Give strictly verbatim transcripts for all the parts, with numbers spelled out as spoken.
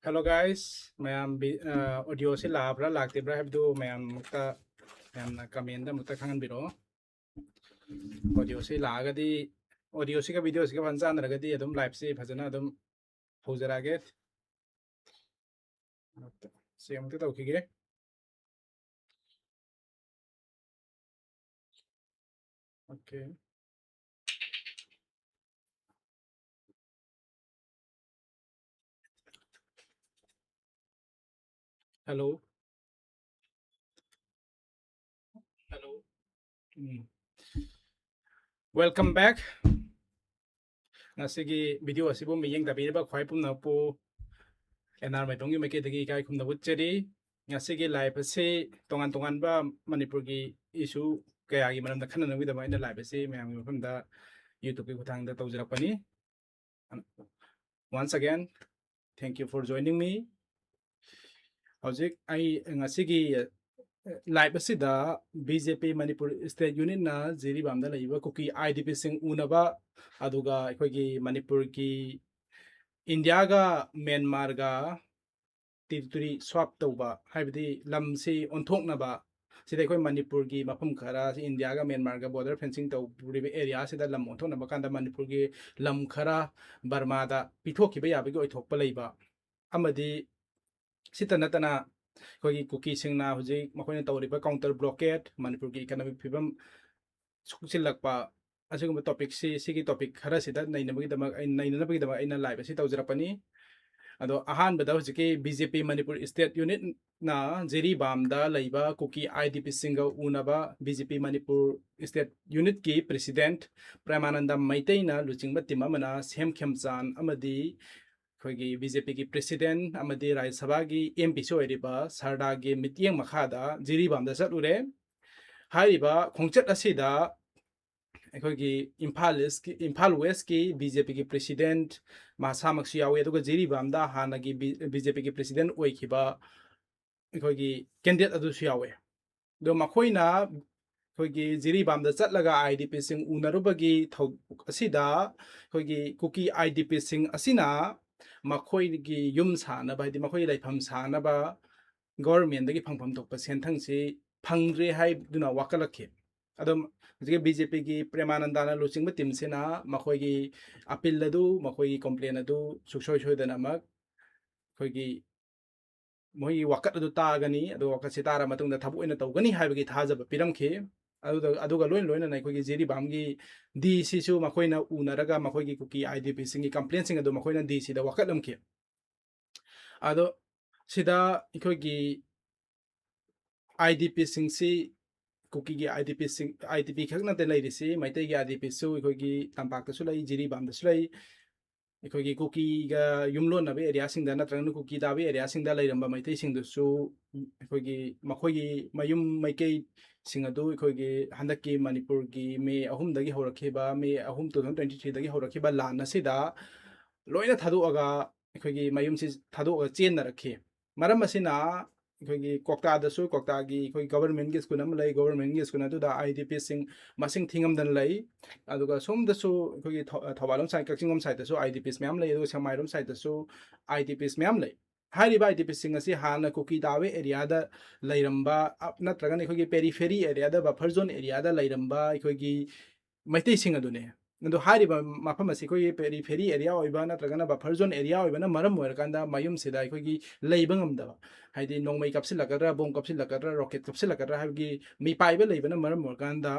Hello guys, ꯃꯌꯥꯝ ꯑꯣꯗꯤꯑꯣꯁꯤ ꯂꯥꯛꯑꯕ꯭ꯔꯥ ꯂꯥꯛꯇꯕ꯭ꯔꯥ ꯍꯥꯏꯕꯗꯨ ꯃꯌꯥꯝ ꯑꯃꯨꯛꯇ, ꯃꯌꯥꯝꯅ ꯀꯃꯦꯟꯗ ꯑꯃꯨꯛꯇ ꯈꯪꯍꯟꯕꯤꯔꯛꯑꯣ꯫ ꯑꯣꯗꯤꯑꯣꯁꯤ ꯂꯥꯛꯑꯒꯗꯤ, ꯑꯣꯗꯤꯑꯣꯁꯤꯒ ꯚꯤꯗꯤꯑꯣꯁꯤꯒ ꯐꯖꯅ ꯆꯥꯟꯅꯔꯒꯗꯤ ꯑꯗꯨꯝ ꯂꯥꯏꯞꯁꯤ ꯐꯖꯅ ꯑꯗꯨꯝ ꯍꯧꯖꯔꯛꯑꯒꯦ꯫ ꯁꯤ ꯑꯃꯨꯛꯇ ꯇꯧꯈꯤꯒꯦ꯫ Okay. Hello. Hello. ꯎꯝ꯫ Welcome back. ꯉꯁꯤꯒꯤ ꯚꯤꯗꯤꯑꯣ ꯑꯁꯤꯕꯨ ꯃꯤꯠꯌꯦꯡ ꯇꯥꯕꯤꯔꯤꯕ ꯈ꯭ꯋꯥꯏ ꯄꯨꯝꯅꯃꯛꯄꯨ ꯑꯦꯟ ꯑꯥꯔ ꯃꯥꯏꯕꯝꯒꯤ ꯃꯥꯏꯀꯩꯗꯒꯤ ꯏꯀꯥꯏ ꯈꯨꯝꯅꯕ ꯎꯠꯆꯔꯤ꯫ ꯉꯁꯤꯒꯤ ꯂꯥꯏꯞ ꯑꯁꯤ ꯇꯣꯉꯥꯟ ꯇꯣꯉꯥꯟꯕ ꯃꯅꯤꯄꯨꯔꯒꯤ ꯏꯁꯨ ꯀꯌꯥꯒꯤ ꯃꯔꯝꯗ ꯈꯟꯅꯅꯕꯒꯤꯗꯃꯛ ꯑꯩꯅ ꯂꯥꯏꯞ ꯑꯁꯤ ꯃꯌꯥꯝꯒꯤ ꯃꯐꯝꯗ YouTubeꯀꯤ ꯈꯨꯠꯊꯥꯡꯗ ꯇꯧꯖꯔꯛꯄꯅꯤ꯫ Once again, thank you for joining me. ꯍꯧꯖꯤꯛ ꯑꯩ ꯉꯁꯤꯒꯤ ꯂꯥꯏꯞ ꯑꯁꯤꯗ ꯕꯤ ꯖꯦ ꯄꯤ ꯃꯅꯤꯄꯨꯔ ꯁ꯭ꯇꯦꯠ ꯌꯨꯅꯤꯠꯅ ꯖꯤꯔꯤꯕꯥꯝꯗ ꯂꯩꯔꯤꯕ ꯀꯨꯀꯤ ꯑꯥꯏ ꯗꯤ ꯄꯤꯁꯤꯡ ꯎꯅꯕ, ꯑꯗꯨꯒ ꯑꯩꯈꯣꯏꯒꯤ ꯃꯅꯤꯄꯨꯔꯒꯤ ꯏꯟꯗꯤꯌꯥꯒ ꯃ꯭ꯌꯥꯟꯃꯥꯔꯒ ꯇꯦꯔꯤꯇꯣꯔꯤ ꯁ꯭ꯋꯥꯞ ꯇꯧꯕ, ꯍꯥꯏꯕꯗꯤ ꯂꯝꯁꯤ ꯑꯣꯟꯊꯣꯛꯅꯕ, ꯁꯤꯗ ꯑꯩꯈꯣꯏ ꯃꯅꯤꯄꯨꯔꯒꯤ ꯃꯐꯝ ꯈꯔ, ꯁꯤ ꯏꯟꯗꯤꯌꯥꯒ ꯃ꯭ꯌꯥꯟꯃꯥꯔꯒ ꯕꯣꯔꯗꯔ ꯐꯦꯟꯁꯤꯡ ꯇꯧꯔꯤꯕ ꯑꯦꯔꯤꯌꯥꯁꯤꯗ ꯂꯝ ꯑꯣꯟꯊꯣꯛꯅꯕ ꯀꯥꯟꯗ ꯃꯅꯤꯄꯨꯔꯒꯤ ꯂꯝ ꯈꯔ ꯕꯔꯃꯥꯗ ꯄꯤꯊꯣꯛꯈꯤꯕ ꯌꯥꯕꯒꯤ ꯑꯣꯏꯊꯣꯛꯄ ꯂꯩꯕ, ꯑꯃꯗꯤ ꯁꯤꯇ ꯅꯠꯇꯅ ꯑꯩꯈꯣꯏꯒꯤ ꯀꯨꯀꯤꯁꯤꯡꯅ ꯍꯧꯖꯤꯛ ꯃꯈꯣꯏꯅ ꯇꯧꯔꯤꯕ ꯀꯥꯎꯟꯇꯔ ꯕ꯭ꯂꯣꯀꯦꯠ, ꯃꯅꯤꯄꯨꯔꯒꯤ ꯏꯀꯅꯣꯃꯤꯛ ꯐꯤꯕꯝ ꯁꯣꯛꯆꯤꯜꯂꯛꯄ, ꯑꯁꯤꯒꯨꯝꯕ ꯇꯣꯄꯤꯛꯁꯤ, ꯁꯤꯒꯤ ꯇꯣꯄꯤꯛ ꯈꯔꯁꯤꯗ ꯅꯩꯅꯕꯒꯤꯗꯃꯛ, ꯑꯩ, ꯅꯩꯅꯅꯕꯒꯤꯗꯃꯛ ꯑꯩꯅ ꯂꯥꯏꯞ ꯑꯁꯤ ꯇꯧꯖꯔꯛꯄꯅꯤ꯫ ꯑꯗꯣ ꯑꯍꯥꯟꯕꯗ ꯍꯧꯖꯤꯛꯀꯤ ꯕꯤ ꯖꯦ ꯄꯤ ꯃꯅꯤꯄꯨꯔ ꯁ꯭ꯇꯦꯠ ꯌꯨꯅꯤꯠꯅ ꯖꯤꯔꯤꯕꯥꯝꯗ ꯂꯩꯕ ꯀꯨꯀꯤ ꯑꯥꯏ ꯗꯤ ꯄꯤꯁꯤꯡꯒ ꯎꯅꯕ ꯕꯤ ꯖꯦ ꯄꯤ ꯃꯅꯤꯄꯨꯔ ꯁ꯭ꯇꯦꯠ ꯌꯨꯅꯤꯠꯀꯤ ꯄ꯭ꯔꯦꯁꯤꯗꯦꯟꯠ ꯄ꯭ꯔꯦꯃꯥꯅꯟꯗ ꯃꯩꯇꯩꯅ ꯂꯨꯆꯤꯡꯕ ꯇꯤꯝ ꯑꯃꯅ ꯁꯦꯝ ꯈꯦꯝꯆꯥꯟ ꯑꯃꯗꯤ ꯑꯩꯈꯣꯏꯒꯤ ꯕꯤ ꯖꯦ ꯄꯤꯒꯤ ꯄ꯭ꯔꯦꯁꯤꯗꯦꯟꯠ ꯑꯃꯗꯤ ꯔꯥꯖ꯭ꯌ ꯁꯚꯥꯒꯤ ꯑꯦꯝ ꯄꯤꯁꯨ ꯑꯣꯏꯔꯤꯕ ꯁꯔꯗꯥꯒꯤ ꯃꯤꯠꯌꯦꯡ ꯃꯈꯥꯗ ꯖꯤꯔꯤꯕꯥꯝꯗ ꯆꯠꯂꯨꯔꯦ꯫ ꯍꯥꯏꯔꯤꯕ ꯈꯣꯡꯆꯠ ꯑꯁꯤꯗ ꯑꯩꯈꯣꯏꯒꯤ ꯏꯝꯐꯥꯜ ꯏꯁꯀꯤ, ꯏꯝꯐꯥꯜ ꯋꯦꯁꯀꯤ ꯕꯤ ꯖꯦ ꯄꯤꯒꯤ ꯄ꯭ꯔꯦꯁꯤꯗꯦꯟꯠ ꯃꯁꯥꯃꯛꯁꯨ ꯌꯥꯎꯏ, ꯑꯗꯨꯒ ꯖꯤꯔꯤꯕꯥꯝꯗ ꯍꯥꯟꯅꯒꯤ ꯕꯤ ꯖꯦ ꯄꯤꯒꯤ ꯄ꯭ꯔꯦꯁꯤꯗꯦꯟꯠ ꯑꯣꯏꯈꯤꯕ ꯑꯩꯈꯣꯏꯒꯤ ꯀꯦꯟꯗꯤꯗꯦꯠ ꯑꯗꯨꯁꯨ ꯌꯥꯎꯋꯦ꯫ ꯑꯗꯣ ꯃꯈꯣꯏꯅ ꯑꯩꯈꯣꯏꯒꯤ ꯖꯤꯔꯤꯕꯥꯝꯗ ꯆꯠꯂꯒ ꯑꯥꯏ ꯗꯤ ꯄꯤꯁꯤꯡ ꯎꯅꯔꯨꯕꯒꯤ ꯊꯧꯗꯣꯛ ꯑꯁꯤꯗ ꯑꯩꯈꯣꯏꯒꯤ ꯀꯨꯀꯤ ꯑꯥꯏ ꯗꯤ ꯄꯤꯁꯤꯡ ꯑꯁꯤꯅ ꯃꯈꯣꯏꯒꯤ ꯌꯨꯝ ꯁꯥꯅꯕ, ꯍꯥꯏꯗꯤ ꯃꯈꯣꯏꯒꯤ ꯂꯩꯐꯝ ꯁꯥꯅꯕ ꯒꯣꯕꯔꯃꯦꯟꯗꯒꯤ ꯐꯪꯐꯝ ꯊꯣꯛꯄ ꯁꯦꯟꯊꯪꯁꯤ ꯐꯪꯗ꯭ꯔꯦ ꯍꯥꯏꯗꯨꯅ ꯋꯥꯀꯠꯂꯛꯈꯤ꯫ ꯑꯗꯣ ꯍꯧꯖꯤꯛꯀꯤ ꯕꯤ ꯖꯦ ꯄꯤꯒꯤ ꯄ꯭ꯔꯦꯃꯥꯅꯟꯗꯥꯅ ꯂꯨꯆꯤꯡꯕ ꯇꯤꯝꯁꯤꯅ ꯃꯈꯣꯏꯒꯤ ꯑꯄꯤꯜ ꯑꯗꯨ, ꯃꯈꯣꯏꯒꯤ ꯀꯣꯝꯄ꯭ꯂꯦꯟ ꯑꯗꯨ ꯁꯨꯡꯁꯣꯏ ꯁꯣꯏꯗꯅꯃꯛ ꯑꯩꯈꯣꯏꯒꯤ ꯃꯣꯏꯒꯤ ꯋꯥꯀꯠ ꯑꯗꯨ ꯇꯥꯒꯅꯤ꯫ ꯑꯗꯨ ꯋꯥꯀꯠꯁꯤ ꯇꯥꯔ ꯃꯇꯨꯡꯗ ꯊꯕꯛ ꯑꯣꯏꯅ ꯇꯧꯒꯅꯤ ꯍꯥꯏꯕꯒꯤ ꯊꯥꯖꯕ ꯄꯤꯔꯝꯈꯤ꯫ ꯑꯗꯨꯗ, ꯑꯗꯨꯒ ꯂꯣꯏꯅ ꯂꯣꯏꯅꯅ ꯑꯩꯈꯣꯏꯒꯤ ꯖꯤꯔꯤꯕꯥꯝꯒꯤ ꯗꯤ ꯁꯤꯁꯨ ꯃꯈꯣꯏꯅ ꯎꯅꯔꯒ ꯃꯈꯣꯏꯒꯤ ꯀꯨꯀꯤ ꯑꯥꯏ ꯗꯤ ꯄꯤꯁꯤꯡꯒꯤ ꯀꯝꯄ꯭ꯂꯦꯟꯁꯤꯡ ꯑꯗꯨ ꯃꯈꯣꯏꯅ ꯗꯤ ꯁꯤꯗ ꯋꯥꯀꯠꯂꯝꯈꯤ꯫ ꯑꯗꯣ ꯁꯤꯗ ꯑꯩꯈꯣꯏꯒꯤ I D ꯄꯤꯁꯤꯡꯁꯤ, ꯀꯨꯀꯤꯒꯤ I D ꯄꯤꯁꯤꯡ, I D ꯄꯤ ꯈꯛ ꯅꯠꯇꯦ ꯂꯩꯔꯤꯁꯤ, ꯃꯩꯇꯩꯒꯤ ꯑꯥꯏ ꯗꯤ ꯄꯤꯁꯨ ꯑꯩꯈꯣꯏꯒꯤ ꯇꯝꯄꯥꯛꯇꯁꯨ ꯂꯩ, ꯖꯤꯔꯤꯕꯥꯝꯗꯁꯨ ꯂꯩ꯫ ꯑꯩꯈꯣꯏꯒꯤ ꯀꯨꯀꯤꯒ ꯌꯨꯝꯂꯣꯟꯅꯕ ꯑꯦꯔꯤꯌꯥꯁꯤꯡꯗ ꯅꯠꯇ꯭ꯔꯒꯅ ꯀꯨꯀꯤ ꯇꯥꯕ ꯑꯦꯔꯤꯌꯥꯁꯤꯡꯗ ꯂꯩꯔꯝꯕ ꯃꯩꯇꯩꯁꯤꯡꯗꯨꯁꯨ ꯑꯩꯈꯣꯏꯒꯤ ꯃꯈꯣꯏꯒꯤ ꯃꯌꯨꯝ ꯃꯩꯀꯩꯁꯤꯡ ꯑꯗꯨ ꯑꯩꯈꯣꯏꯒꯤ ꯍꯟꯗꯛꯀꯤ ꯃꯅꯤꯄꯨꯔꯒꯤ ꯃꯦ ꯑꯍꯨꯝꯗꯒꯤ ꯍꯧꯔꯛꯈꯤꯕ, ꯃꯦ ꯑꯍꯨꯝ, two thousand twenty three ꯗꯒꯤ ꯍꯧꯔꯛꯈꯤꯕ ꯂꯥꯟ ꯑꯁꯤꯗ ꯂꯣꯏꯅ ꯊꯥꯗꯣꯛꯑꯒ ꯑꯩꯈꯣꯏꯒꯤ ꯃꯌꯨꯝꯁꯤ ꯊꯥꯗꯣꯛꯑꯒ ꯆꯦꯟꯅꯔꯛꯈꯤ꯫ ꯃꯔꯝ ꯑꯁꯤꯅ ꯑꯩꯈꯣꯏꯒꯤ ꯀ꯭ꯋꯥꯛꯇꯥꯗꯁꯨ, ꯀ꯭ꯋꯥꯛꯇꯥꯒꯤ ꯑꯩꯈꯣꯏ ꯒꯣꯕꯔꯃꯦꯟꯒꯤ ꯁ꯭ꯀꯨꯜ ꯑꯃ ꯂꯩ, ꯒꯣꯕꯔꯃꯦꯟꯒꯤ ꯁ꯭ꯀꯨꯜ ꯑꯗꯨꯗ ꯑꯥꯏ ꯗꯤ ꯄꯤꯁꯤꯡ ꯃꯁꯤꯡ ꯊꯤꯉꯝꯗꯅ ꯂꯩ꯫ ꯑꯗꯨꯒ ꯁꯣꯝꯗꯁꯨ ꯑꯩꯈꯣꯏꯒꯤ ꯊꯧ-, ꯊꯧꯕꯥꯜꯂꯣꯝ ꯁꯥꯏꯠ, ꯀꯛꯆꯤꯡꯂꯣꯝ ꯁꯥꯏꯠꯇꯁꯨ ꯑꯥꯏ ꯗꯤ ꯄꯤꯁ ꯃꯌꯥꯝ ꯂꯩ, ꯑꯗꯨꯒ ꯁꯦꯛꯃꯥꯏꯔꯣꯝ ꯁꯥꯏꯠꯇꯁꯨ ꯑꯥꯏ ꯗꯤ ꯄꯤꯁ ꯃꯌꯥꯝ ꯂꯩ꯫ ꯍꯥꯏꯔꯤꯕ ꯑꯥꯏ ꯗꯤ ꯄꯤꯁꯤꯡ ꯑꯁꯤ ꯍꯥꯟꯅ ꯀꯨꯀꯤ ꯇꯥꯕ ꯑꯦꯔꯤꯌꯥꯗ ꯂꯩꯔꯝꯕ, ꯑ, ꯅꯠꯇ꯭ꯔꯒꯅ ꯑꯩꯈꯣꯏꯒꯤ ꯄꯦꯔꯤꯐꯦꯔꯤ ꯑꯦꯔꯤꯌꯥꯗ, ꯕꯐꯔ ꯖꯣꯟ ꯑꯦꯔꯤꯌꯥꯗ ꯂꯩꯔꯝꯕ ꯑꯩꯈꯣꯏꯒꯤ ꯃꯩꯇꯩꯁꯤꯡ ꯑꯗꯨꯅꯦ꯫ ꯑꯗꯣ ꯍꯥꯏꯔꯤꯕ ꯃꯐꯝ ꯑꯁꯤ ꯑꯩꯈꯣꯏꯒꯤ ꯄꯦꯔꯤꯐꯦꯔꯤ ꯑꯦꯔꯤꯌꯥ ꯑꯣꯏꯕ ꯅꯠꯇ꯭ꯔꯒꯅ ꯕꯐꯔ ꯖꯣꯟ ꯑꯦꯔꯤꯌꯥ ꯑꯣꯏꯕꯅ ꯃꯔꯝ ꯑꯣꯏꯔꯀꯥꯟꯗ ꯃꯌꯨꯝꯁꯤꯗ ꯑꯩꯈꯣꯏꯒꯤ ꯂꯩꯕ ꯉꯝꯗꯕ, ꯍꯥꯏꯗꯤ ꯅꯣꯡꯃꯩ ꯀꯥꯞꯁꯤꯜꯂꯛꯀꯗ꯭ꯔꯥ, ꯕꯣꯝ ꯀꯥꯞꯁꯤꯜꯂꯛꯀꯗ꯭ꯔꯥ, ꯔꯣꯀꯦꯠ ꯀꯥꯞꯁꯤꯜꯂꯛꯀꯗ꯭ꯔꯥ ꯍꯥꯏꯕꯒꯤ ꯃꯤꯄꯥꯏꯕ ꯂꯩꯕꯅ ꯃꯔꯝ ꯑꯣꯏꯔꯀꯥꯟꯗ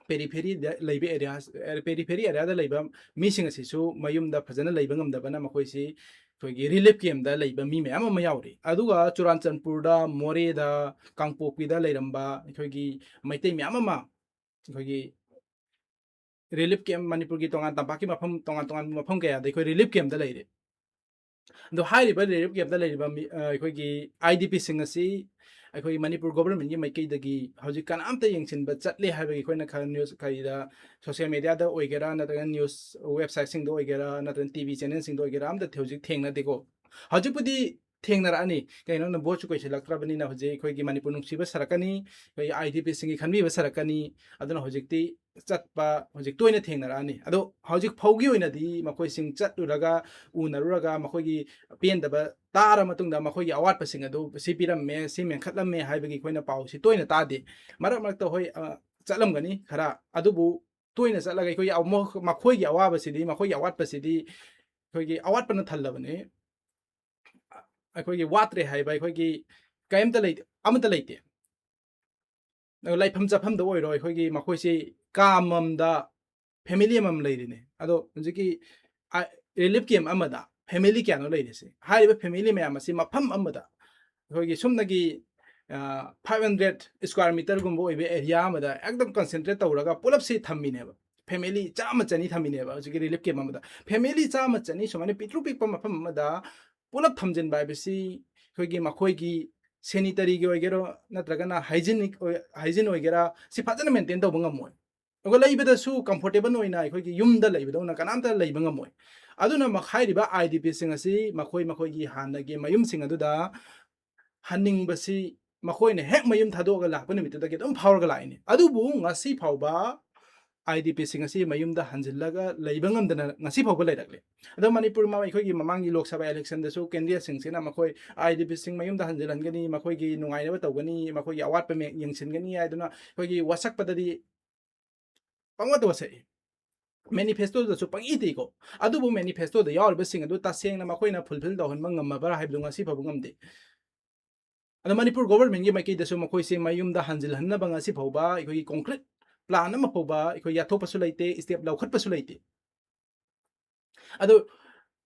ꯄꯦꯔꯤꯐꯦꯔꯤꯗ ꯂꯩꯕ ꯑꯦꯔꯤꯌꯥ, ꯄꯦꯔꯤꯐꯦꯔꯤ ꯑꯦꯔꯤꯌꯥꯗ ꯂꯩꯕ ꯃꯤꯁꯤꯡ ꯑꯁꯤꯁꯨ ꯃꯌꯨꯝꯗ ꯐꯖꯅ ꯂꯩꯕ ꯉꯝꯗꯕꯅ ꯃꯈꯣꯏꯁꯤ ꯑꯩꯈꯣꯏꯒꯤ ꯔꯤꯂꯤꯐ ꯀꯦꯝꯗ ꯂꯩꯕ ꯃꯤ ꯃꯌꯥꯝ ꯑꯃ ꯌꯥꯎꯔꯤ꯫ ꯑꯗꯨꯒ ꯆꯨꯔꯥꯟꯆꯥꯟꯄꯨꯔꯗ, ꯃꯣꯔꯦꯗ, ꯀꯥꯡꯄꯣꯛꯄꯤꯗ ꯂꯩꯔꯝꯕ ꯑꯩꯈꯣꯏꯒꯤ ꯃꯩꯇꯩ ꯃꯌꯥꯝ ꯑꯃ ꯑꯩꯈꯣꯏꯒꯤ ꯔꯤꯂꯤꯐ ꯀꯦꯝ, ꯃꯅꯤꯄꯨꯔꯒꯤ ꯇꯣꯉꯥꯟ ꯇꯝꯄꯥꯛꯀꯤ ꯃꯐꯝ, ꯇꯣꯉꯥꯟ ꯇꯣꯉꯥꯟꯕ ꯃꯐꯝ ꯀꯌꯥꯗ ꯑꯩꯈꯣꯏ ꯔꯤꯂꯤꯐ ꯀꯦꯝꯗ ꯂꯩꯔꯦ꯫ ꯑꯗꯣ ꯍꯥꯏꯔꯤꯕ ꯔꯤꯂꯤꯐ ꯀꯦꯝꯗ ꯂꯩꯔꯤꯕ ꯃꯤ, ꯑ, ꯑꯩꯈꯣꯏꯒꯤ ꯑꯥꯏ ꯗꯤ ꯄꯤꯁꯤꯡ ꯑꯁꯤ ꯑꯩꯈꯣꯏ ꯃꯅꯤꯄꯨꯔ ꯒꯣꯕꯔꯃꯦꯟꯒꯤ ꯃꯥꯏꯀꯩꯗꯒꯤ ꯍꯧꯖꯤꯛ ꯀꯅꯥꯝꯇ ꯌꯦꯡꯁꯤꯟꯕ ꯆꯠꯂꯦ ꯍꯥꯏꯕꯒꯤ ꯑꯩꯈꯣꯏꯅ ꯈꯔ ꯅ꯭ꯌꯨꯁ, ꯀꯔꯤꯗ, ꯁꯣꯁꯤꯌꯦꯜ ꯃꯦꯗꯤꯌꯥꯗ ꯑꯣꯏꯒꯦꯔꯥ, ꯅꯠꯇ꯭ꯔꯒ ꯅ꯭ꯌꯨꯁ ꯋꯦꯕꯁꯥꯏꯠꯁꯤꯡꯗ ꯑꯣꯏꯒꯦꯔꯥ, ꯅꯠꯇ꯭ꯔꯒ ꯇꯤ ꯚꯤ ꯆꯦꯅꯦꯜꯁꯤꯡꯗ ꯑꯣꯏꯒꯦꯔꯥ, ꯑꯝꯇ ꯍꯧꯖꯤꯛ ꯊꯦꯡꯅꯗꯦꯀꯣ꯫ ꯍꯧꯖꯤꯛꯄꯨꯗꯤ ꯊꯦꯡꯅꯔꯛꯑꯅꯤ꯫ ꯀꯩꯒꯤꯅꯣ ꯍꯥꯏꯕꯗ ꯚꯣꯠꯁꯨ ꯀꯨꯏꯁꯤꯜꯂꯛꯇ꯭ꯔꯕꯅꯤꯅ ꯍꯧꯖꯤꯛ ꯑꯩꯈꯣꯏꯒꯤ ꯃꯅꯤꯄꯨꯔ ꯅꯨꯡꯁꯤꯕ ꯁꯥꯔꯛꯀꯅꯤ, ꯑꯩꯈꯣꯏꯒꯤ IDPꯁꯤꯡꯒꯤ ꯈꯟꯕꯤꯕ ꯁꯥꯔꯛꯀꯅꯤ꯫ ꯑꯗꯨꯅ ꯍꯧꯖꯤꯛꯇꯤ ꯆꯠꯄ ꯍꯧꯖꯤꯛ ꯇꯣꯏꯅ ꯊꯦꯡꯅꯔꯛꯑꯅꯤ꯫ ꯑꯗꯣ ꯍꯧꯖꯤꯛ ꯐꯥꯎꯒꯤ ꯑꯣꯏꯅꯗꯤ ꯃꯈꯣꯏꯁꯤꯡ ꯆꯠꯂꯨꯔꯒ, ꯎꯅꯔꯨꯔꯒ, ꯃꯈꯣꯏꯒꯤ ꯄꯦꯟꯗꯕ ꯇꯥꯔ ꯃꯇꯨꯡꯗ ꯃꯈꯣꯏꯒꯤ ꯑꯋꯥꯠꯄꯁꯤꯡ ꯑꯗꯨ ꯁꯤ ꯄꯤꯔꯝꯃꯦ, ꯁꯤ ꯃꯦꯟꯈꯠꯂꯝꯃꯦ ꯍꯥꯏꯕꯒꯤ ꯑꯩꯈꯣꯏꯅ ꯄꯥꯎꯁꯤ ꯇꯣꯏꯅ ꯇꯥꯗꯦ꯫ ꯃꯔꯛ ꯃꯔꯛꯇ ꯍꯣꯏ, ꯑ, ꯆꯠꯂꯝꯒꯅꯤ ꯈꯔ, ꯑꯗꯨꯕꯨ ꯇꯣꯏꯅ ꯆꯠꯂꯒ ꯑꯩꯈꯣꯏꯒꯤ ꯑꯃ-, ꯃꯈꯣꯏꯒꯤ ꯑꯋꯥꯕꯁꯤꯗꯤ, ꯃꯈꯣꯏꯒꯤ ꯑꯋꯥꯠꯄꯁꯤꯗꯤ ꯑꯩꯈꯣꯏꯒꯤ ꯑꯋꯥꯠꯄꯅ ꯊꯜꯂꯕꯅꯤ꯫ ꯑꯩꯈꯣꯏꯒꯤ ꯋꯥꯠꯇ꯭ꯔꯦ ꯍꯥꯏꯕ ꯑꯩꯈꯣꯏꯒꯤ ꯀꯔꯤꯝꯇ ꯂꯩ-, ꯑꯃꯠꯇ ꯂꯩꯇꯦ꯫ ꯑꯗꯨꯒ ꯂꯩꯐꯝ ꯆꯥꯐꯝꯗ ꯑꯣꯏꯔꯣ, ꯑꯩꯈꯣꯏꯒꯤ ꯃꯈꯣꯏꯁꯤ ꯀꯥ ꯑꯃꯃꯝꯗ family ꯑꯃꯃꯝ ꯂꯩꯔꯤꯅꯦ꯫ ꯑꯗꯣ ꯍꯧꯖꯤꯛꯀꯤ, ꯑ, relief camp ꯑꯃꯗ family ꯀꯌꯥꯅꯣ ꯂꯩꯔꯤꯁꯦ? ꯍꯥꯏꯔꯤꯕ family ꯃꯌꯥꯝ ꯑꯁꯤ ꯃꯐꯝ ꯑꯃꯗ ꯑꯩꯈꯣꯏꯒꯤ ꯁꯨꯞꯅꯒꯤ, ꯑ, five hundred square meterꯒꯨꯝꯕ ꯑꯣꯏꯕ area ꯑꯃꯗ ꯑꯦꯛꯗꯝ concentrate ꯇꯧꯔꯒ ꯄꯨꯂꯞꯁꯤ ꯊꯝꯃꯤꯅꯦꯕ꯫ Family ꯆꯥꯝꯃ ꯆꯅꯤ ꯊꯝꯃꯤꯅꯦꯕ ꯍꯧꯖꯤꯛꯀꯤ relief camp ꯑꯃꯗ꯫ Family ꯆꯥꯝꯃ ꯆꯅꯤ ꯁꯨꯃꯥꯏꯅ ꯄꯤꯛꯇ꯭ꯔꯨ ꯄꯤꯛꯄ ꯃꯐꯝ ꯑꯃꯗ ꯄꯨꯂꯞ ꯊꯝꯖꯤꯟꯕ ꯍꯥꯏꯕꯁꯤ ꯑꯩꯈꯣꯏꯒꯤ ꯃꯈꯣꯏꯒꯤ sanitaryꯒꯤ ꯑꯣꯏꯒꯦꯔꯥ, ꯅꯠꯇ꯭ꯔꯒꯅ hygienic ꯑꯣꯏ-, hygiene ꯑꯣꯏꯒꯦꯔꯥ, ꯁꯤ ꯐꯖꯅ maintain ꯇꯧꯕ ꯉꯝꯃꯣꯏ꯫ ꯑꯗꯨꯒ ꯂꯩꯕꯗꯁꯨ comfortable ꯑꯣꯏꯅ ꯑꯩꯈꯣꯏꯒꯤ ꯌꯨꯝꯗ ꯂꯩꯕꯗꯧꯅ ꯀꯅꯥꯝꯇ ꯂꯩꯕ ꯉꯝꯃꯣꯏ꯫ ꯑꯗꯨꯅ ꯃꯈ-, ꯍꯥꯏꯔꯤꯕ IDPꯁꯤꯡ ꯑꯁꯤ ꯃꯈꯣꯏ ꯃꯈꯣꯏꯒꯤ ꯍꯥꯟꯅꯒꯤ ꯃꯌꯨꯝꯁꯤꯡ ꯑꯗꯨꯗ ꯍꯟꯅꯤꯡꯕꯁꯤ ꯃꯈꯣꯏꯅ ꯍꯦꯛ ꯃꯌꯨꯝ ꯊꯥꯗꯣꯛꯑꯒ ꯂꯥꯛꯄ ꯅꯨꯃꯤꯠꯇꯨꯗꯒꯤ ꯑꯗꯨꯝ ꯐꯥꯎꯔꯒ ꯂꯥꯛꯏꯅꯤ꯫ ꯑꯗꯨꯕꯨ ꯉꯁꯤ ꯐꯥꯎꯕ IDPꯁꯤꯡ ꯑꯁꯤ ꯃꯌꯨꯝꯗ ꯍꯟꯖꯤꯜꯂꯒ ꯂꯩꯕ ꯉꯝꯗꯅ ꯉꯁꯤ ꯐꯥꯎꯕ ꯂꯩꯔꯛꯂꯤ꯫ ꯑꯗꯣ ꯃꯅꯤꯄꯨꯔ ꯃ-, ꯑꯩꯈꯣꯏꯒꯤ ꯃꯃꯥꯡꯒꯤ ꯂꯣꯛ ꯁꯚꯥ electionꯗꯁꯨ ꯀꯦꯟꯗ꯭ꯔꯁꯤꯡꯁꯤꯅ ꯃꯈꯣꯏ IDPꯁꯤꯡ ꯃꯌꯨꯝꯗ ꯍꯟꯖꯤꯜꯍꯟꯒꯅꯤ, ꯃꯈꯣꯏꯒꯤ ꯅꯨꯡꯉꯥꯏꯅꯕ ꯇꯧꯒꯅꯤ, ꯃꯈꯣꯏꯒꯤ ꯑꯋꯥꯠꯄ ꯃꯦ-, ꯌꯦꯡꯁꯤꯟꯒꯅꯤ ꯍꯥꯏꯗꯨꯅ ꯑꯩꯈꯣꯏꯒꯤ ꯋꯥꯁꯛꯄꯗꯗꯤ ꯄꯪꯋꯥꯠꯇ ꯋꯥꯁꯛꯏ꯫ Manifestoꯗꯁꯨ ꯄꯪꯏꯇ ꯏꯀꯣ꯫ ꯑꯗꯨꯕꯨ manifestoꯗ ꯌꯥꯎꯔꯤꯕꯁꯤꯡ ꯑꯗꯨ ꯇꯁꯦꯡꯅ ꯃꯈꯣꯏꯅ fulfil ꯇꯧꯍꯟꯕ ꯉꯝꯃꯕ꯭ꯔꯥ ꯍꯥꯏꯕꯗꯨ ꯉꯁꯤ ꯐꯥꯎꯕ ꯉꯝꯗꯦ꯫ ꯑꯗꯣ ꯃꯅꯤꯄꯨꯔ governmentꯀꯤ ꯃꯥꯏꯀꯩꯗꯁꯨ ꯃꯈꯣꯏꯁꯦ ꯃꯌꯨꯝꯗ ꯍꯟꯖꯤꯜꯍꯟꯅꯕ ꯉꯁꯤ ꯐꯥꯎꯕ ꯑꯩꯈꯣꯏꯒꯤ concrete plan ꯑꯃ ꯐꯥꯎꯕ ꯑꯩꯈꯣꯏ ꯌꯥꯊꯣꯛꯄꯁꯨ ꯂꯩꯇꯦ, step ꯂꯧꯈꯠꯄꯁꯨ ꯂꯩꯇꯦ꯫ ꯑꯗꯣ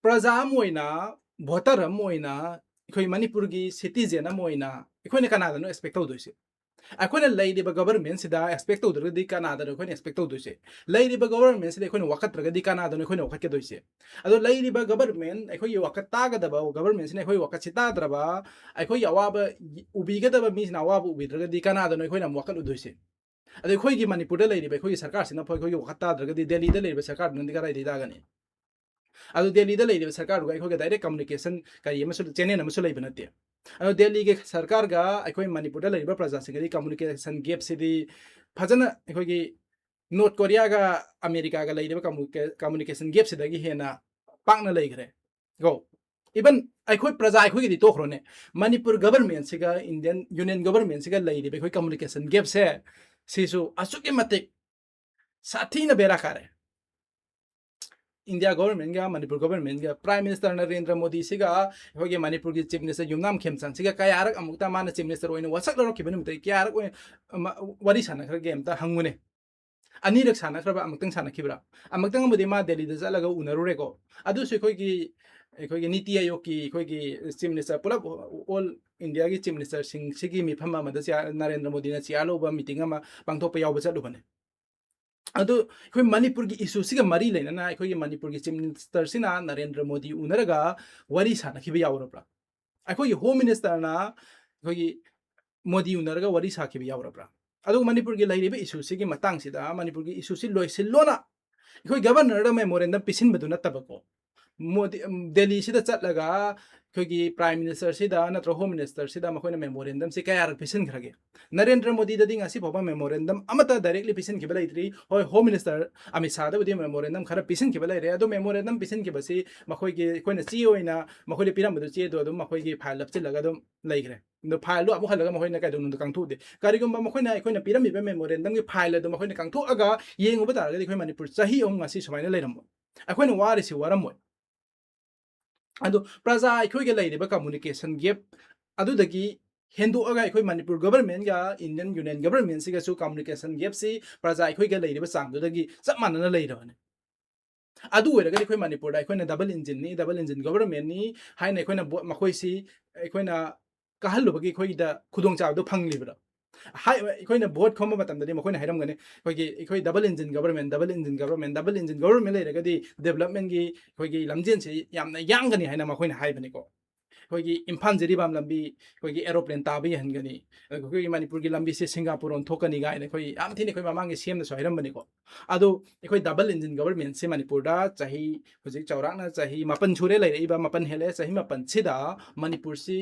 ꯄ꯭ꯔꯖꯥ ꯑꯃ ꯑꯣꯏꯅ, voter ꯑꯃ ꯑꯣꯏꯅ ꯑꯩꯈꯣꯏ ꯃꯅꯤꯄꯨꯔꯒꯤ citizen ꯑꯃ ꯑꯣꯏꯅ ꯑꯩꯈꯣꯏꯅ ꯀꯅꯥꯗꯅꯣ expect ꯇꯧꯗꯣꯏꯁꯦ? ꯑꯩꯈꯣꯏꯅ ꯂꯩꯔꯤꯕ governmentꯁꯤꯗ expect ꯇꯧꯗ꯭ꯔꯒꯗꯤ ꯀꯅꯥꯗꯅꯣ ꯑꯩꯈꯣꯏꯅ expect ꯇꯧꯗꯣꯏꯁꯦ? ꯂꯩꯔꯤꯕ governmentꯁꯤꯗ ꯑꯩꯈꯣꯏꯅ ꯋꯥꯀꯠꯇ꯭ꯔꯒꯗꯤ ꯀꯅꯥꯗꯅꯣ ꯑꯩꯈꯣꯏꯅ ꯋꯥꯀꯠꯀꯗꯣꯏꯁꯦ? ꯑꯗꯣ ꯂꯩꯔꯤꯕ government, ꯑꯩꯈꯣꯏꯒꯤ ꯋꯥꯀꯠ ꯇꯥꯒꯗꯕ governmentꯁꯤꯅ ꯑꯩꯈꯣꯏ ꯋꯥꯀꯠꯁꯤ ꯇꯥꯗ꯭ꯔꯕ, ꯑꯩꯈꯣꯏꯒꯤ ꯑꯋꯥꯕ ꯎꯕꯤꯒꯗꯕ ꯃꯤꯁꯤꯅ ꯑꯋꯥꯕ ꯎꯕꯤꯗ꯭ꯔꯒꯗꯤ ꯀꯅꯥꯗꯅꯣ ꯑꯩꯈꯣꯏꯅ ꯑꯃꯨꯛ ꯋꯥꯀꯠꯂꯨꯗꯣꯏꯁꯦ? ꯑꯗꯣ ꯑꯩꯈꯣꯏꯒꯤ ꯃꯅꯤꯄꯨꯔꯗ ꯂꯩꯔꯤꯕ ꯑꯩꯈꯣꯏꯒꯤ ꯁꯔꯀꯥꯔꯁꯤꯅ ꯐꯥꯎ ꯑꯩꯈꯣꯏꯒꯤ ꯋꯥꯀꯠ ꯇꯥꯗ꯭ꯔꯒꯗꯤ ꯗꯦꯜꯂꯤꯗ ꯂꯩꯔꯤꯕ ꯁꯔꯀꯥꯔꯗꯨꯅꯗꯤ ꯀꯗꯥꯏꯗꯒꯤ ꯇꯥꯒꯅꯤ? ꯑꯗꯨ ꯗꯦꯜꯂꯤꯗ ꯂꯩꯔꯤꯕ ꯁꯔꯀꯥꯔꯗꯨꯒ ꯑꯩꯈꯣꯏꯒ direct communication ꯀꯔꯤ ꯑꯃꯁꯨ, channel ꯑꯃꯁꯨ ꯂꯩꯕ ꯅꯠꯇꯦ꯫ ꯑꯗꯣ ꯗꯦꯜꯂꯤꯒꯤ ꯁꯔꯀꯥꯔꯒ ꯑꯩꯈꯣꯏ ꯃꯅꯤꯄꯨꯔꯗ ꯂꯩꯔꯤꯕ ꯄ꯭ꯔꯖꯥꯁꯤꯡꯒꯗꯤ communication gap ꯁꯤꯗꯤ ꯐꯖꯅ ꯑꯩꯈꯣꯏꯒꯤ ꯅꯣꯔꯠ ꯀꯣꯔꯤꯌꯥꯒ ꯑꯃꯦꯔꯤꯀꯥꯒ ꯂꯩꯔꯤꯕ communica-, communication gap ꯁꯤꯗꯒꯤ ꯍꯦꯟꯅ ꯄꯥꯛꯅ ꯂꯩꯈ꯭ꯔꯦ꯫ ꯀꯣ, even ꯑꯩꯈꯣꯏ ꯄ꯭ꯔꯖꯥ ꯑꯩꯈꯣꯏꯒꯤꯗꯤ ꯇꯣꯛꯈ꯭ꯔꯣꯅꯦ, ꯃꯅꯤꯄꯨꯔ government ꯁꯤꯒ Indian Union Government ꯁꯤꯒ ꯂꯩꯔꯤꯕ ꯑꯩꯈꯣꯏ communication gap ꯁꯦ, ꯁꯤꯁꯨ ꯑꯁꯨꯛꯀꯤ ꯃꯇꯤꯛ ꯁꯥꯊꯤꯅ ꯕꯦꯔꯥ ꯀꯥꯔꯦ꯫ ꯏꯟꯗꯤꯌꯥ government ꯒ ꯃꯅꯤꯄꯨꯔ government ꯒ Prime Minister ꯅꯔꯦꯟꯗ꯭ꯔ ꯃꯣꯗꯤꯁꯤꯒ ꯑꯩꯈꯣꯏꯒꯤ ꯃꯅꯤꯄꯨꯔꯒꯤ Chief Minister ꯌꯨꯝꯅꯥꯝ ꯈꯦꯝꯆꯥꯟꯁꯤꯒ ꯀꯌꯥꯔꯛ ꯑꯃꯨꯛꯇ ꯃꯥꯅ Chief Minister ꯑꯣꯏꯅ ꯋꯥꯁꯛ ꯂꯧꯔꯛꯈꯤꯕ ꯅꯨꯃꯤꯠꯇꯒꯤ ꯀꯌꯥꯔꯛ ꯑꯣꯏꯅ, ꯑꯃ, ꯋꯥꯔꯤ ꯁꯥꯟꯅꯈ꯭ꯔꯒꯦ ꯑꯝꯇ ꯍꯪꯉꯨꯅꯦ꯫ ꯑꯅꯤꯔꯛ ꯁꯥꯟꯅꯈ꯭ꯔꯕ, ꯑꯃꯨꯛꯇꯪ ꯁꯥꯟꯅꯈꯤꯕ꯭ꯔꯥ? ꯑꯃꯨꯛꯇꯪ ꯑꯃꯗꯤ ꯃꯥ ꯗꯦꯜꯂꯤꯗ ꯆꯠꯂꯒ ꯎꯅꯔꯨꯔꯦꯀꯣ꯫ ꯑꯗꯨꯁꯨ ꯑꯩꯈꯣꯏꯒꯤ, ꯑꯩꯈꯣꯏꯒꯤ ꯅꯤꯇꯤ ꯑꯥꯌꯣꯒꯀꯤ ꯑꯩꯈꯣꯏꯒꯤ Chief Minister ꯄꯨꯂꯞ all ꯏꯟꯗꯤꯌꯥꯒꯤ Chief Minister ꯁꯤꯡꯁꯤꯒꯤ ꯃꯤꯐꯝ ꯑꯃꯗ ꯆꯤꯌꯥ-, ꯅꯔꯦꯟꯗ꯭ꯔ ꯃꯣꯗꯤꯅ chair ꯂꯧꯕ meeting ꯑꯃ ꯄꯥꯡꯊꯣꯛꯄ ꯌꯥꯎꯕ ꯆꯠꯂꯨꯕꯅꯦ꯫ ꯑꯗꯨ ꯑꯩꯈꯣꯏ ꯃꯅꯤꯄꯨꯔꯒꯤ issue ꯁꯤꯒ ꯃꯔꯤ ꯂꯩꯅꯅ ꯑꯩꯈꯣꯏꯒꯤ ꯃꯅꯤꯄꯨꯔꯒꯤ Chief Minister ꯁꯤꯅ ꯅꯔꯦꯟꯗ꯭ꯔ ꯃꯣꯗꯤ ꯎꯅꯔꯒ ꯋꯥꯔꯤ ꯁꯥꯟꯅꯈꯤꯕ ꯌꯥꯎꯔꯕ꯭ꯔꯥ? ꯑꯩꯈꯣꯏꯒꯤ Home Minister ꯅ ꯑꯩꯈꯣꯏꯒꯤ ꯃꯣꯗꯤ ꯎꯅꯔꯒ ꯋꯥꯔꯤ ꯁꯥꯈꯤꯕ ꯌꯥꯎꯔꯕ꯭ꯔꯥ? ꯑꯗꯨꯒ ꯃꯅꯤꯄꯨꯔꯒꯤ ꯂꯩꯔꯤꯕ issue ꯁꯤꯒꯤ ꯃꯇꯥꯡꯁꯤꯗ, ꯃꯅꯤꯄꯨꯔꯒꯤ issue ꯁꯤ ꯂꯣꯏꯁꯤꯜꯂꯣꯅ ꯑꯩꯈꯣꯏ Governor ꯗ memorandum ꯄꯤꯁꯤꯟꯕꯗꯨ ꯅꯠꯇꯕꯀꯣ, ꯃꯣꯗꯤ, ꯎꯝ, ꯗꯦꯜꯂꯤꯁꯤꯗ ꯆꯠꯂꯒ ꯑꯩꯈꯣꯏꯒꯤ Prime Minister ꯁꯤꯗ ꯅꯠꯇ꯭ꯔꯒ Home Minister ꯁꯤꯗ ꯃꯈꯣꯏꯅ memorandum ꯁꯤ ꯀꯌꯥꯔꯛ ꯄꯤꯁꯤꯟꯈ꯭ꯔꯒꯦ? ꯅꯔꯦꯟꯗ꯭ꯔ ꯃꯣꯗꯤꯗꯗꯤ ꯉꯁꯤ ꯐꯥꯎꯕ memorandum ꯑꯃꯠꯇ directly ꯄꯤꯁꯤꯟꯈꯤꯕ ꯂꯩꯇ꯭ꯔꯤ꯫ ꯍꯣꯏ, Home Minister ꯑꯃꯤꯠ ꯁꯥꯍꯗꯕꯨꯗꯤ memorandum ꯈꯔ ꯄꯤꯁꯤꯟꯈꯤꯕ ꯂꯩꯔꯦ, ꯑꯗꯨ memorandum ꯄꯤꯁꯤꯟꯈꯤꯕꯁꯤ ꯃꯈꯣꯏꯒꯤ, ꯑꯩꯈꯣꯏꯅ ꯆꯦ ꯑꯣꯏꯅ ꯃꯈꯣꯏꯗ ꯄꯤꯔꯝꯕꯗꯨ, ꯆꯦꯗꯣ ꯑꯗꯨꯝ ꯃꯈꯣꯏꯒꯤ file ꯍꯥꯞꯆꯤꯜꯂꯒ ꯑꯗꯨꯝ ꯂꯩꯈ꯭ꯔꯦ꯫ ꯑꯗꯣ file ꯗꯣ ꯑꯃꯨꯛ ꯍꯜꯂꯒ ꯃꯈꯣꯏꯅ ꯀꯩꯗꯧꯅꯨꯡꯗ ꯀꯥꯡꯊꯣꯛꯎꯗꯦ꯫ ꯀꯔꯤꯒꯨꯝꯕ ꯃꯈꯣꯏꯅ ꯑꯩꯈꯣꯏꯅ ꯄꯤꯔꯝꯃꯤꯕ memorandum ꯒꯤ file ꯑꯗꯨ ꯃꯈꯣꯏꯅ ꯀꯥꯡꯊꯣꯛꯑꯒ ꯌꯦꯡꯉꯨꯕ ꯇꯥꯔꯒꯗꯤ ꯑꯩꯈꯣꯏ ꯃꯅꯤꯄꯨꯔ ꯆꯍꯤ ꯑꯍꯨꯝ ꯉꯁꯤ ꯁꯨꯃꯥꯏꯅ ꯂꯩꯔꯝꯃꯣꯏ꯫ ꯑꯩꯈꯣꯏꯅ ꯋꯥꯔꯤꯁꯤ ꯋꯥꯔꯝꯃꯣꯏ꯫ ꯑꯗꯣ ꯄ꯭ꯔꯖꯥ ꯑꯩꯈꯣꯏꯒ ꯂꯩꯔꯤꯕ communication gap ꯑꯗꯨꯗꯒꯤ ꯍꯦꯟꯗꯣꯛꯑꯒ ꯑꯩꯈꯣꯏ ꯃꯅꯤꯄꯨꯔ government ꯒ Indian Union Government ꯁꯤꯒꯁꯨ communication gap ꯁꯤ ꯄ꯭ꯔꯖꯥ ꯑꯩꯈꯣꯏꯒ ꯂꯩꯔꯤꯕ ꯆꯥꯡꯗꯨꯗꯒꯤ ꯆꯞ ꯃꯥꯟꯅꯅ ꯂꯩꯔꯕꯅꯤ꯫ ꯑꯗꯨ ꯑꯣꯏꯔꯒꯗꯤ ꯑꯩꯈꯣꯏ ꯃꯅꯤꯄꯨꯔꯗ ꯑꯩꯈꯣꯏꯅ double engine ꯅꯤ, double engine government ꯅꯤ ꯍꯥꯏꯅ ꯑꯩꯈꯣꯏꯅ ꯕꯣ-, ꯃꯈꯣꯏꯁꯤ ꯑꯩꯈꯣꯏꯅ ꯀꯥꯍꯜꯂꯨꯕꯒꯤ ꯑꯩꯈꯣꯏꯗ ꯈꯨꯗꯣꯡꯆꯥꯕꯗꯨ ꯐꯪꯂꯤꯕ꯭ꯔꯥ? ꯍꯥꯏ-, ꯑꯩꯈꯣꯏꯅ vote ꯈꯣꯝꯕ ꯃꯇꯝꯗꯗꯤ ꯃꯈꯣꯏꯅ ꯍꯥꯏꯔꯝꯒꯅꯤ, ꯑꯩꯈꯣꯏꯒꯤ, ꯑꯩꯈꯣꯏ double engine government, double engine government, double engine government ꯂꯩꯔꯒꯗꯤ development ꯀꯤ ꯑꯩꯈꯣꯏꯒꯤ ꯂꯝꯖꯦꯟꯁꯤ ꯌꯥꯝꯅ ꯌꯥꯡꯒꯅꯤ ꯍꯥꯏꯅ ꯃꯈꯣꯏꯅ ꯍꯥꯏꯕꯅꯤꯀꯣ꯫ ꯑꯩꯈꯣꯏꯒꯤ ꯏꯝꯐꯥꯜ ꯖꯤꯔꯤꯕꯥꯝ ꯂꯝꯕꯤ ꯑꯩꯈꯣꯏꯒꯤ aeroplane ꯇꯥꯕ ꯌꯥꯍꯟꯒꯅꯤ, ꯑꯗꯨꯒ ꯑꯩꯈꯣꯏꯒꯤ ꯃꯅꯤꯄꯨꯔꯒꯤ ꯂꯝꯕꯤꯁꯦ ꯁꯤꯡꯒꯥꯄꯨꯔ ꯑꯣꯟꯊꯣꯛꯀꯅꯤ ꯀꯥꯏꯅ ꯑꯩꯈꯣꯏ ꯌꯥꯝ ꯊꯤꯅ ꯑꯩꯈꯣꯏ ꯃꯃꯥꯡꯒꯤ CMꯅꯁꯨ ꯍꯥꯏꯔꯝꯕꯅꯤꯀꯣ꯫ ꯑꯗꯣ ꯑꯩꯈꯣꯏ double engine governmentꯁꯦ ꯃꯅꯤꯄꯨꯔꯗ ꯆꯍꯤ, ꯍꯧꯖꯤꯛ ꯆꯥꯎꯔꯥꯛꯅ ꯆꯍꯤ ꯃꯥꯄꯟ ꯁꯨꯔꯦ ꯂꯩꯔꯛꯏꯕ, ꯃꯥꯄꯟ ꯍꯦꯜꯂꯦ꯫ ꯆꯍꯤ ꯃꯥꯄꯟꯁꯤꯗ ꯃꯅꯤꯄꯨꯔꯁꯤ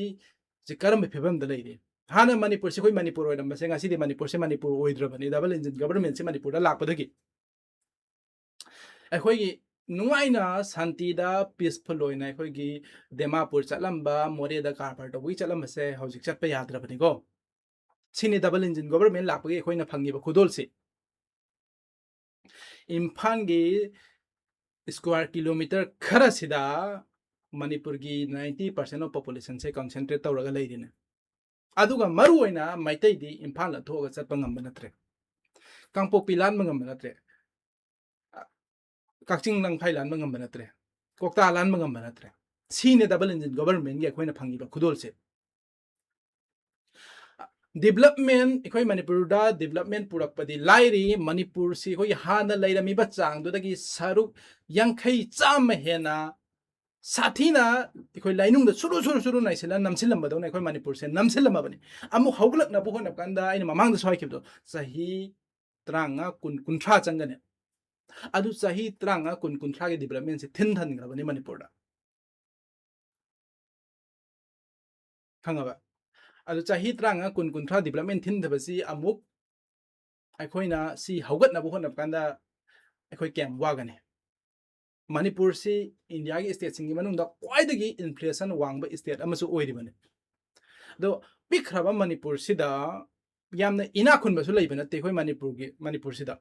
ꯍꯧꯖꯤꯛ ꯀꯔꯝꯕ ꯐꯤꯕꯝꯗ ꯂꯩꯔꯤ? ꯍꯥꯟꯅ ꯃꯅꯤꯄꯨꯔꯁꯤ ꯑꯩꯈꯣꯏ ꯃꯅꯤꯄꯨꯔ ꯑꯣꯏꯔꯝꯕꯁꯦ ꯉꯁꯤꯗꯤ ꯃꯅꯤꯄꯨꯔꯁꯦ ꯃꯅꯤꯄꯨꯔ ꯑꯣꯏꯗ꯭ꯔꯕꯅꯤ, double engine governmentꯁꯦ ꯃꯅꯤꯄꯨꯔꯗ ꯂꯥꯛꯄꯗꯒꯤ꯫ ꯑꯩꯈꯣꯏꯒꯤ ꯅꯨꯡꯉꯥꯏꯅ ꯁꯥꯟꯇꯤꯗ peaceful ꯑꯣꯏꯅ ꯑꯩꯈꯣꯏꯒꯤ ꯗꯤꯃꯥꯄꯨꯔ ꯆꯠꯂꯝꯕ, ꯃꯣꯔꯦꯗ ꯀꯔꯕꯥꯔ ꯇꯧꯕꯒꯤ ꯆꯠꯂꯝꯕꯁꯦ ꯍꯧꯖꯤꯛ ꯆꯠꯄ ꯌꯥꯗ꯭ꯔꯕꯅꯤꯀꯣ꯫ ꯁꯤꯅꯤ double engine government ꯂꯥꯛꯄꯒꯤ ꯑꯩꯈꯣꯏꯅ ꯐꯪꯉꯤꯕ ꯈꯨꯗꯣꯜꯁꯤ꯫ ꯏꯝꯐꯥꯜꯒꯤ square kilometre ꯈꯔꯁꯤꯗ ꯃꯅꯤꯄꯨꯔꯒꯤ ninety percent of populationꯁꯦ concentrate ꯇꯧꯔꯒ ꯂꯩꯔꯤꯅꯦ꯫ ꯑꯗꯨꯒ ꯃꯔꯨ ꯑꯣꯏꯅ ꯃꯩꯇꯩꯗꯤ ꯏꯝꯐꯥꯜꯗ ꯊꯣꯛꯑꯒ ꯆꯠꯄ ꯉꯝꯕ ꯅꯠꯇ꯭ꯔꯦ, ꯀꯥꯡꯄꯣꯛꯄꯤ ꯂꯥꯟꯕ ꯉꯝꯕ ꯅꯠꯇ꯭ꯔꯦ, ꯀꯛꯆꯤꯡ ꯂꯝꯈꯥꯏ ꯂꯥꯟꯕ ꯉꯝꯕ ꯅꯠꯇ꯭ꯔꯦ, ꯀꯣꯛꯇꯥ ꯂꯥꯟꯕ ꯉꯝꯕ ꯅꯠꯇ꯭ꯔꯦ꯫ ꯁꯤꯅꯦ double engine governmentꯒꯤ ꯑꯩꯈꯣꯏꯅ ꯐꯪꯉꯤꯕ ꯈꯨꯗꯣꯜꯁꯦ꯫ Development, ꯑꯩꯈꯣꯏ ꯃꯅꯤꯄꯨꯔꯗ development ꯄꯨꯔꯛꯄꯗꯤ ꯂꯥꯏꯔꯤ, ꯃꯅꯤꯄꯨꯔꯁꯤ ꯑꯩꯈꯣꯏꯒꯤ ꯍꯥꯟꯅ ꯂꯩꯔꯝꯃꯤꯕ ꯆꯥꯡꯗꯨꯗꯒꯤ ꯁꯔꯨꯛ ꯌꯥꯡꯈꯩ, ꯆꯥꯝꯃ ꯍꯦꯟꯅ ꯁꯥꯊꯤꯅ ꯑꯩꯈꯣꯏ ꯂꯥꯏꯅꯨꯡꯗ ꯁꯨꯔꯨ ꯁꯨꯔꯨ ꯁꯨꯔꯨ ꯅꯩꯁꯤꯜꯂ ꯅꯝꯁꯤꯜꯂꯝꯕꯗꯧꯅ ꯑꯩꯈꯣꯏ ꯃꯅꯤꯄꯨꯔꯁꯦ ꯅꯝꯁꯤꯜꯂꯝꯃꯕꯅꯤ꯫ ꯑꯃꯨꯛ ꯍꯧꯒꯠꯂꯛꯅꯕ ꯍꯣꯠꯅꯕ ꯀꯥꯟꯗ ꯑꯩꯅ ꯃꯃꯥꯡꯗꯁꯨ ꯍꯥꯏꯈꯤꯕꯗꯣ, ꯆꯍꯤ ꯇꯔꯥꯃꯉꯥ, ꯀꯨꯟ, ꯀꯨꯟꯊ꯭ꯔꯥ ꯆꯪꯒꯅꯤ꯫ ꯑꯗꯨ ꯆꯍꯤ ꯇꯔꯥꯃꯉꯥ, ꯀꯨꯟ, ꯀꯨꯟꯊ꯭ꯔꯥꯒꯤ developmentꯁꯦ ꯊꯤꯟꯊꯟꯈ꯭ꯔꯕꯅꯤ ꯃꯅꯤꯄꯨꯔꯗ꯫ ꯈꯪꯉꯕ? ꯑꯗꯨ ꯆꯍꯤ ꯇꯔꯥꯃꯉꯥ, ꯀꯨꯟ, ꯀꯨꯟꯊ꯭ꯔꯥ development ꯊꯤꯟꯊꯕꯁꯤ ꯑꯃꯨꯛ ꯑꯩꯈꯣꯏꯅ ꯁꯤ ꯍꯧꯒꯠꯅꯕ ꯍꯣꯠꯅꯕ ꯀꯥꯟꯗ ꯑꯩꯈꯣꯏ ꯀꯌꯥꯝ ꯋꯥꯒꯅꯤ? ꯃꯅꯤꯄꯨꯔꯁꯤ ꯏꯟꯗꯤꯌꯥꯒꯤ stateꯁꯤꯡꯒꯤ ꯃꯅꯨꯡꯗ ꯈ꯭ꯋꯥꯏꯗꯒꯤ inflation ꯋꯥꯡꯕ state ꯑꯃꯁꯨ ꯑꯣꯏꯔꯤꯕꯅꯤ꯫ ꯑꯗꯣ ꯄꯤꯛꯈ꯭ꯔꯕ ꯃꯅꯤꯄꯨꯔꯁꯤꯗ ꯌꯥꯝꯅ ꯏꯅꯥꯛ ꯈꯨꯟꯕꯁꯨ ꯂꯩꯕ ꯅꯠꯇꯦ ꯑꯩꯈꯣꯏ ꯃꯅꯤꯄꯨꯔꯒꯤ, ꯃꯅꯤꯄꯨꯔꯁꯤꯗ꯫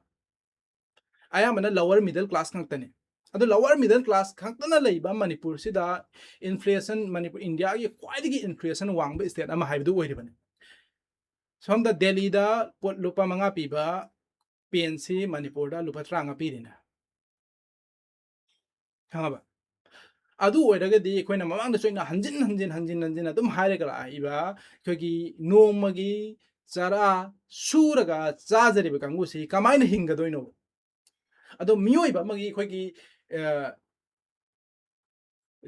ꯑꯌꯥꯝꯕꯅ lower middle class ꯉꯥꯛꯇꯅꯤ꯫ ꯑꯗꯣ lower middle class ꯈꯛꯇꯅ ꯂꯩꯕ ꯃꯅꯤꯄꯨꯔꯁꯤꯗ inflation, ꯃꯅꯤꯄꯨꯔ ꯏꯟꯗꯤꯌꯥꯒꯤ ꯈ꯭ꯋꯥꯏꯗꯒꯤ inflation ꯋꯥꯡꯕ state ꯑꯃ ꯍꯥꯏꯕꯗꯨ ꯑꯣꯏꯔꯤꯕꯅꯤ꯫ ꯁꯣꯝꯗ ꯗꯦꯜꯂꯤꯗ ꯄꯣꯠ ꯂꯨꯄꯥ ꯃꯉꯥ ꯄꯤꯕ penꯁꯤ ꯃꯅꯤꯄꯨꯔꯗ ꯂꯨꯄꯥ ꯇꯔꯥꯃꯉꯥ ꯄꯤꯔꯤꯅꯦ꯫ ꯈꯪꯉꯕ? ꯑꯗꯨ ꯑꯣꯏꯔꯒꯗꯤ ꯑꯩꯈꯣꯏꯅ ꯃꯃꯥꯡꯗꯁꯨ ꯑꯩꯅ ꯍꯟꯖꯤꯟ ꯍꯟꯖꯤꯟ, ꯍꯟꯖꯤꯟ ꯍꯟꯖꯤꯟ ꯑꯗꯨꯝ ꯍꯥꯏꯔꯒ ꯂꯥꯛꯏꯕ ꯑꯩꯈꯣꯏꯒꯤ ꯅꯣꯡꯃꯒꯤ ꯆꯔꯥ ꯁꯨꯔꯒ ꯆꯥꯖꯔꯤꯕ ꯀꯥꯡꯕꯨꯁꯤ ꯀꯃꯥꯏꯅ ꯍꯤꯡꯒꯗꯣꯏꯅꯣ? ꯑꯗꯣ ꯃꯤꯑꯣꯏꯕ ꯑꯃꯒꯤ ꯑꯩꯈꯣꯏꯒꯤ, ꯑ,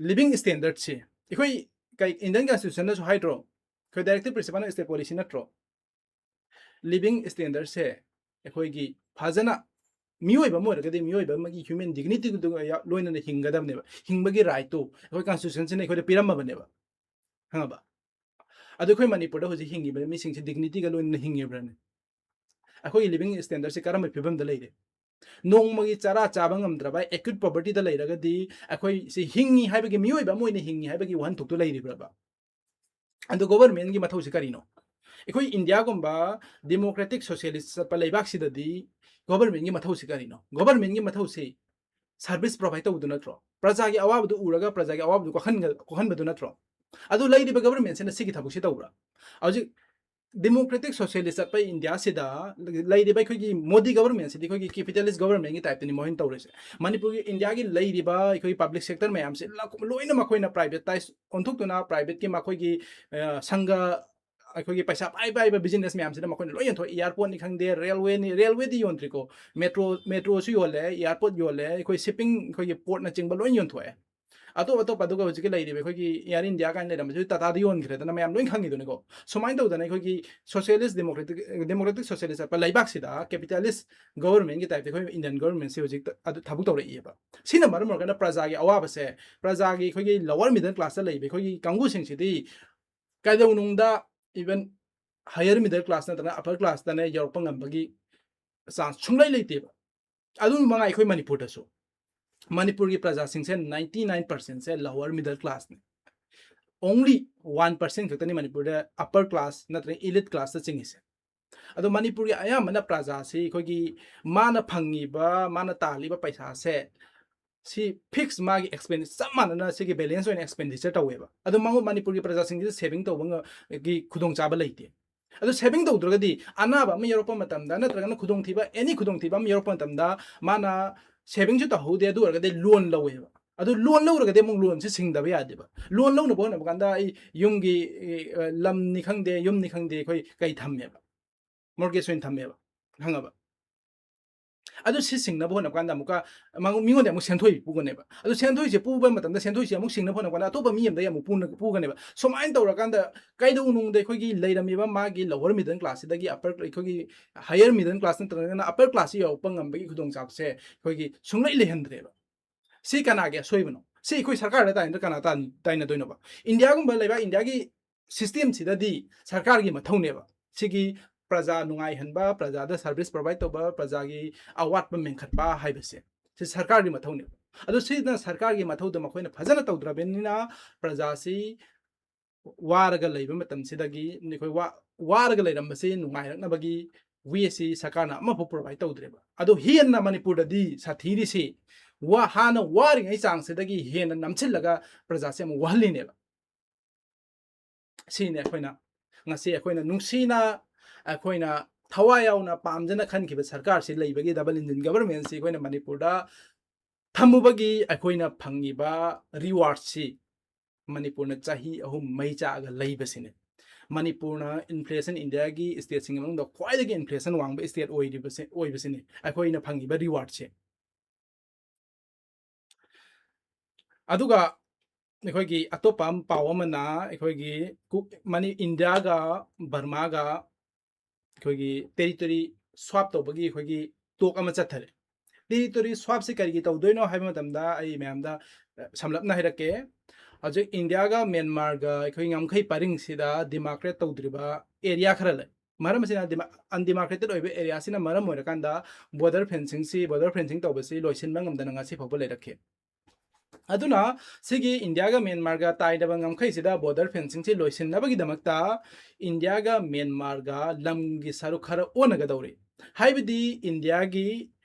living standardꯁꯦ ꯑꯩꯈꯣꯏ ꯀꯩ Indian Constitution ꯅꯁꯨ ꯍꯥꯏꯗ꯭ꯔꯣ? ꯑꯩꯈꯣꯏ directive principle of state policy ꯅꯠꯇ꯭ꯔꯣ? Living standard ꯁꯦ ꯑꯩꯈꯣꯏꯒꯤ ꯐꯖꯅ ꯃꯤꯑꯣꯏꯕ ꯑꯃ ꯑꯣꯏꯔꯒꯗꯤ ꯃꯤꯑꯣꯏꯕ ꯑꯃꯒꯤ human dignity ꯗꯨꯒ ꯌꯥ-, ꯂꯣꯏꯅꯅ ꯍꯤꯡꯒꯗꯕꯅꯦꯕ꯫ ꯍꯤꯡꯕꯒꯤ right ꯇꯨ ꯑꯩꯈꯣꯏ Constitution ꯁꯤꯅ ꯑꯩꯈꯣꯏꯗ ꯄꯤꯔꯝꯃꯕꯅꯦꯕ꯫ ꯈꯪꯉꯕ? ꯑꯗꯣ ꯑꯩꯈꯣꯏ ꯃꯅꯤꯄꯨꯔꯗ ꯍꯧꯖꯤꯛ ꯍꯤꯡꯉꯤꯕ ꯃꯤꯁꯤꯡꯁꯦ dignity ꯒ ꯂꯣꯏꯅꯅ ꯍꯤꯡꯉꯤꯕ꯭ꯔꯅꯦ? ꯑꯩꯈꯣꯏꯒꯤ living standard ꯁꯦ ꯀꯔꯝꯕ ꯐꯤꯕꯝꯗ ꯂꯩꯔꯦ? ꯅꯣꯡꯃꯒꯤ ꯆꯔꯥ ꯆꯥꯕ ꯉꯝꯗ꯭ꯔꯕ acute poverty ꯗ ꯂꯩꯔꯒꯗꯤ ꯑꯩꯈꯣꯏ ꯁꯤ ꯍꯤꯡꯉꯤ ꯍꯥꯏꯕꯒꯤ, ꯃꯤꯑꯣꯏꯕ ꯑꯃ ꯑꯣꯏꯅ ꯍꯤꯡꯉꯤ ꯍꯥꯏꯕꯒꯤ ꯋꯥꯍꯟꯊꯣꯛꯇꯨ ꯂꯩꯔꯤꯕ꯭ꯔꯕ? ꯑꯗꯣ government ꯀꯤ ꯃꯊꯧꯁꯤ ꯀꯔꯤꯅꯣ? ꯑꯩꯈꯣꯏ India ꯒꯨꯝꯕ democratic socialist ꯆꯠꯄ ꯂꯩꯕꯥꯛꯁꯤꯗꯗꯤ government ꯀꯤ ꯃꯊꯧꯁꯤ ꯀꯔꯤꯅꯣ? Government ꯀꯤ ꯃꯊꯧꯁꯤ service provide ꯇꯧꯕꯗꯨ ꯅꯠꯇ꯭ꯔꯣ? ꯄ꯭ꯔꯖꯥꯒꯤ ꯑꯋꯥꯕꯗꯨ ꯎꯔꯒ ꯄ꯭ꯔꯖꯥꯒꯤ ꯑꯋꯥꯕꯗꯨ ꯀꯣꯛꯍꯟꯒ-, ꯀꯣꯛꯍꯟꯕꯗꯨ ꯅꯠꯇ꯭ꯔꯣ? ꯑꯗꯨ ꯂꯩꯔꯤꯕ government ꯁꯤꯅ ꯁꯤꯒꯤ ꯊꯕꯛꯁꯤ ꯇꯧꯕ꯭ꯔꯥ? ꯍꯧꯖꯤꯛ democratic socialist ꯆꯠꯄ India ꯁꯤꯗ ꯂꯩꯔꯤꯕ ꯑꯩꯈꯣꯏꯒꯤ ꯃꯣꯗꯤ government ꯁꯤꯗꯤ ꯑꯩꯈꯣꯏꯒꯤ capitalist government ꯀꯤ type ꯇꯅꯤ ꯃꯈꯣꯏꯅ ꯇꯧꯔꯤꯁꯦ꯫ ꯃꯅꯤꯄꯨꯔꯒꯤ, India ꯒꯤ ꯂꯩꯔꯤꯕ ꯑꯩꯈꯣꯏꯒꯤ public sector ꯃꯌꯥꯝꯁꯦ ꯂ-, ꯂꯣꯏꯅ ꯃꯈꯣꯏꯅ privatise ꯑꯣꯟꯊꯣꯛꯇꯨꯅ, private ꯀꯤ ꯃꯈꯣꯏꯒꯤ, ꯑ, ꯁꯪꯒ, ꯑꯩꯈꯣꯏꯒꯤ ꯄꯩꯁꯥ ꯄꯥꯏ ꯄꯥꯏꯕ business ꯃꯌꯥꯝꯁꯤꯗ ꯃꯈꯣꯏꯅ ꯂꯣꯏ ꯌꯣꯟꯊꯣꯛꯑꯦ꯫ Airport ꯅꯤ ꯈꯪꯗꯦ, railway ꯅꯤ, railway ꯗꯤ ꯌꯣꯟꯗ꯭ꯔꯤꯀꯣ, metro, metro ꯁꯨ ꯌꯣꯜꯂꯦ, airport ꯌꯣꯜꯂꯦ, ꯑꯩꯈꯣꯏ shipping, ꯑꯩꯈꯣꯏꯒꯤ port ꯅꯆꯤꯡꯕ ꯂꯣꯏ ꯌꯣꯟꯊꯣꯛꯑꯦ꯫ ꯑꯇꯣꯞ ꯑꯇꯣꯞꯄ, ꯑꯗꯨꯒ ꯍꯧꯖꯤꯛꯀꯤ ꯂꯩꯔꯤꯕ ꯑꯩꯈꯣꯏꯒꯤ Air India ꯀꯥꯏꯅ ꯂꯩꯔꯝꯕꯁꯨ Tata ꯗ ꯌꯣꯟꯈ꯭ꯔꯦꯗꯅ, ꯃꯌꯥꯝ ꯂꯣꯏ ꯈꯪꯉꯤꯗꯨꯅꯤꯀꯣ꯫ ꯁꯨꯃꯥꯏꯅ ꯇꯧꯗꯅ ꯑꯩꯈꯣꯏꯒꯤ socialist democratic, democratic socialist ꯆꯠꯄ ꯂꯩꯕꯥꯛꯁꯤꯗ capitalist government ꯀꯤ type ꯇ ꯑꯩꯈꯣꯏ Indian government ꯁꯤ ꯍꯧꯖꯤꯛ ꯑꯗꯨ ꯊꯕꯛ ꯇꯧꯔꯛꯏꯑꯕ꯫ ꯁꯤꯅ ꯃꯔꯝ ꯑꯣꯏꯔꯒꯅ ꯄ꯭ꯔꯖꯥꯒꯤ ꯑꯋꯥꯕꯁꯦ, ꯄ꯭ꯔꯖꯥꯒꯤ ꯑꯩꯈꯣꯏꯒꯤ lower middle class ꯇ ꯂꯩꯕ ꯑꯩꯈꯣꯏꯒꯤ ꯀꯥꯡꯕꯨꯁꯤꯡꯁꯤꯗꯤ ꯀꯩꯗꯧꯅꯨꯡꯗ even higher middle class ꯅꯠꯇ꯭ꯔꯒ upper class ꯇꯅ ꯌꯧꯔꯛꯄ ꯉꯝꯕꯒꯤ chance ꯁꯨꯡꯂꯩ ꯂꯩꯇꯦꯕ꯫ ꯑꯗꯨ ꯃꯉꯥꯏ ꯑꯩꯈꯣꯏ ꯃꯅꯤꯄꯨꯔꯗꯁꯨ꯫ ꯃꯅꯤꯄꯨꯔꯒꯤ ꯄ꯭ꯔꯖꯥꯁꯤꯡꯁꯦ ninety nine percent ꯁꯦ lower middle class ꯅꯤ꯫ Only one percent ꯈꯛꯇꯅꯤ ꯃꯅꯤꯄꯨꯔꯗ upper class ꯅꯠꯇ꯭ꯔꯒ elite class ꯇ ꯆꯤꯡꯉꯤꯁꯦ꯫ ꯑꯗꯣ ꯃꯅꯤꯄꯨꯔꯒꯤ ꯑꯌꯥꯝꯕꯅ ꯄ꯭ꯔꯖꯥꯁꯤ ꯑꯩꯈꯣꯏꯒꯤ ꯃꯥꯅ ꯐꯪꯉꯤꯕ, ꯃꯥꯅ ꯇꯥꯜꯂꯤꯕ ꯄꯩꯁꯥꯁꯦ ꯁꯤ fix ꯃꯥꯒꯤ expenditure ꯆꯞ ꯃꯥꯟꯅꯅ ꯁꯤꯒꯤ balance ꯑꯣꯏꯅ expenditure ꯇꯧꯋꯦꯕ꯫ ꯑꯗꯣ ꯃꯉꯣ-, ꯃꯅꯤꯄꯨꯔꯒꯤ ꯄ꯭ꯔꯖꯥꯁꯤꯡꯁꯤꯗ saving ꯇꯧꯕ ꯉ-, ꯒꯤ ꯈꯨꯗꯣꯡꯆꯥꯕ ꯂꯩꯇꯦ꯫ ꯑꯗꯣ saving ꯇꯧꯗ꯭ꯔꯒꯗꯤ ꯑꯅꯥꯕ ꯑꯃ ꯌꯥꯎꯔꯛꯄ ꯃꯇꯝꯗ ꯅꯠꯇ꯭ꯔꯒꯅ ꯈꯨꯗꯣꯡꯊꯤꯕ, any ꯈꯨꯗꯣꯡꯊꯤꯕ ꯑꯃ ꯌꯥꯎꯔꯛꯄ ꯃꯇꯝꯗ ꯃꯥꯅ saving ꯁꯨ ꯇꯧꯍꯧꯗꯦ, ꯑꯗꯨ ꯑꯣꯏꯔꯒꯗꯤ loan ꯂꯧꯋꯦꯕ꯫ ꯑꯗꯨ loan ꯂꯧꯔꯒꯗꯤ ꯑꯃꯨꯛ loan ꯁꯦ ꯁꯤꯡꯗꯕ ꯌꯥꯗꯦꯕ꯫ Loan ꯂꯧꯅꯕ ꯍꯣꯠꯅꯕ ꯀꯥꯟꯗ ꯑꯩ ꯌꯨꯝꯒꯤ, ꯑ, ꯂꯝꯅꯤ ꯈꯪꯗꯦ, ꯌꯨꯝꯅꯤ ꯈꯪꯗꯦ, ꯑꯩꯈꯣꯏ ꯀꯩ ꯊꯝꯃꯦꯕ? Mortgage ꯑꯣꯏꯅ ꯊꯝꯃꯦꯕ꯫ ꯈꯪꯉꯕ? ꯑꯗꯨ ꯁꯤ ꯁꯤꯡꯅꯕ ꯍꯣꯠꯅꯕ ꯀꯥꯟꯗ ꯑꯃꯨꯛꯀ ꯃꯉꯣꯟ-, ꯃꯤꯉꯣꯟꯗ ꯑꯃꯨꯛ ꯁꯦꯟꯊꯣꯏ ꯄꯨꯒꯅꯦꯕ꯫ ꯑꯗꯨ ꯁꯦꯟꯊꯣꯏꯁꯦ ꯄꯨꯕ ꯃꯇꯝꯗ ꯁꯦꯟꯊꯣꯏꯁꯦ ꯑꯃꯨꯛ ꯁꯤꯡꯅꯕ ꯍꯣꯠꯅꯕ ꯀꯥꯟꯗ ꯑꯇꯣꯞꯄ ꯃꯤ ꯑꯃꯗꯒꯤ ꯑꯃꯨꯛ ꯄꯨꯅ-, ꯄꯨꯒꯅꯦꯕ꯫ ꯁꯨꯃꯥꯏꯅ ꯇꯧꯔꯀꯥꯟꯗ ꯀꯩꯗꯧꯅꯨꯡꯗ ꯑꯩꯈꯣꯏꯒꯤ ꯂꯩꯔꯝꯃꯤꯕ ꯃꯥꯒꯤ lower middle class ꯁꯤꯗꯒꯤ upper, ꯑꯩꯈꯣꯏꯒꯤ higher middle class ꯅꯠꯇ꯭ꯔꯒꯅ upper class ꯁꯤ ꯌꯧꯔꯛꯄ ꯉꯝꯕꯒꯤ ꯈꯨꯗꯣꯡꯆꯥꯕꯁꯦ ꯑꯩꯈꯣꯏꯒꯤ ꯁꯨꯡꯂꯩ ꯂꯩꯍꯟꯗ꯭ꯔꯦꯕ꯫ ꯁꯤ ꯀꯅꯥꯒꯤ ꯑꯁꯣꯏꯕꯅꯣ? ꯁꯤ ꯑꯩꯈꯣꯏ ꯁꯔꯀꯥꯔꯗ ꯇꯥꯏꯅꯗ꯭ꯔ ꯀꯅꯥ ꯇꯥꯟ-, ꯇꯥꯏꯅꯗꯣꯏꯅꯣꯕ? ꯏꯟꯗꯤꯌꯥꯒꯨꯝꯕ ꯂꯩꯕꯥꯛ, ꯏꯟꯗꯤꯌꯥꯒꯤ system ꯁꯤꯗꯗꯤ ꯁꯔꯀꯥꯔꯒꯤ ꯃꯊꯧꯅꯦꯕ꯫ ꯁꯤꯒꯤ ꯄ꯭ꯔꯖꯥ ꯅꯨꯡꯉꯥꯏꯍꯟꯕ, ꯄ꯭ꯔꯖꯥꯗ service provide ꯇꯧꯕ, ꯄ꯭ꯔꯖꯥꯒꯤ ꯑꯋꯥꯠꯄ ꯃꯦꯟꯈꯠꯄ ꯍꯥꯏꯕꯁꯦ, ꯁꯤ ꯁꯔꯀꯥꯔꯒꯤ ꯃꯊꯧꯅꯦꯕ꯫ ꯑꯗꯣ ꯁꯤꯅ ꯁꯔꯀꯥꯔꯒꯤ ꯃꯊꯧꯗꯣ ꯃꯈꯣꯏꯅ ꯐꯖꯅ ꯇꯧꯗ꯭ꯔꯕꯅꯤꯅ ꯄ꯭ꯔꯖꯥꯁꯤ ꯋꯥꯔꯒ ꯂꯩꯕ ꯃꯇꯝꯁꯤꯗꯒꯤ ꯑꯩꯈꯣꯏ ꯋꯥ-, ꯋꯥꯔꯒ ꯂꯩꯔꯝꯕꯁꯤ ꯅꯨꯡꯉꯥꯏꯔꯛꯅꯕꯒꯤ way ꯁꯤ ꯁꯔꯀꯥꯔꯅ ꯑꯃꯐꯥꯎ provide ꯇꯧꯗ꯭ꯔꯦꯕ꯫ ꯑꯗꯣ ꯍꯦꯟꯅ ꯃꯅꯤꯄꯨꯔꯗꯗꯤ ꯁꯥꯊꯤꯔꯤꯁꯤ ꯋꯥ-, ꯍꯥꯟꯅ ꯋꯥꯔꯤꯉꯩ ꯆꯥꯡꯁꯤꯗꯒꯤ ꯍꯦꯟꯅ ꯅꯝꯁꯤꯜꯂꯒ ꯄ꯭ꯔꯖꯥꯁꯦ ꯑꯃꯨꯛ ꯋꯥꯍꯜꯂꯤꯅꯦꯕ꯫ ꯁꯤꯅꯤ ꯑꯩꯈꯣꯏꯅ ꯉꯁꯤ ꯑꯩꯈꯣꯏꯅ ꯅꯨꯡꯁꯤꯅ, ꯑꯩꯈꯣꯏꯅ ꯊꯋꯥꯏ ꯌꯥꯎꯅ ꯄꯥꯝꯖꯅ ꯈꯟꯈꯤꯕ ꯁꯔꯀꯥꯔꯁꯤ ꯂꯩꯕꯒꯤ, double engine government ꯁꯤ ꯑꯩꯈꯣꯏꯅ ꯃꯅꯤꯄꯨꯔꯗ ꯊꯝꯃꯨꯕꯒꯤ ꯑꯩꯈꯣꯏꯅ ꯐꯪꯉꯤꯕ reward ꯁꯤ ꯃꯅꯤꯄꯨꯔꯅ ꯆꯍꯤ ꯑꯍꯨꯝ ꯃꯩ ꯆꯥꯛꯑꯒ ꯂꯩꯕꯁꯤꯅꯤ꯫ ꯃꯅꯤꯄꯨꯔꯅ inflation ꯏꯟꯗꯤꯌꯥꯒꯤ state ꯁꯤꯡꯒꯤ ꯃꯅꯨꯡꯗ ꯈ꯭ꯋꯥꯏꯗꯒꯤ inflation ꯋꯥꯡꯕ state ꯑꯣꯏꯔꯤꯕꯁꯦ, ꯑꯣꯏꯕꯁꯤꯅꯤ ꯑꯩꯈꯣꯏꯅ ꯐꯪꯉꯤꯕ reward ꯁꯦ꯫ ꯑꯗꯨꯒ ꯑꯩꯈꯣꯏꯒꯤ ꯑꯇꯣꯞꯄ ꯑꯃ, ꯄꯥꯎ ꯑꯃꯅ ꯑꯩꯈꯣꯏꯒꯤ ꯀꯨ-, ꯃꯅꯤ-, ꯏꯟꯗꯤꯌꯥꯒ ꯕꯔꯃꯥꯒ ꯑꯩꯈꯣꯏꯒꯤ territory swap ꯇꯧꯕꯒꯤ ꯑꯩꯈꯣꯏꯒꯤ talk ꯑꯃ ꯆꯠꯊꯔꯦ꯫ Territory swap ꯁꯤ ꯀꯔꯤꯒꯤ ꯇꯧꯗꯣꯏꯅꯣ ꯍꯥꯏꯕ ꯃꯇꯝꯗ ꯑꯩ ꯃꯌꯥꯝꯗ, ꯑ, ꯁꯝꯂꯞꯅ ꯍꯥꯏꯔꯛꯀꯦ꯫ ꯍꯧꯖꯤꯛ ꯏꯟꯗꯤꯌꯥꯒ ꯃ꯭ꯌꯥꯟꯃꯥꯔꯒ ꯑꯩꯈꯣꯏ ꯉꯝꯈꯩ ꯄꯔꯤꯡꯁꯤꯗ demarcate ꯇꯧꯗ꯭ꯔꯤꯕ area ꯈꯔ ꯂꯩ꯫ ꯃꯔꯝ ꯑꯁꯤꯅ ꯗꯤꯃꯥ-, undemarcated ꯑꯣꯏꯕ area ꯁꯤꯅ ꯃꯔꯝ ꯑꯣꯏꯔꯀꯥꯟꯗ border fencing ꯁꯤ, border fencing ꯇꯧꯕꯁꯤ ꯂꯣꯏꯁꯤꯟꯕ ꯉꯝꯗꯅ ꯉꯁꯤ ꯐꯥꯎꯕ ꯂꯩꯔꯛꯈꯤ꯫ ꯑꯗꯨꯅ ꯁꯤꯒꯤ ꯏꯟꯗꯤꯌꯥꯒ ꯃ꯭ꯌꯥꯟꯃꯥꯔꯒ ꯇꯥꯏꯅꯕ ꯉꯝꯈꯩꯁꯤꯗ border fencing ꯁꯤ ꯂꯣꯏꯁꯤꯟꯅꯕꯒꯤꯗꯃꯛꯇ ꯏꯟꯗꯤꯌꯥꯒ ꯃ꯭ꯌꯥꯟꯃꯥꯔꯒ ꯂꯝꯒꯤ ꯁꯔꯨꯛ ꯈꯔ ꯑꯣꯟꯅꯒꯗꯧꯔꯤ꯫ ꯍꯥꯏꯕꯗꯤ ꯏꯟꯗꯤꯌꯥꯒꯤ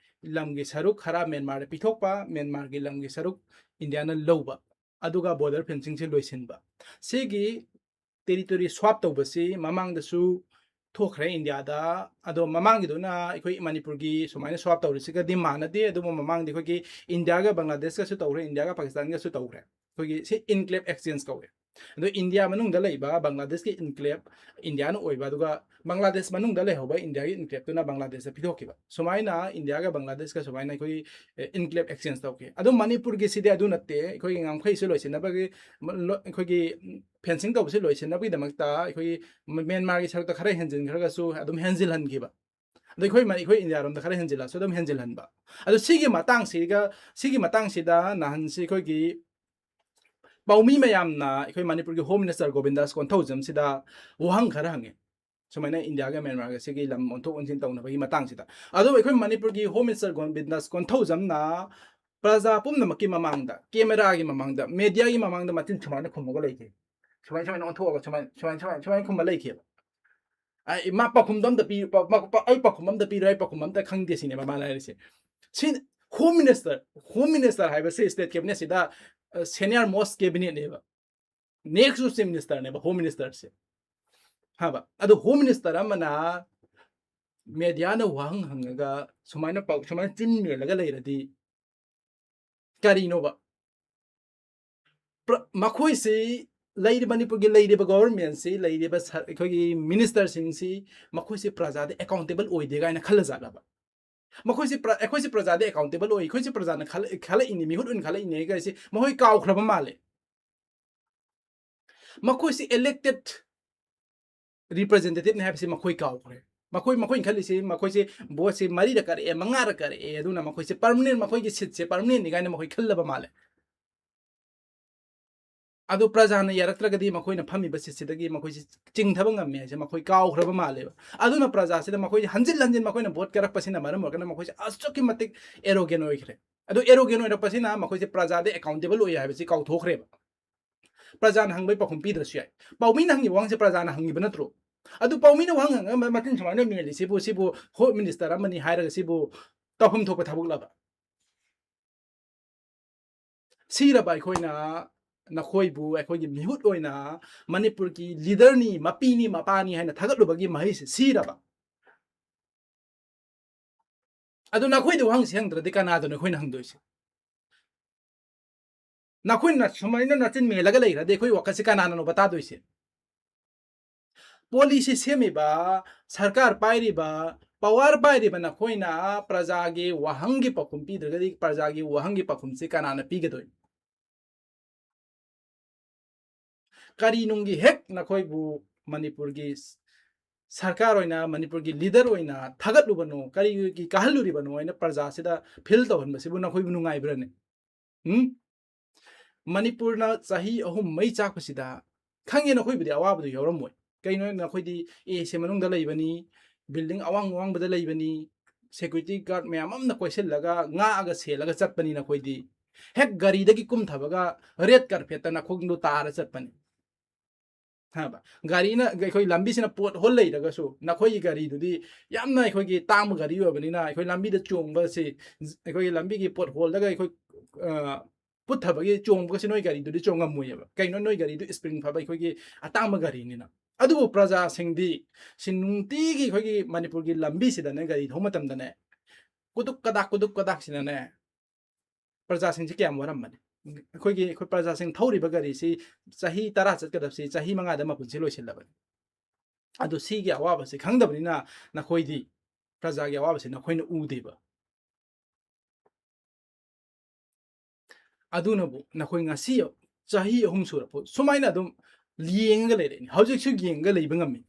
ꯂꯝꯒꯤ ꯁꯔꯨꯛ ꯈꯔ ꯃ꯭ꯌꯥꯟꯃꯥꯔꯗ ꯄꯤꯊꯣꯛꯄ, ꯃ꯭ꯌꯥꯟꯃꯥꯔꯒꯤ ꯂꯝꯒꯤ ꯁꯔꯨꯛ ꯏꯟꯗꯤꯌꯥꯅ ꯂꯧꯕ, ꯑꯗꯨꯒ border fencing ꯁꯤ ꯂꯣꯏꯁꯤꯟꯕ꯫ ꯁꯤꯒꯤ territory swap ꯇꯧꯕꯁꯤ ꯃꯃꯥꯡꯗꯁꯨ ꯊꯣꯛꯈ꯭ꯔꯦ ꯏꯟꯗꯤꯌꯥꯗ꯫ ꯑꯗꯣ ꯃꯃꯥꯡꯒꯤꯗꯨꯅ ꯑꯩꯈꯣꯏ ꯃꯅꯤꯄꯨꯔꯒꯤ ꯁꯨꯃꯥꯏꯅ swap ꯇꯧꯔꯤꯁꯤꯒꯗꯤ ꯃꯥꯟꯅꯗꯦ, ꯑꯗꯨꯕꯨ ꯃꯃꯥꯡꯗꯤ ꯑꯩꯈꯣꯏꯒꯤ ꯏꯟꯗꯤꯌꯥꯒ ꯕꯪꯒ꯭ꯂꯥꯗꯦꯁꯀꯁꯨ ꯇꯧꯈ꯭ꯔꯦ, ꯏꯟꯗꯤꯌꯥꯒ ꯄꯥꯀꯤꯁꯇꯥꯟꯒꯁꯨ ꯇꯧꯈ꯭ꯔꯦ꯫ ꯑꯩꯈꯣꯏꯒꯤ ꯁꯤ enclave exchange ꯀꯧꯋꯦ꯫ ꯑꯗꯣ ꯏꯟꯗꯤꯌꯥ ꯃꯅꯨꯡꯗ ꯂꯩꯕ ꯕꯪꯒ꯭ꯂꯥꯗꯦꯁꯀꯤ ꯏꯟꯀ꯭ꯂꯦꯕ ꯏꯟꯗꯤꯌꯥꯅ ꯑꯣꯏꯕ, ꯑꯗꯨꯒ ꯕꯪꯒ꯭ꯂꯥꯗꯦꯁ ꯃꯅꯨꯡꯗ ꯂꯩꯍꯧꯕ ꯏꯟꯗꯤꯌꯥꯒꯤ ꯏꯟꯀ꯭ꯂꯦꯕꯇꯨꯅ ꯕꯪꯒ꯭ꯂꯥꯗꯦꯁꯇ ꯄꯤꯊꯣꯛꯈꯤꯕ꯫ ꯁꯨꯃꯥꯏꯅ ꯏꯟꯗꯤꯌꯥꯒ ꯕꯪꯒ꯭ꯂꯥꯗꯦꯁꯀ ꯁꯨꯃꯥꯏꯅ ꯑꯩꯈꯣꯏꯒꯤ, ꯑꯦ, ꯏꯟꯀ꯭ꯂꯦꯕ ꯑꯦꯛꯁꯆꯦꯟꯖ ꯇꯧꯈꯤ꯫ ꯑꯗꯣ ꯃꯅꯤꯄꯨꯔꯒꯤꯁꯤꯗꯤ ꯑꯗꯨ ꯅꯠꯇꯦ꯫ ꯑꯩꯈꯣꯏꯒꯤ ꯉꯝꯈꯩꯁꯨ ꯂꯣꯏꯁꯤꯟꯅꯕꯒꯤ, ꯃ-, ꯂꯣ-, ꯑꯩꯈꯣꯏꯒꯤ, ꯎꯝ, ꯐꯦꯟꯁꯤꯡ ꯇꯧꯕꯁꯤ ꯂꯣꯏꯁꯤꯟꯅꯕꯒꯤꯗꯃꯛꯇ ꯑꯩꯈꯣꯏꯒꯤ ꯃ-, ꯃ꯭ꯌꯥꯟꯃꯥꯔꯒꯤ ꯁꯔꯨꯛꯇ ꯈꯔ ꯍꯦꯟꯖꯤꯟꯈ꯭ꯔꯒꯁꯨ ꯑꯗꯨꯝ ꯍꯦꯟꯖꯤꯜꯍꯟꯈꯤꯕ꯫ ꯑꯗꯣ ꯑꯩꯈꯣꯏ ꯃ-, ꯑꯩꯈꯣꯏ ꯏꯟꯗꯤꯌꯥꯔꯣꯝꯗ ꯈꯔ ꯍꯦꯟꯖꯤꯜꯂꯁꯨ ꯑꯗꯨꯝ ꯍꯦꯟꯖꯤꯜꯍꯟꯕ꯫ ꯑꯗꯣ ꯁꯤꯒꯤ ꯃꯇꯥꯡꯁꯤꯒ, ꯁꯤꯒꯤ ꯃꯇꯥꯡꯁꯤꯗ ꯅꯍꯥꯟꯁꯤ ꯑꯩꯈꯣꯏꯒꯤ ꯄꯥꯎꯃꯤ ꯃꯌꯥꯝꯅ ꯑꯩꯈꯣꯏ ꯃꯅꯤꯄꯨꯔꯒꯤ ꯍꯣꯝ ꯃꯤꯅꯤꯁꯇꯔ ꯒꯣꯕꯤꯟꯗꯥꯁ ꯀꯣꯟꯊꯧꯖꯝꯁꯤꯗ ꯋꯥꯍꯪ ꯈꯔ ꯍꯪꯉꯦ꯫ ꯁꯨꯃꯥꯏꯅ ꯏꯟꯗꯤꯌꯥꯒ ꯃ꯭ꯌꯥꯟꯃꯥꯔꯒ ꯁꯤꯒꯤ ꯂꯝ ꯑꯣꯟꯊꯣꯛ ꯑꯣꯟꯁꯤꯟ ꯇꯧꯅꯕꯒꯤ ꯃꯇꯥꯡꯁꯤꯗ꯫ ꯑꯗꯨꯕꯨ ꯑꯩꯈꯣꯏ ꯃꯅꯤꯄꯨꯔꯒꯤ ꯍꯣꯝ ꯃꯤꯅꯤꯁꯇꯔ ꯒꯣꯕꯤꯟꯗꯥꯁ ꯀꯣꯟꯊꯧꯖꯝꯅ ꯄ꯭ꯔꯖꯥ ꯄꯨꯝꯅꯃꯛꯀꯤ ꯃꯃꯥꯡꯗ, ꯀꯦꯃꯦꯔꯥꯒꯤ ꯃꯃꯥꯡꯗ, ꯃꯦꯗꯤꯌꯥꯒꯤ ꯃꯃꯥꯡꯗ ꯃꯆꯤꯟ ꯁꯨꯃꯥꯏꯅ ꯈꯨꯝꯃꯒ ꯂꯩꯈꯤ꯫ ꯁꯨꯃꯥꯏꯅ, ꯁꯨꯃꯥꯏꯅ ꯑꯣꯟꯊꯣꯛꯑꯒ ꯁꯨꯃꯥꯏꯅ, ꯁꯨꯃꯥꯏꯅ, ꯁꯨꯃꯥꯏꯅ, ꯁꯨꯃꯥꯏꯅ ꯈꯨꯝꯕ ꯂꯩꯈꯤꯕ꯫ ꯑꯩ, ꯃꯥ ꯄꯥꯎꯈꯨꯝꯗꯣ ꯑꯝꯇ ꯄꯤ-, ꯄ-, ꯄ-, ꯄ-, ꯑꯩ ꯄꯥꯎꯈꯨꯝ ꯑꯝꯇ ꯄꯤꯔꯣꯏ, ꯑꯩ ꯄꯥꯎꯈꯨꯝ ꯑꯝꯇ ꯈꯪꯗꯦ ꯁꯤꯅꯦꯕ ꯃꯥꯅ ꯍꯥꯏꯔꯤꯁꯦ꯫ ꯁꯤ ꯍꯣꯝ ꯃꯤꯅꯤꯁꯇꯔ, ꯍꯣꯝ ꯃꯤꯅꯤꯁꯇꯔ ꯍꯥꯏꯕꯁꯤ ꯁ꯭ꯇꯦꯠ ꯀꯦꯕꯤꯅꯦꯠꯁꯤꯗ, ꯑ, ꯁꯦꯅꯤꯌꯔ ꯃꯣꯁ ꯀꯦꯕꯤꯅꯦꯠꯅꯦꯕ꯫ ꯅꯦꯛꯁ ꯆꯤꯐ ꯃꯤꯅꯤꯁꯇꯔꯅꯦꯕ ꯍꯣꯝ ꯃꯤꯅꯤꯁꯇꯔꯁꯦ꯫ ꯍꯥꯏꯕ꯫ ꯑꯗꯣ ꯍꯣꯝ ꯃꯤꯅꯤꯁꯇꯔ ꯑꯃꯅ ꯃꯦꯗꯤꯌꯥꯅ ꯋꯥꯍꯪ ꯍꯪꯉꯒ ꯁꯨꯃꯥꯏꯅ ꯄꯥꯎ-, ꯁꯨꯃꯥꯏꯅ ꯆꯤꯟ ꯃꯦꯜꯂꯒ ꯂꯩꯔꯗꯤ ꯀꯔꯤꯅꯣꯕ? ꯄ꯭ꯔ-, ꯃꯈꯣꯏꯁꯤ ꯂꯩꯔꯤꯕ, ꯃꯅꯤꯄꯨꯔꯒꯤ ꯂꯩꯔꯤꯕ ꯒꯣꯚꯔꯟꯃꯦꯟꯁꯤ, ꯂꯩꯔꯤꯕ ꯁ-, ꯑꯩꯈꯣꯏꯒꯤ ꯃꯤꯅꯤꯁꯇꯔꯁꯤꯡꯁꯤ, ꯃꯈꯣꯏꯁꯤ ꯄ꯭ꯔꯖꯥꯗ ꯑꯦꯀꯥꯎꯟꯇꯦꯕꯜ ꯑꯣꯏꯗꯦ ꯀꯥꯏꯅ ꯈꯜꯂꯖꯥꯠꯂꯕ? ꯃꯈꯣꯏꯁꯤ ꯄ꯭ꯔ-, ꯑꯩꯈꯣꯏꯁꯤ ꯄ꯭ꯔꯖꯥꯗ ꯑꯦꯀꯥꯎꯟꯇꯦꯕꯜ ꯑꯣꯏ, ꯑꯩꯈꯣꯏꯁꯤ ꯄ꯭ꯔꯖꯥꯅ ꯈꯜꯂ-, ꯈꯜꯂꯛꯏꯅꯤ, ꯃꯤꯍꯨꯠ ꯑꯣꯏꯅ ꯈꯜꯂꯛꯏꯅꯦ ꯀꯥꯏꯁꯤ ꯃꯈꯣꯏ ꯀꯥꯎꯈ꯭ꯔꯕ ꯃꯥꯜꯂꯦ꯫ ꯃꯈꯣꯏꯁꯤ ꯏꯂꯦꯛꯇꯦꯗ ꯔꯤꯄ꯭ꯔꯖꯦꯟꯇꯦꯇꯤꯚꯅꯤ ꯍꯥꯏꯕꯁꯤ ꯃꯈꯣꯏ ꯀꯥꯎꯈ꯭ꯔꯦ꯫ ꯃꯈꯣꯏ, ꯃꯈꯣꯏꯅ ꯈꯜꯂꯤꯁꯤ, ꯃꯈꯣꯏꯁꯦ ꯚꯣꯠꯁꯤ ꯃꯔꯤꯔꯛ ꯀꯥꯔꯛꯑꯦ, ꯃꯉꯥꯔꯛ ꯀꯥꯔꯛꯑꯦ, ꯑꯗꯨꯅ ꯃꯈꯣꯏꯁꯦ ꯄꯔꯃꯅꯦꯟ, ꯃꯈꯣꯏꯒꯤ ꯁꯤꯠꯁꯦ ꯄꯔꯃꯅꯦꯟꯅꯤ ꯀꯥꯏꯅ ꯃꯈꯣꯏ ꯈꯜꯂꯕ ꯃꯥꯜꯂꯦ꯫ ꯑꯗꯨ ꯄ꯭ꯔꯖꯥꯅ ꯌꯥꯔꯛꯇ꯭ꯔꯒꯗꯤ ꯃꯈꯣꯏꯅ ꯐꯝꯃꯤꯕ ꯁꯤꯠꯁꯤꯗꯒꯤ ꯃꯈꯣꯏꯁꯦ ꯆꯤꯡꯊꯕ ꯉꯝꯃꯦ ꯍꯥꯏꯁꯦ ꯃꯈꯣꯏ ꯀꯥꯎꯈ꯭ꯔꯕ ꯃꯥꯜꯂꯦꯕ꯫ ꯑꯗꯨꯅ ꯄ꯭ꯔꯖꯥꯁꯤꯗ ꯃꯈꯣꯏꯁꯦ ꯍꯟꯖꯤꯟ ꯍꯟꯖꯤꯟ ꯃꯈꯣꯏꯅ ꯚꯣꯠ ꯀꯥꯔꯛꯄꯁꯤꯅ ꯃꯔꯝ ꯑꯣꯏꯔꯒꯅ ꯃꯈꯣꯏꯁꯦ ꯑꯁꯨꯛꯀꯤ ꯃꯇꯤꯛ ꯑꯦꯔꯣꯒꯦꯟ ꯑꯣꯏꯈ꯭ꯔꯦ꯫ ꯑꯗꯨ ꯑꯦꯔꯣꯒꯦꯟ ꯑꯣꯏꯔꯛꯄꯁꯤꯅ ꯃꯈꯣꯏꯁꯦ ꯄ꯭ꯔꯖꯥꯗ ꯑꯦꯀꯥꯎꯟꯇꯦꯕꯜ ꯑꯣꯏ ꯍꯥꯏꯕꯁꯤ ꯀꯥꯎꯊꯣꯛꯈ꯭ꯔꯦꯕ꯫ ꯄ꯭ꯔꯖꯥꯅ ꯍꯪꯕꯒꯤ ꯄꯥꯎꯈꯨꯝ ꯄꯤꯗ꯭ꯔꯁꯨ ꯌꯥꯏ꯫ ꯄꯥꯎꯃꯤꯅ ꯍꯪꯉꯤꯕ ꯋꯥꯍꯪꯁꯦ ꯄ꯭ꯔꯖꯥꯅ ꯍꯪꯉꯤꯕ ꯅꯠꯇ꯭ꯔꯣ? ꯑꯗꯨ ꯄꯥꯎꯃꯤꯅ ꯋꯥꯍꯪ ꯍꯪꯉꯒ ꯃ-, ꯃꯆꯤꯟ ꯁꯨꯃꯥꯏꯅ ꯃꯦꯜꯂꯤꯁꯤꯕꯨ, ꯁꯤꯕꯨ ꯍꯣꯝ ꯃꯤꯅꯤꯁꯇꯔ ꯑꯃꯅꯤ ꯍꯥꯏꯔꯒ ꯁꯤꯕꯨ ꯇꯧꯐꯝ ꯊꯣꯛꯄ ꯊꯕꯛꯂꯕ? ꯁꯤꯔꯕ ꯑꯩꯈꯣꯏꯅ ꯅꯈꯣꯏꯕꯨ ꯑꯩꯈꯣꯏꯒꯤ ꯃꯤꯍꯨꯠ ꯑꯣꯏꯅ ꯃꯅꯤꯄꯨꯔꯒꯤ ꯂꯤꯗꯔꯅꯤ, ꯃꯄꯤꯅꯤ, ꯃꯄꯥꯅꯤ ꯍꯥꯏꯅ ꯊꯥꯒꯠꯂꯨꯕꯒꯤ ꯃꯍꯩꯁꯦ ꯁꯤꯔꯕ? ꯑꯗꯨ ꯅꯈꯣꯏꯗ ꯋꯥꯍꯪꯁꯤ ꯍꯪꯗ꯭ꯔꯗꯤ ꯀꯅꯥꯗꯅꯣ ꯑꯩꯈꯣꯏꯅ ꯍꯪꯗꯣꯏꯁꯦ? ꯅꯈꯣꯏꯅ ꯁꯨꯃꯥꯏꯅ ꯅꯆꯤꯟ ꯃꯦꯜꯂꯒ ꯂꯩꯈ꯭ꯔꯗꯤ ꯑꯩꯈꯣꯏ ꯋꯥꯈꯜꯁꯤ ꯀꯅꯥꯅꯅꯣꯕ ꯇꯥꯗꯣꯏꯁꯦ? ꯄꯣꯂꯤꯁꯤ ꯁꯦꯝꯃꯤꯕ, ꯁꯔꯀꯥꯔ ꯄꯥꯏꯔꯤꯕ, ꯄꯋꯥꯔ ꯄꯥꯏꯔꯤꯕ ꯅꯈꯣꯏꯅ ꯄ꯭ꯔꯖꯥꯒꯤ ꯋꯥꯍꯪꯒꯤ ꯄꯥꯎꯈꯨꯝ ꯄꯤꯗ꯭ꯔꯒꯗꯤ ꯄ꯭ꯔꯖꯥꯒꯤ ꯋꯥꯍꯪꯒꯤ ꯄꯥꯎꯈꯨꯝꯁꯤ ꯀꯅꯥꯅ ꯄꯤꯒꯗꯣꯏꯅꯣ? ꯀꯔꯤ ꯅꯨꯡꯒꯤ ꯍꯦꯛ ꯅꯈꯣꯏꯕꯨ ꯃꯅꯤꯄꯨꯔꯒꯤ ꯁꯔꯀꯥꯔ ꯑꯣꯏꯅ, ꯃꯅꯤꯄꯨꯔꯒꯤ ꯂꯤꯗꯔ ꯑꯣꯏꯅ ꯊꯥꯒꯠꯂꯨꯕꯅꯣ, ꯀꯔꯤꯒꯤ ꯀꯥꯍꯜꯂꯨꯔꯤꯕꯅꯣ ꯍꯥꯏꯅ ꯄ꯭ꯔꯖꯥꯁꯤꯗ ꯐꯤꯜ ꯇꯧꯍꯟꯕꯁꯤꯕꯨ ꯅꯈꯣꯏꯕꯨ ꯅꯨꯡꯉꯥꯏꯕ꯭ꯔꯅꯦ? ꯎꯝ? ꯃꯅꯤꯄꯨꯔꯅ ꯆꯍꯤ ꯑꯍꯨꯝ ꯃꯩ ꯆꯥꯛꯄꯁꯤꯗ, ꯈꯪꯉꯦ ꯅꯈꯣꯏꯕꯨꯗꯤ ꯑꯋꯥꯕꯗꯨ ꯌꯥꯎꯔꯝꯃꯣꯏ꯫ ꯀꯩꯅꯣ ꯍꯥꯏꯔꯗꯤ ꯅꯈꯣꯏꯗꯤ ꯑꯦ ꯁꯤ ꯃꯅꯨꯡꯗ ꯂꯩꯕꯅꯤ, ꯕꯤꯜꯗꯤꯡ ꯑꯋꯥꯡ ꯑꯋꯥꯡꯕꯗ ꯂꯩꯕꯅꯤ, ꯁꯦꯀ꯭ꯌꯨꯔꯤꯇꯤ ꯒꯥꯔꯗ ꯃꯌꯥꯝ ꯑꯃꯅ ꯀꯣꯏꯁꯤꯜꯂꯒ ꯉꯥꯛꯑꯒ ꯁꯦꯜꯂꯒ ꯆꯠꯄꯅꯤ ꯅꯈꯣꯏꯗꯤ꯫ ꯍꯦꯛ ꯒꯥꯔꯤꯗꯒꯤ ꯀꯨꯝꯊꯕꯒ ꯔꯦꯗ ꯀꯥꯔꯄꯦꯠꯇ ꯅꯈꯣꯡꯗꯣ ꯇꯥꯔ ꯆꯠꯄꯅꯤ꯫ ꯍꯥꯏꯕ, ꯒꯥꯔꯤꯅ, ꯑꯩꯈꯣꯏ ꯂꯝꯕꯤꯁꯤꯅ ꯄꯣꯠ ꯍꯣꯜ ꯂꯩꯔꯒꯁꯨ ꯅꯈꯣꯏꯒꯤ ꯒꯥꯔꯤꯗꯨꯗꯤ ꯌꯥꯝꯅ ꯑꯩꯈꯣꯏꯒꯤ ꯇꯥꯡꯕ ꯒꯥꯔꯤ ꯑꯣꯏꯕꯅꯤꯅ ꯑꯩꯈꯣꯏ ꯂꯝꯕꯤꯗ ꯆꯣꯡꯕꯁꯤ, ꯑꯩꯈꯣꯏꯒꯤ ꯂꯝꯕꯤꯒꯤ ꯄꯣꯠ ꯍꯣꯜꯗꯒ ꯑꯩꯈꯣꯏ, ꯑ, ꯄꯨꯠꯊꯕꯒꯤ ꯆꯣꯡꯕꯒꯁꯤ ꯅꯣꯏ ꯒꯥꯔꯤꯗꯨꯗꯤ ꯆꯣꯡꯉꯝꯃꯣꯏꯑꯕ꯫ ꯀꯩꯅꯣ, ꯅꯣꯏ ꯒꯥꯔꯤꯗꯨ ꯁ꯭ꯄ꯭ꯔꯤꯡ ꯐꯕ ꯑꯩꯈꯣꯏꯒꯤ ꯑꯇꯥꯡꯕ ꯒꯥꯔꯤꯅꯤꯅ꯫ ꯑꯗꯨꯕꯨ ꯄ꯭ꯔꯖꯥꯁꯤꯡꯗꯤ ꯁꯤ ꯅꯨꯡꯇꯤꯒꯤ ꯑꯩꯈꯣꯏꯒꯤ ꯃꯅꯤꯄꯨꯔꯒꯤ ꯂꯝꯕꯤꯁꯤꯗꯅꯦ ꯒꯥꯔꯤ ꯊꯧꯕ ꯃꯇꯝꯗꯅꯦ ꯀꯨꯗꯨꯛ ꯀꯗꯥꯛ, ꯀꯨꯗꯨꯛ ꯀꯗꯥꯛꯁꯤꯅꯅꯦ ꯄ꯭ꯔꯖꯥꯁꯤꯡꯁꯤ ꯀꯌꯥꯝ ꯋꯥꯔꯝꯕꯅꯤ꯫ ꯑꯩꯈꯣꯏꯒꯤ, ꯑꯩꯈꯣꯏ ꯄ꯭ꯔꯖꯥꯁꯤꯡ ꯊꯧꯔꯤꯕ ꯒꯥꯔꯤꯁꯤ ꯆꯍꯤ ꯇꯔꯥ ꯆꯠꯀꯗꯕꯁꯤ ꯆꯍꯤ ꯃꯉꯥꯗ ꯃꯄꯨꯟꯁꯤ ꯂꯣꯏꯁꯤꯜꯂꯕꯅꯤ꯫ ꯑꯗꯨ ꯁꯤꯒꯤ ꯑꯋꯥꯕꯁꯤ ꯈꯪꯗꯕꯅꯤꯅ ꯅꯈꯣꯏꯗꯤ ꯄ꯭ꯔꯖꯥꯒꯤ ꯑꯋꯥꯕꯁꯤ ꯅꯈꯣꯏꯅ ꯎꯗꯦꯕ꯫ ꯑꯗꯨꯅꯕꯨ ꯅꯈꯣꯏ ꯉꯁꯤ ꯆꯍꯤ ꯑꯍꯨꯝ ꯁꯨꯔꯛꯄ ꯁꯨꯃꯥꯏꯅ ꯑꯗꯨꯝ ꯌꯦꯡꯉꯒ ꯂꯩꯔꯛꯏꯅꯤ꯫ ꯍꯧꯖꯤꯛꯁꯨ ꯌꯦꯡꯉꯒ ꯂꯩꯕ ꯉꯝꯃꯤ꯫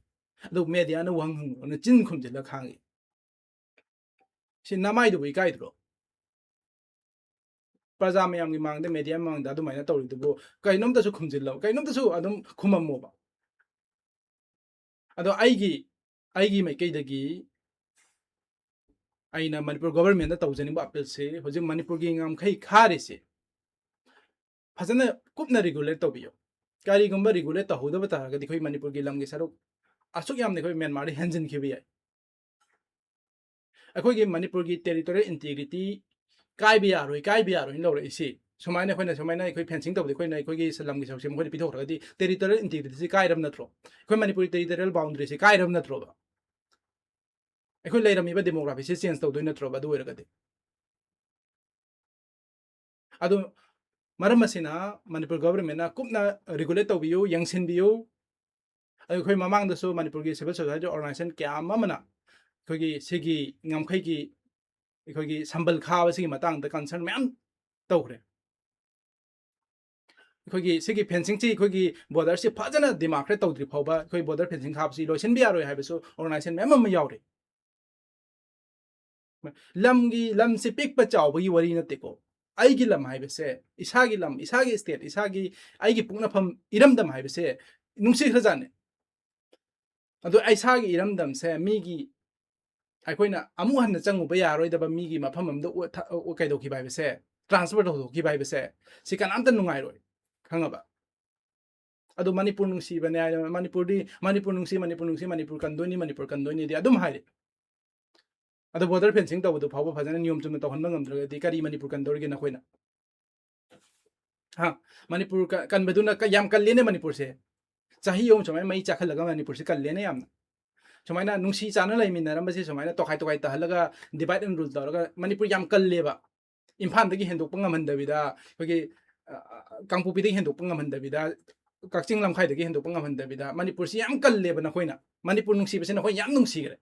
ꯑꯗꯨ ꯃꯦꯗꯤꯌꯥꯅ ꯋꯥꯍꯪ ꯍꯪꯉꯨꯔꯅ ꯆꯤꯟ ꯈꯨꯝꯖꯤꯜꯂ ꯈꯥꯡꯉꯤ꯫ ꯁꯤ ꯅꯃꯥꯏꯗꯨꯕꯨ ꯏꯀꯥꯏꯗ꯭ꯔꯣ? ꯄ꯭ꯔꯖꯥ ꯃꯌꯥꯝꯒꯤ ꯃꯥꯡꯗ, ꯃꯦꯗꯤꯌꯥ ꯃꯃꯥꯡꯗ ꯑꯗꯨꯃꯥꯏꯅ ꯇꯧꯔꯤꯗꯨꯕꯨ ꯀꯩꯅꯣꯝꯇꯁꯨ ꯈꯨꯝꯖꯤꯜꯂꯣ, ꯀꯩꯅꯣꯝꯇꯁꯨ ꯑꯗꯨꯝ ꯈꯨꯝꯃꯝꯃꯣꯕ꯫ ꯑꯗꯣ ꯑꯩꯒꯤ, ꯑꯩꯒꯤ ꯃꯥꯏꯀꯩꯗꯒꯤ ꯑꯩꯅ ꯃꯅꯤꯄꯨꯔ ꯒꯣꯚꯔꯟꯃꯦꯟꯗ ꯇꯧꯖꯅꯤꯡꯕ ꯑꯄꯤꯜꯁꯦ, ꯍꯧꯖꯤꯛ ꯃꯅꯤꯄꯨꯔꯒꯤ ꯉꯝꯈꯩ ꯈꯥꯔꯤꯁꯦ ꯐꯖꯅ ꯀꯨꯞꯅ ꯔꯤꯒꯨꯂꯦꯠ ꯇꯧꯕꯤꯌꯨ꯫ ꯀꯔꯤꯒꯨꯝꯕ ꯔꯤꯒꯨꯂꯦꯠ ꯇꯧꯍꯧꯗꯕ ꯇꯥꯔꯒꯗꯤ ꯑꯩꯈꯣꯏ ꯃꯅꯤꯄꯨꯔꯒꯤ ꯂꯝꯒꯤ ꯁꯔꯨꯛ ꯑꯁꯨꯛ ꯌꯥꯝꯅ ꯑꯩꯈꯣꯏ ꯃ꯭ꯌꯥꯟꯃꯥꯔꯗ ꯍꯦꯟꯖꯤꯟꯈꯤꯕ ꯌꯥꯏ꯫ ꯑꯩꯈꯣꯏꯒꯤ ꯃꯅꯤꯄꯨꯔꯒꯤ ꯇꯦꯔꯤꯇꯣꯔꯤꯌꯦꯜ ꯏꯟꯇꯤꯒ꯭ꯔꯤꯇꯤ ꯀꯥꯏꯕ ꯌꯥꯔꯣꯏ, ꯀꯥꯏꯕ ꯌꯥꯔꯣꯏꯅ ꯂꯧꯔꯛꯏꯁꯤ꯫ ꯁꯨꯃꯥꯏꯅ ꯑꯩꯈꯣꯏꯅ, ꯁꯨꯃꯥꯏꯅ ꯑꯩꯈꯣꯏ ꯐꯦꯟꯁꯤꯡ ꯇꯧꯕꯗ ꯑꯩꯈꯣꯏꯅ ꯑꯩꯈꯣꯏꯒꯤ ꯂꯝꯒꯤ ꯁꯔꯨꯛꯁꯦ ꯃꯈꯣꯏꯗ ꯄꯤꯊꯣꯛꯈ꯭ꯔꯒꯗꯤ ꯇꯦꯔꯤꯇꯣꯔꯤꯌꯦꯜ ꯏꯟꯇꯤꯒ꯭ꯔꯤꯇꯤꯁꯤ ꯀꯥꯏꯔꯕ ꯅꯠꯇ꯭ꯔꯣ? ꯑꯩꯈꯣꯏ ꯃꯅꯤꯄꯨꯔꯒꯤ ꯇꯦꯔꯤꯇꯣꯔꯤꯌꯦꯜ ꯕꯥꯎꯟꯗꯔꯤꯁꯤ ꯀꯥꯏꯔꯕ ꯅꯠꯇ꯭ꯔꯣꯕ? ꯑꯩꯈꯣꯏ ꯂꯩꯔꯝꯃꯤꯕ ꯗꯦꯃꯣꯒ꯭ꯔꯥꯐꯤꯁꯤ ꯆꯦꯟꯖ ꯇꯧꯗꯣꯏ ꯅꯠꯇ꯭ꯔꯣꯕ ꯑꯗꯨ ꯑꯣꯏꯔꯒꯗꯤ? ꯑꯗꯨ ꯃꯔꯝ ꯑꯁꯤꯅ ꯃꯅꯤꯄꯨꯔ ꯒꯣꯕꯔꯃꯦꯟꯅ ꯀꯨꯞꯅ ꯔꯤꯒꯨꯂꯦꯠ ꯇꯧꯕꯤꯌꯨ, ꯌꯦꯡꯁꯤꯟꯕꯤꯌꯨ꯫ ꯑꯗꯨ ꯑꯩꯈꯣꯏ ꯃꯃꯥꯡꯗꯁꯨ ꯃꯅꯤꯄꯨꯔꯒꯤ ꯁꯤꯚꯤꯜ ꯁꯣꯁꯥꯏꯇꯤ ꯑꯣꯔꯒꯅꯥꯏꯖꯦꯁꯟ ꯀꯌꯥ ꯑꯃꯅ ꯑꯩꯈꯣꯏꯒꯤ ꯁꯤꯒꯤ ꯉꯝꯈꯩꯒꯤ ꯑꯩꯈꯣꯏꯒꯤ ꯁꯝꯕꯜ ꯈꯥꯕꯁꯤꯒꯤ ꯃꯇꯥꯡꯗ ꯀꯟꯁꯔꯟ ꯃꯌꯥꯝ ꯇꯧꯈ꯭ꯔꯦ꯫ ꯑꯩꯈꯣꯏꯒꯤ ꯁꯤꯒꯤ ꯐꯦꯟꯁꯤꯡꯁꯤ ꯑꯩꯈꯣꯏꯒꯤ ꯕꯣꯔꯗꯔꯁꯤ ꯐꯖꯅ ꯗꯤꯃꯥꯔꯀꯦꯠ ꯇꯧꯗ꯭ꯔꯤ ꯐꯥꯎꯕ ꯑꯩꯈꯣꯏ ꯕꯣꯔꯗꯔ ꯐꯦꯟꯁꯤꯡ ꯈꯥꯕꯁꯤ ꯂꯣꯏꯁꯤꯟꯕ ꯌꯥꯔꯣꯏ ꯍꯥꯏꯕꯁꯨ ꯑꯣꯔꯒꯅꯥꯏꯖꯦꯁꯟ ꯃꯌꯥꯝ ꯑꯃ ꯌꯥꯎꯔꯤ꯫ ꯂꯝꯒꯤ, ꯂꯝꯁꯤ ꯄꯤꯛꯄ ꯆꯥꯎꯕꯒꯤ ꯋꯥꯔꯤ ꯅꯠꯇꯦꯀꯣ꯫ ꯑꯩꯒꯤ ꯂꯝ ꯍꯥꯏꯕꯁꯦ, ꯏꯁꯥꯒꯤ ꯂꯝ, ꯏꯁꯥꯒꯤ ꯁ꯭ꯇꯦꯠ, ꯏꯁꯥꯒꯤ, ꯑꯩꯒꯤ ꯄꯣꯛꯅꯐꯝ ꯏꯔꯝꯗꯝ ꯍꯥꯏꯕꯁꯦ ꯅꯨꯡꯁꯤꯈ꯭ꯔꯖꯥꯠꯅꯦ꯫ ꯑꯗꯣ ꯏꯁꯥꯒꯤ ꯏꯔꯝꯗꯝꯁꯦ ꯃꯤꯒꯤ, ꯑꯩꯈꯣꯏꯅ ꯑꯃꯨꯛ ꯍꯟꯅ ꯆꯪꯉꯨꯕ ꯌꯥꯔꯣꯏꯗꯕ ꯃꯤꯒꯤ ꯃꯐꯝ ꯑꯃꯗ ꯑꯣ-, ꯊ-, ꯑꯣ-, ꯀꯩꯗꯧꯈꯤꯕ ꯍꯥꯏꯕꯁꯦ, ꯇ꯭ꯔꯥꯟꯁꯐꯔ ꯇꯧꯊꯣꯛꯈꯤꯕ ꯍꯥꯏꯕꯁꯦ, ꯁꯤ ꯀꯅꯥꯝꯇ ꯅꯨꯡꯉꯥꯏꯔꯣꯏ, ꯈꯪꯉꯕ? ꯑꯗꯣ ꯃꯅꯤꯄꯨꯔ ꯅꯨꯡꯁꯤꯕꯅꯦ ꯍꯥꯏꯗꯅ, ꯃꯅꯤꯄꯨꯔꯗꯤ, "ꯃꯅꯤꯄꯨꯔ ꯅꯨꯡꯁꯤ, ꯃꯅꯤꯄꯨꯔ ꯅꯨꯡꯁꯤ, ꯃꯅꯤꯄꯨꯔ ꯀꯟꯗꯣꯏꯅꯤ, ꯃꯅꯤꯄꯨꯔ ꯀꯟꯗꯣꯏꯅꯤꯗꯤ" ꯑꯗꯨꯝ ꯍꯥꯏꯔꯤ꯫ ꯑꯗꯣ ꯕꯣꯔꯗꯔ ꯐꯦꯟꯁꯤꯡ ꯇꯧꯕꯗꯨ ꯐꯥꯎꯕ ꯐꯖꯅ ꯅꯤꯌꯣꯝ ꯆꯨꯝꯅ ꯇꯧꯍꯟꯕ ꯉꯝꯗ꯭ꯔꯒꯗꯤ ꯀꯔꯤ ꯃꯅꯤꯄꯨꯔ ꯀꯟꯗꯧꯔꯤꯒꯦ ꯅꯈꯣꯏꯅ? ꯍꯥ? ꯃꯅꯤꯄꯨꯔ ꯀ-, ꯀꯟꯕꯗꯨꯅ ꯀ-, ꯌꯥꯝ ꯀꯜꯂꯦꯅꯦ ꯃꯅꯤꯄꯨꯔꯁꯦ꯫ ꯆꯍꯤ ꯑꯍꯨꯝ ꯁꯨꯃꯥꯏꯅ ꯃꯩ ꯆꯥꯛꯍꯜꯂꯒ ꯃꯅꯤꯄꯨꯔꯁꯦ ꯀꯜꯂꯦꯅꯦ ꯌꯥꯝꯅ꯫ ꯁꯨꯃꯥꯏꯅ ꯅꯨꯡꯁꯤ ꯆꯥꯟꯅ ꯂꯩꯃꯤꯟꯅꯔꯝꯕꯁꯦ ꯁꯨꯃꯥꯏꯅ ꯇꯣꯈꯥꯏ ꯇꯣꯈꯥꯏ ꯇꯥꯍꯜꯂꯒ, divide and rule ꯇꯧꯔꯒ ꯃꯅꯤꯄꯨꯔ ꯌꯥꯝ ꯀꯜꯂꯦꯕ꯫ ꯏꯝꯐꯥꯜꯗꯒꯤ ꯍꯦꯟꯗꯣꯛꯄ ꯉꯝꯍꯟꯗꯕꯤꯗ, ꯑꯩꯈꯣꯏꯒꯤ, ꯑ, ꯑ, ꯀꯥꯡꯄꯣꯛꯄꯤꯗꯒꯤ ꯍꯦꯟꯗꯣꯛꯄ ꯉꯝꯍꯟꯗꯕꯤꯗ, ꯀꯛꯆꯤꯡ ꯂꯝꯈꯥꯏꯗꯒꯤ ꯍꯦꯟꯗꯣꯛꯄ ꯉꯝꯍꯟꯗꯕꯤꯗ ꯃꯅꯤꯄꯨꯔꯁꯤ ꯌꯥꯝ ꯀꯜꯂꯦꯕ ꯅꯈꯣꯏꯅ꯫ ꯃꯅꯤꯄꯨꯔ ꯅꯨꯡꯁꯤꯕꯁꯤ ꯅꯈꯣꯏ ꯌꯥꯝ ꯅꯨꯡꯁꯤꯈ꯭ꯔꯦ꯫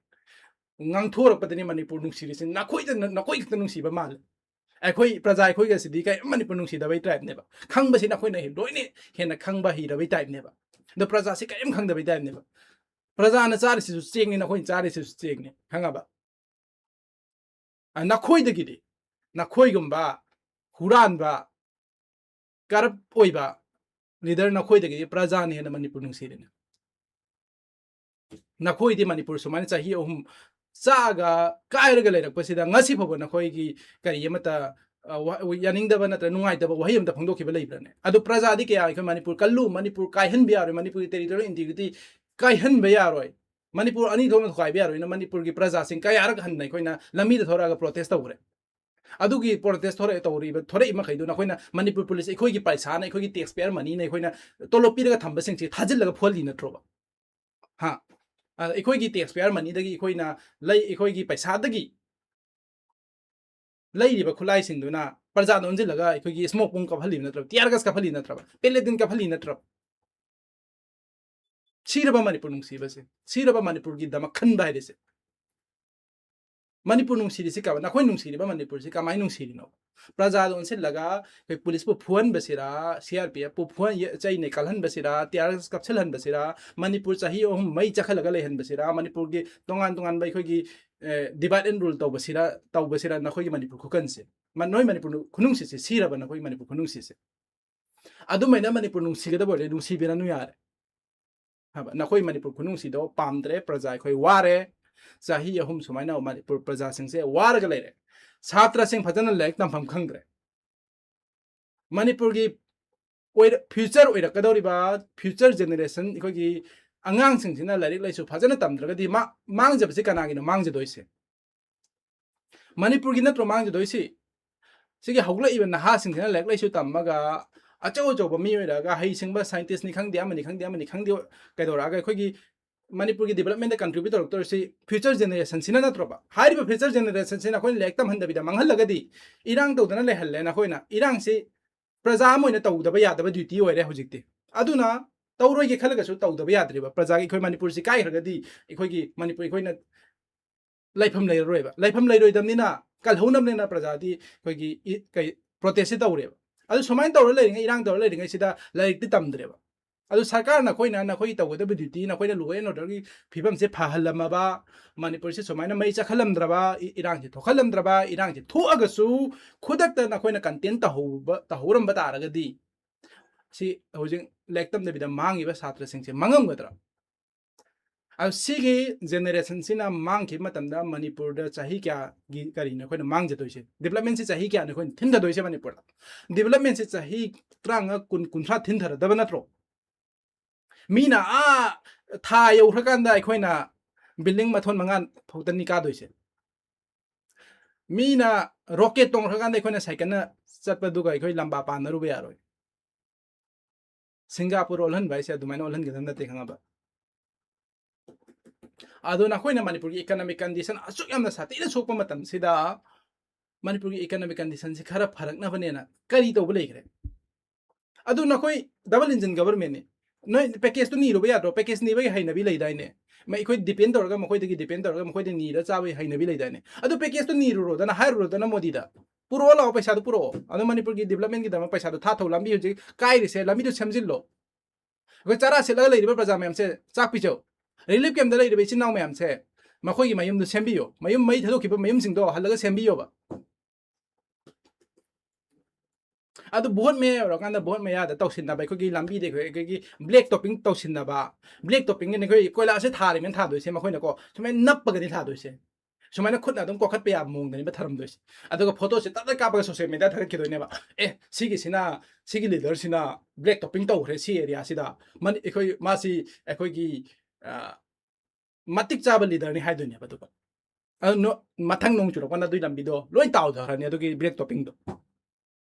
ꯉꯥꯡꯊꯣꯔꯛꯄꯗꯅꯤ ꯃꯅꯤꯄꯨꯔ ꯅꯨꯡꯁꯤꯔꯤꯁꯤ꯫ ꯅꯈꯣꯏꯗ, ꯅꯈꯣꯏ ꯈꯛꯇ ꯅꯨꯡꯁꯤꯕ ꯃꯥꯜꯂꯦ꯫ ꯑꯩꯈꯣꯏ ꯄ꯭ꯔꯖꯥ ꯑꯩꯈꯣꯏꯒꯁꯤꯗꯤ ꯀꯔꯤꯝ ꯃꯅꯤꯄꯨꯔ ꯅꯨꯡꯁꯤꯗꯕꯩ ꯇꯥꯏꯞꯅꯦꯕ꯫ ꯈꯪꯕꯁꯤ ꯅꯈꯣꯏꯅ ꯍꯦ-, ꯂꯣꯏꯅ ꯍꯦꯟꯅ ꯈꯪꯕ ꯍꯩꯔꯕꯩ ꯇꯥꯏꯞꯅꯦꯕ꯫ ꯑꯗꯣ ꯄ꯭ꯔꯖꯥꯁꯤ ꯀꯔꯤꯝ ꯈꯪꯗꯕꯩ ꯇꯥꯏꯞꯅꯦꯕ꯫ ꯄ꯭ꯔꯖꯥꯅ ꯆꯥꯔꯤꯁꯤꯁꯨ ꯆꯦꯡꯅꯤ, ꯅꯈꯣꯏꯅ ꯆꯥꯔꯤꯁꯤꯁꯨ ꯆꯦꯡꯅꯤ, ꯈꯪꯉꯕ? ꯑ, ꯅꯈꯣꯏꯗꯒꯤꯗꯤ, ꯅꯈꯣꯏꯒꯨꯝꯕ ꯍꯨꯔꯥꯟꯕ, ꯀꯔꯞ ꯑꯣꯏꯕ ꯂꯤꯗꯔ ꯅꯈꯣꯏꯗꯒꯤꯗꯤ ꯄ꯭ꯔꯖꯥꯅ ꯍꯦꯟꯅ ꯃꯅꯤꯄꯨꯔ ꯅꯨꯡꯁꯤꯔꯤꯅꯦ꯫ ꯅꯈꯣꯏꯗꯤ ꯃꯅꯤꯄꯨꯔ ꯁꯨꯃꯥꯏꯅ ꯆꯍꯤ ꯑꯍꯨꯝ ꯆꯥꯛꯑꯒ ꯀꯥꯏꯔꯒ ꯂꯩꯔꯛꯄꯁꯤꯗ ꯉꯁꯤ ꯐꯥꯎꯕ ꯅꯈꯣꯏꯒꯤ ꯀꯔꯤ ꯑꯃꯠꯇ, ꯑ, ꯋꯥ-, ꯌꯥꯅꯤꯡꯗꯕ ꯅꯠꯇ꯭ꯔꯒ ꯅꯨꯡꯉꯥꯏꯇꯕ ꯋꯥꯍꯩ ꯑꯃꯇ ꯐꯣꯡꯗꯣꯛꯈꯤꯕ ꯂꯩꯕ꯭ꯔꯥꯅꯦ? ꯑꯗꯨ ꯄ꯭ꯔꯖꯥꯗꯤ ꯀꯌꯥ ꯑꯩꯈꯣꯏ ꯃꯅꯤꯄꯨꯔ ꯀꯜꯂꯨ, ꯃꯅꯤꯄꯨꯔ ꯀꯥꯏꯍꯟꯕ ꯌꯥꯔꯣꯏ, ꯃꯅꯤꯄꯨꯔꯒꯤ territorial integrity ꯀꯥꯏꯍꯟꯕ ꯌꯥꯔꯣꯏ, ꯃꯅꯤꯄꯨꯔ ꯑꯅꯤ ꯊꯣꯛꯅ ꯊꯨꯒꯥꯏꯕ ꯌꯥꯔꯣꯏꯅ ꯃꯅꯤꯄꯨꯔꯒꯤ ꯄ꯭ꯔꯖꯥꯁꯤꯡ ꯀꯌꯥꯔꯛ ꯍꯟꯅ ꯑꯩꯈꯣꯏꯅ ꯂꯝꯕꯤꯗ ꯊꯣꯔꯛꯑꯒ ꯄ꯭ꯔꯣꯇꯦꯁ ꯇꯧꯈ꯭ꯔꯦ꯫ ꯑꯗꯨꯒꯤ ꯄ꯭ꯔꯣꯇꯦꯁ ꯊꯣꯔꯛꯑꯦ, ꯇꯧꯔꯤꯕ, ꯊꯣꯔꯛꯏ ꯃꯈꯩꯗꯨꯅ ꯑꯩꯈꯣꯏꯅ ꯃꯅꯤꯄꯨꯔ ꯄꯨꯂꯤꯁ, ꯑꯩꯈꯣꯏꯒꯤ ꯄꯩꯁꯥꯅ, ꯑꯩꯈꯣꯏꯒꯤ ꯇꯦꯛꯁ ꯄꯦꯌꯔ ꯃꯅꯤꯅ ꯑꯩꯈꯣꯏꯅ ꯇꯣꯂꯣꯞ ꯄꯤꯔꯒ ꯊꯝꯕꯁꯤꯡꯁꯤ ꯊꯥꯖꯤꯜꯂꯒ ꯐꯨꯍꯜꯂꯤ ꯅꯠꯇ꯭ꯔꯣꯕ? ꯍꯥ? ꯑ, ꯑꯩꯈꯣꯏꯒꯤ ꯇꯦꯛꯁ ꯄꯦꯌꯔ ꯃꯅꯤꯗꯒꯤ ꯑꯩꯈꯣꯏꯅ ꯂꯩ, ꯑꯩꯈꯣꯏꯒꯤ ꯄꯩꯁꯥꯗꯒꯤ ꯂꯩꯔꯤꯕ ꯈꯨꯠꯂꯥꯏꯁꯤꯡꯗꯨꯅ ꯄ꯭ꯔꯖꯥꯗ ꯑꯣꯟꯁꯤꯜꯂꯒ ꯑꯩꯈꯣꯏꯒꯤ smoke bomb ꯀꯥꯞꯍꯜꯂꯤ ꯅꯠꯇ꯭ꯔꯕ, tear gas ꯀꯥꯞꯍꯜꯂꯤ ꯅꯠꯇ꯭ꯔꯕ, pellet gun ꯀꯥꯞꯍꯜꯂꯤ ꯅꯠꯇ꯭ꯔꯕ? ꯁꯤꯔꯕ Manipur ꯅꯨꯡꯁꯤꯕꯁꯦ, ꯁꯤꯔꯕ ꯃꯅꯤꯄꯨꯔꯒꯤꯗꯃꯛ ꯈꯟꯕ ꯍꯥꯏꯔꯤꯁꯦ꯫ ꯃꯅꯤꯄꯨꯔ ꯅꯨꯡꯁꯤꯔꯤꯁꯤ ꯀꯃꯥꯏ-, ꯅꯈꯣꯏ ꯅꯨꯡꯁꯤꯔꯤꯕ ꯃꯅꯤꯄꯨꯔꯁꯤ ꯀꯃꯥꯏꯅ ꯅꯨꯡꯁꯤꯔꯤꯅꯣ? ꯄ꯭ꯔꯖꯥꯗ ꯑꯣꯟꯁꯤꯜꯂꯒ ꯑꯩꯈꯣꯏ ꯄꯨꯂꯤꯁꯄꯨ ꯐꯨꯍꯟꯕꯁꯤꯔꯥ, ꯁꯤ ꯑꯥꯔ ꯄꯤ ꯑꯦꯐꯄꯨ ꯐꯨꯍꯟ-, ꯆꯩꯅ ꯀꯜꯍꯟꯕꯁꯤꯔꯥ, tear gas ꯀꯥꯞꯁꯤꯜꯍꯟꯕꯁꯤꯔꯥ, ꯃꯅꯤꯄꯨꯔ ꯆꯍꯤ ꯑꯍꯨꯝ ꯃꯩ ꯆꯥꯛꯍꯜꯂꯒ ꯂꯩꯍꯟꯕꯁꯤꯔꯥ, ꯃꯅꯤꯄꯨꯔꯒꯤ ꯇꯣꯉꯥꯟ ꯇꯣꯉꯥꯟꯕ ꯑꯩꯈꯣꯏꯒꯤ, ꯑꯦ, divide and rule ꯇꯧꯕꯁꯤꯔꯥ, ꯇꯧꯕꯁꯤꯔꯥ ꯅꯈꯣꯏꯒꯤ ꯃꯅꯤꯄꯨꯔ ꯈꯨꯀꯟꯁꯦ? ꯃ-, ꯅꯣꯏ ꯃꯅꯤꯄꯨꯔ ꯈꯨꯅꯨꯡꯁꯤꯠꯁꯦ ꯁꯤꯔꯕ, ꯅꯈꯣꯏꯒꯤ ꯃꯅꯤꯄꯨꯔ ꯈꯨꯅꯨꯡꯁꯤꯠꯁꯦ? ꯑꯗꯨꯃꯥꯏꯅ ꯃꯅꯤꯄꯨꯔ ꯅꯨꯡꯁꯤꯒꯗꯕ ꯑꯣꯏꯔꯗꯤ ꯅꯨꯡꯁꯤꯕꯤꯔꯅꯨ ꯌꯥꯔꯦ꯫ ꯍꯥꯏꯕ, ꯅꯈꯣꯏ ꯃꯅꯤꯄꯨꯔ ꯈꯨꯅꯨꯡꯁꯤꯗꯣ ꯄꯥꯝꯗ꯭ꯔꯦ, ꯄ꯭ꯔꯖꯥ ꯑꯩꯈꯣꯏ ꯋꯥꯔꯦ, ꯆꯍꯤ ꯑꯍꯨꯝ ꯁꯨꯃꯥꯏꯅ ꯃꯅꯤꯄꯨꯔ ꯄ꯭ꯔꯖꯥꯁꯤꯡꯁꯦ ꯋꯥꯔꯒ ꯂꯩꯔꯦ, ꯁꯥꯇ꯭ꯔꯁꯤꯡ ꯐꯖꯅ ꯂꯥꯏꯔꯤꯛ ꯇꯝꯐꯝ ꯈꯪꯗ꯭ꯔꯦ, ꯃꯅꯤꯄꯨꯔꯒꯤ ꯑꯣꯏꯔ-, future ꯑꯣꯏꯔꯛꯀꯗꯧꯔꯤꯕ future generation, ꯑꯩꯈꯣꯏꯒꯤ ꯑꯉꯥꯡꯁꯤꯡꯁꯤꯅ ꯂꯥꯏꯔꯤꯛ ꯂꯥꯏꯁꯨ ꯐꯖꯅ ꯇꯝꯗ꯭ꯔꯒꯗꯤ ꯃꯥ-, ꯃꯥꯡꯖꯕꯁꯤ ꯀꯅꯥꯒꯤꯅꯣ ꯃꯥꯡꯖꯗꯣꯏꯁꯦ? ꯃꯅꯤꯄꯨꯔꯒꯤ ꯅꯠꯇ꯭ꯔꯣ ꯃꯥꯡꯖꯗꯣꯏꯁꯤ? ꯁꯤꯒꯤ ꯍꯧꯒꯠꯂꯛꯏꯕ ꯅꯍꯥꯁꯤꯡꯁꯤꯅ ꯂꯥꯏꯔꯤꯛ ꯂꯥꯏꯁꯨ ꯇꯝꯃꯒ ꯑꯆꯧ ꯑꯆꯧꯕ ꯃꯤ ꯑꯣꯏꯔꯛꯑꯒ, ꯍꯩꯁꯤꯡꯕ scientistꯅꯤ ꯈꯪꯗꯦ, ꯑꯃꯅꯤ ꯈꯪꯗꯦ, ꯑꯃꯅꯤ ꯈꯪꯗꯦ, ꯀꯩꯗꯧꯔꯛꯑꯒ ꯑꯩꯈꯣꯏꯒꯤ ꯃꯅꯤꯄꯨꯔꯒꯤ developmentꯇ contribute ꯇꯧꯔꯛꯇꯧꯔꯤꯁꯤ future generationꯁꯤꯅ ꯅꯠꯇ꯭ꯔꯣꯕ? ꯍꯥꯏꯔꯤꯕ future generationꯁꯤꯅ ꯑꯩꯈꯣꯏꯅ ꯂꯥꯏꯔꯤꯛ ꯇꯝꯍꯟꯗꯕꯤꯗ ꯃꯥꯡꯍꯜꯂꯒꯗꯤ, ꯏꯔꯥꯡ ꯇꯧꯗꯅ ꯂꯩꯍꯜꯂꯦ꯫ ꯅꯈꯣꯏꯅ ꯏꯔꯥꯡꯁꯤ ꯄ꯭ꯔꯖꯥ ꯑꯃ ꯑꯣꯏꯅ ꯇꯧꯗꯕ ꯌꯥꯗꯕ duty ꯑꯣꯏꯔꯦ ꯍꯧꯖꯤꯛꯇꯤ꯫ ꯑꯗꯨꯅ ꯇꯧꯔꯣꯏꯒꯦ ꯈꯜꯂꯒꯁꯨ ꯇꯧꯗꯕ ꯌꯥꯗ꯭ꯔꯤꯕ꯫ ꯄ꯭ꯔꯖꯥꯒꯤ, ꯑꯩꯈꯣꯏ ꯃꯅꯤꯄꯨꯔꯁꯤ ꯀꯥꯏꯈ꯭ꯔꯒꯗꯤ ꯑꯩꯈꯣꯏꯒꯤ ꯃꯅꯤꯄꯨꯔ ꯑꯩꯈꯣꯏꯅ ꯂꯩꯐꯝ ꯂꯩꯔꯔꯣꯏꯕ꯫ ꯂꯩꯐꯝ ꯂꯩꯔꯣꯏꯗꯕꯅꯤꯅ, ꯀꯜꯍꯧꯅꯕꯅꯤꯅ ꯄ꯭ꯔꯖꯥꯗꯤ ꯑꯩꯈꯣꯏꯒꯤ ꯏ-, ꯀꯩ, protestꯁꯦ ꯇꯧꯔꯦꯕ꯫ ꯑꯗꯨ ꯁꯨꯃꯥꯏꯅ ꯇꯧꯔ ꯂꯩꯔꯤꯉꯩ, ꯏꯔꯥꯡ ꯇꯧꯔ ꯂꯩꯔꯤꯉꯩꯁꯤꯗ ꯂꯥꯏꯔꯤꯛꯇꯤ ꯇꯝꯗ꯭ꯔꯦꯕ꯫ ꯑꯗꯨ ꯁꯔꯀꯥꯔꯅ ꯑꯩꯈꯣꯏꯅ, ꯅꯈꯣꯏ ꯇꯧꯒꯗꯕ duty, ꯅꯈꯣꯏꯅ law and orderꯒꯤ ꯐꯤꯕꯝꯁꯦ ꯐꯍꯜꯂꯝꯃꯕ, ꯃꯅꯤꯄꯨꯔꯁꯤ ꯁꯨꯃꯥꯏꯅ ꯃꯩ ꯆꯥꯛꯍꯜꯂꯝꯗ꯭ꯔꯕ, ꯏ-, ꯏꯔꯥꯡꯁꯤ ꯊꯣꯛꯍꯜꯂꯝꯗ꯭ꯔꯕ, ꯏꯔꯥꯡꯁꯤ ꯊꯣꯛꯑꯒꯁꯨ ꯈꯨꯗꯛꯇ ꯅꯈꯣꯏꯅ contain ꯇꯧꯍꯧꯕ, ꯇꯧꯍꯧꯔꯝꯕ ꯇꯥꯔꯒꯗꯤ ꯁꯤ ꯍꯧꯖꯤꯛ ꯂꯥꯏꯔꯤꯛ ꯇꯝꯗꯕꯤꯗ ꯃꯥꯡꯉꯤꯕ ꯁꯥꯇ꯭ꯔꯁꯤꯡꯁꯦ ꯃꯥꯡꯉꯝꯒꯗ꯭ꯔꯥ? ꯑꯗꯨ ꯁꯤꯒꯤ generationꯁꯤꯅ ꯃꯥꯡꯈꯤꯕ ꯃꯇꯝꯗ ꯃꯅꯤꯄꯨꯔꯗ ꯆꯍꯤ ꯀꯌꯥꯒꯤ ꯀꯔꯤꯅꯣ ꯑꯩꯈꯣꯏꯅ ꯃꯥꯡꯖꯗꯣꯏꯁꯦ? Developmentꯁꯤ ꯆꯍꯤ ꯀꯌꯥꯅꯣ ꯑꯩꯈꯣꯏꯅ ꯊꯤꯟꯊꯗꯣꯏꯁꯦ ꯃꯅꯤꯄꯨꯔꯗ? Developmentꯁꯤ ꯆꯍꯤ ꯇꯔꯥꯃꯉꯥ, ꯀꯨꯟ, ꯀꯨꯟꯊ꯭ꯔꯥ ꯊꯤꯟꯊꯔꯗꯕ ꯅꯠꯇ꯭ꯔꯣ? ꯃꯤꯅ ꯑꯥ ꯊꯥ ꯌꯧꯈ꯭ꯔꯀꯥꯟꯗ ꯑꯩꯈꯣꯏꯅ building ꯃꯊꯣꯟ ꯃꯉꯥ ꯐꯥꯎꯗꯅꯤ ꯀꯥꯗꯣꯏꯁꯦ꯫ ꯃꯤꯅ rocket ꯇꯣꯡꯈ꯭ꯔꯀꯥꯟꯗ ꯑꯩꯈꯣꯏꯅ cycleꯅ ꯆꯠꯄꯗꯨꯒ ꯑꯩꯈꯣꯏ ꯂꯝꯕꯥ ꯄꯥꯟꯅꯔꯨꯕ ꯌꯥꯔꯣꯏ꯫ ꯁꯤꯡꯒꯥꯄꯨꯔ ꯑꯣꯜꯍꯟꯕ ꯍꯥꯏꯁꯦ ꯑꯗꯨꯃꯥꯏꯅ ꯑꯣꯜꯍꯟꯒꯗꯕ ꯅꯠꯇꯦ, ꯈꯪꯉꯕ? ꯑꯗꯣ ꯅꯈꯣꯏꯅ ꯃꯅꯤꯄꯨꯔꯒꯤ economic condition ꯑꯁꯨꯛ ꯌꯥꯝꯅ ꯁꯥꯊꯤꯅ ꯁꯣꯛꯄ ꯃꯇꯝꯁꯤꯗ ꯃꯅꯤꯄꯨꯔꯒꯤ economic condition ꯁꯤ ꯈꯔ ꯐꯔꯛꯅꯕꯅꯦꯅ ꯀꯔꯤ ꯇꯧꯕ ꯂꯩꯈ꯭ꯔꯦ? ꯑꯗꯨ ꯅꯈꯣꯏ double engine government ꯅꯤ, ꯅꯣꯏ package ꯇꯨ ꯅꯤꯔꯨꯕ ꯌꯥꯗ꯭ꯔꯣ? Package ꯅꯤꯕꯒꯤ ꯍꯩꯅꯕꯤ ꯂꯩꯗꯥꯏꯅꯦ? ꯃ-, ꯑꯩꯈꯣꯏ depend ꯇꯧꯔꯒ, ꯃꯈꯣꯏꯗꯒꯤ depend ꯇꯧꯔꯒ, ꯃꯈꯣꯏꯗ ꯅꯤꯔ ꯆꯥꯕꯒꯤ ꯍꯩꯅꯕꯤ ꯂꯩꯗꯥꯏꯅꯦ? ꯑꯗꯨ package ꯇꯨ ꯅꯤꯔꯨꯔꯣꯗꯅ, ꯍꯥꯏꯔꯨꯔꯣꯗꯅ ꯃꯣꯗꯤꯗ, "ꯄꯨꯔꯛꯑꯣ ꯂꯥꯛꯑꯣ, ꯄꯩꯁꯥꯗꯨ ꯄꯨꯔꯛꯑꯣ, ꯑꯗꯣ ꯃꯅꯤꯄꯨꯔꯒꯤ development ꯒꯤꯗꯃꯛ ꯄꯩꯁꯥꯗꯣ ꯊꯥꯊꯧ, ꯂꯝꯕꯤ ꯍꯧꯖꯤꯛ ꯀꯥꯏꯔꯤꯁꯦ, ꯂꯝꯕꯤꯗꯨ ꯁꯦꯝꯖꯤꯜꯂꯣ꯫ ꯑꯩꯈꯣꯏ ꯆꯔꯥ ꯁꯤꯠꯂꯒ ꯂꯩꯔꯤꯕ ꯄ꯭ꯔꯖꯥ ꯃꯌꯥꯝꯁꯦ ꯆꯥꯛ ꯄꯤꯖꯧ꯫ Relief camp ꯇ ꯂꯩꯔꯤꯕ ꯏꯆꯤꯟ ꯏꯅꯥꯎ ꯃꯌꯥꯝꯁꯦ, ꯃꯈꯣꯏꯒꯤ ꯃꯌꯨꯝꯗꯨ ꯁꯦꯝꯕꯤꯌꯣ, ꯃꯌꯨꯝ ꯃꯩ ꯊꯥꯗꯣꯛꯈꯤꯕ ꯃꯌꯨꯝꯁꯤꯡꯗꯣ ꯍꯜꯂꯒ ꯁꯦꯝꯕꯤꯌꯣꯕ"꯫ ꯑꯗꯨ vote ꯃꯌꯥ ꯌꯧꯔꯀꯥꯟꯗ, vote ꯃꯌꯥꯗ ꯇꯧꯁꯤꯟꯅꯕ, ꯑꯩꯈꯣꯏꯒꯤ ꯂꯝꯕꯤꯗ ꯑꯩꯈꯣꯏ, ꯑꯩꯈꯣꯏꯒꯤ black topping ꯇꯧꯁꯤꯟꯅꯕ, black topping ꯒꯤꯅ ꯑꯩꯈꯣꯏ ꯀꯣꯏꯂꯥꯁꯦ ꯊꯥꯔꯤꯃꯦꯅ ꯊꯥꯗꯣꯏꯁꯦ, ꯃꯈꯣꯏꯅꯀꯣ ꯁꯨꯃꯥꯏꯅ ꯅꯞꯄꯒꯅꯤ ꯊꯥꯗꯣꯏꯁꯦ꯫ ꯁꯨꯃꯥꯏꯅ ꯈꯨꯠꯅ ꯑꯗꯨꯝ ꯀꯣꯛꯈꯠꯄ ꯌꯥꯕ ꯃꯑꯣꯡꯗꯅꯦꯕ ꯊꯔꯝꯗꯣꯏꯁꯦ꯫ ꯑꯗꯨꯒ photo ꯁꯦ ꯇꯞ ꯇꯞ ꯀꯥꯞꯄꯒ social media ꯗ ꯊꯥꯒꯠꯈꯤꯗꯣꯏꯅꯦꯕ, "ꯑꯦ, ꯁꯤꯒꯤꯁꯤꯅ, ꯁꯤꯒꯤ leader ꯁꯤꯅ black topping ꯇꯧꯈ꯭ꯔꯦ ꯁꯤ area ꯁꯤꯗ, ꯃꯅꯤ-, ꯑꯩꯈꯣꯏ, ꯃꯥꯁꯤ ꯑꯩꯈꯣꯏꯒꯤ, ꯑ, ꯃꯇꯤꯛ ꯆꯥꯕ leader ꯅꯤ" ꯍꯥꯏꯗꯣꯏꯅꯦꯕ꯫ ꯑꯗꯨꯒ ꯑꯗꯨ ꯅꯣ-, ꯃꯊꯪ ꯅꯣꯡ ꯆꯨꯔꯛꯄ ꯀꯥꯟꯗ ꯑꯗꯨꯒꯤ ꯂꯝꯕꯤꯗꯣ ꯂꯣꯏ ꯇꯥꯎꯊꯈ꯭ꯔꯅꯤ, ꯑꯗꯨꯒꯤ black topping ꯗꯣ꯫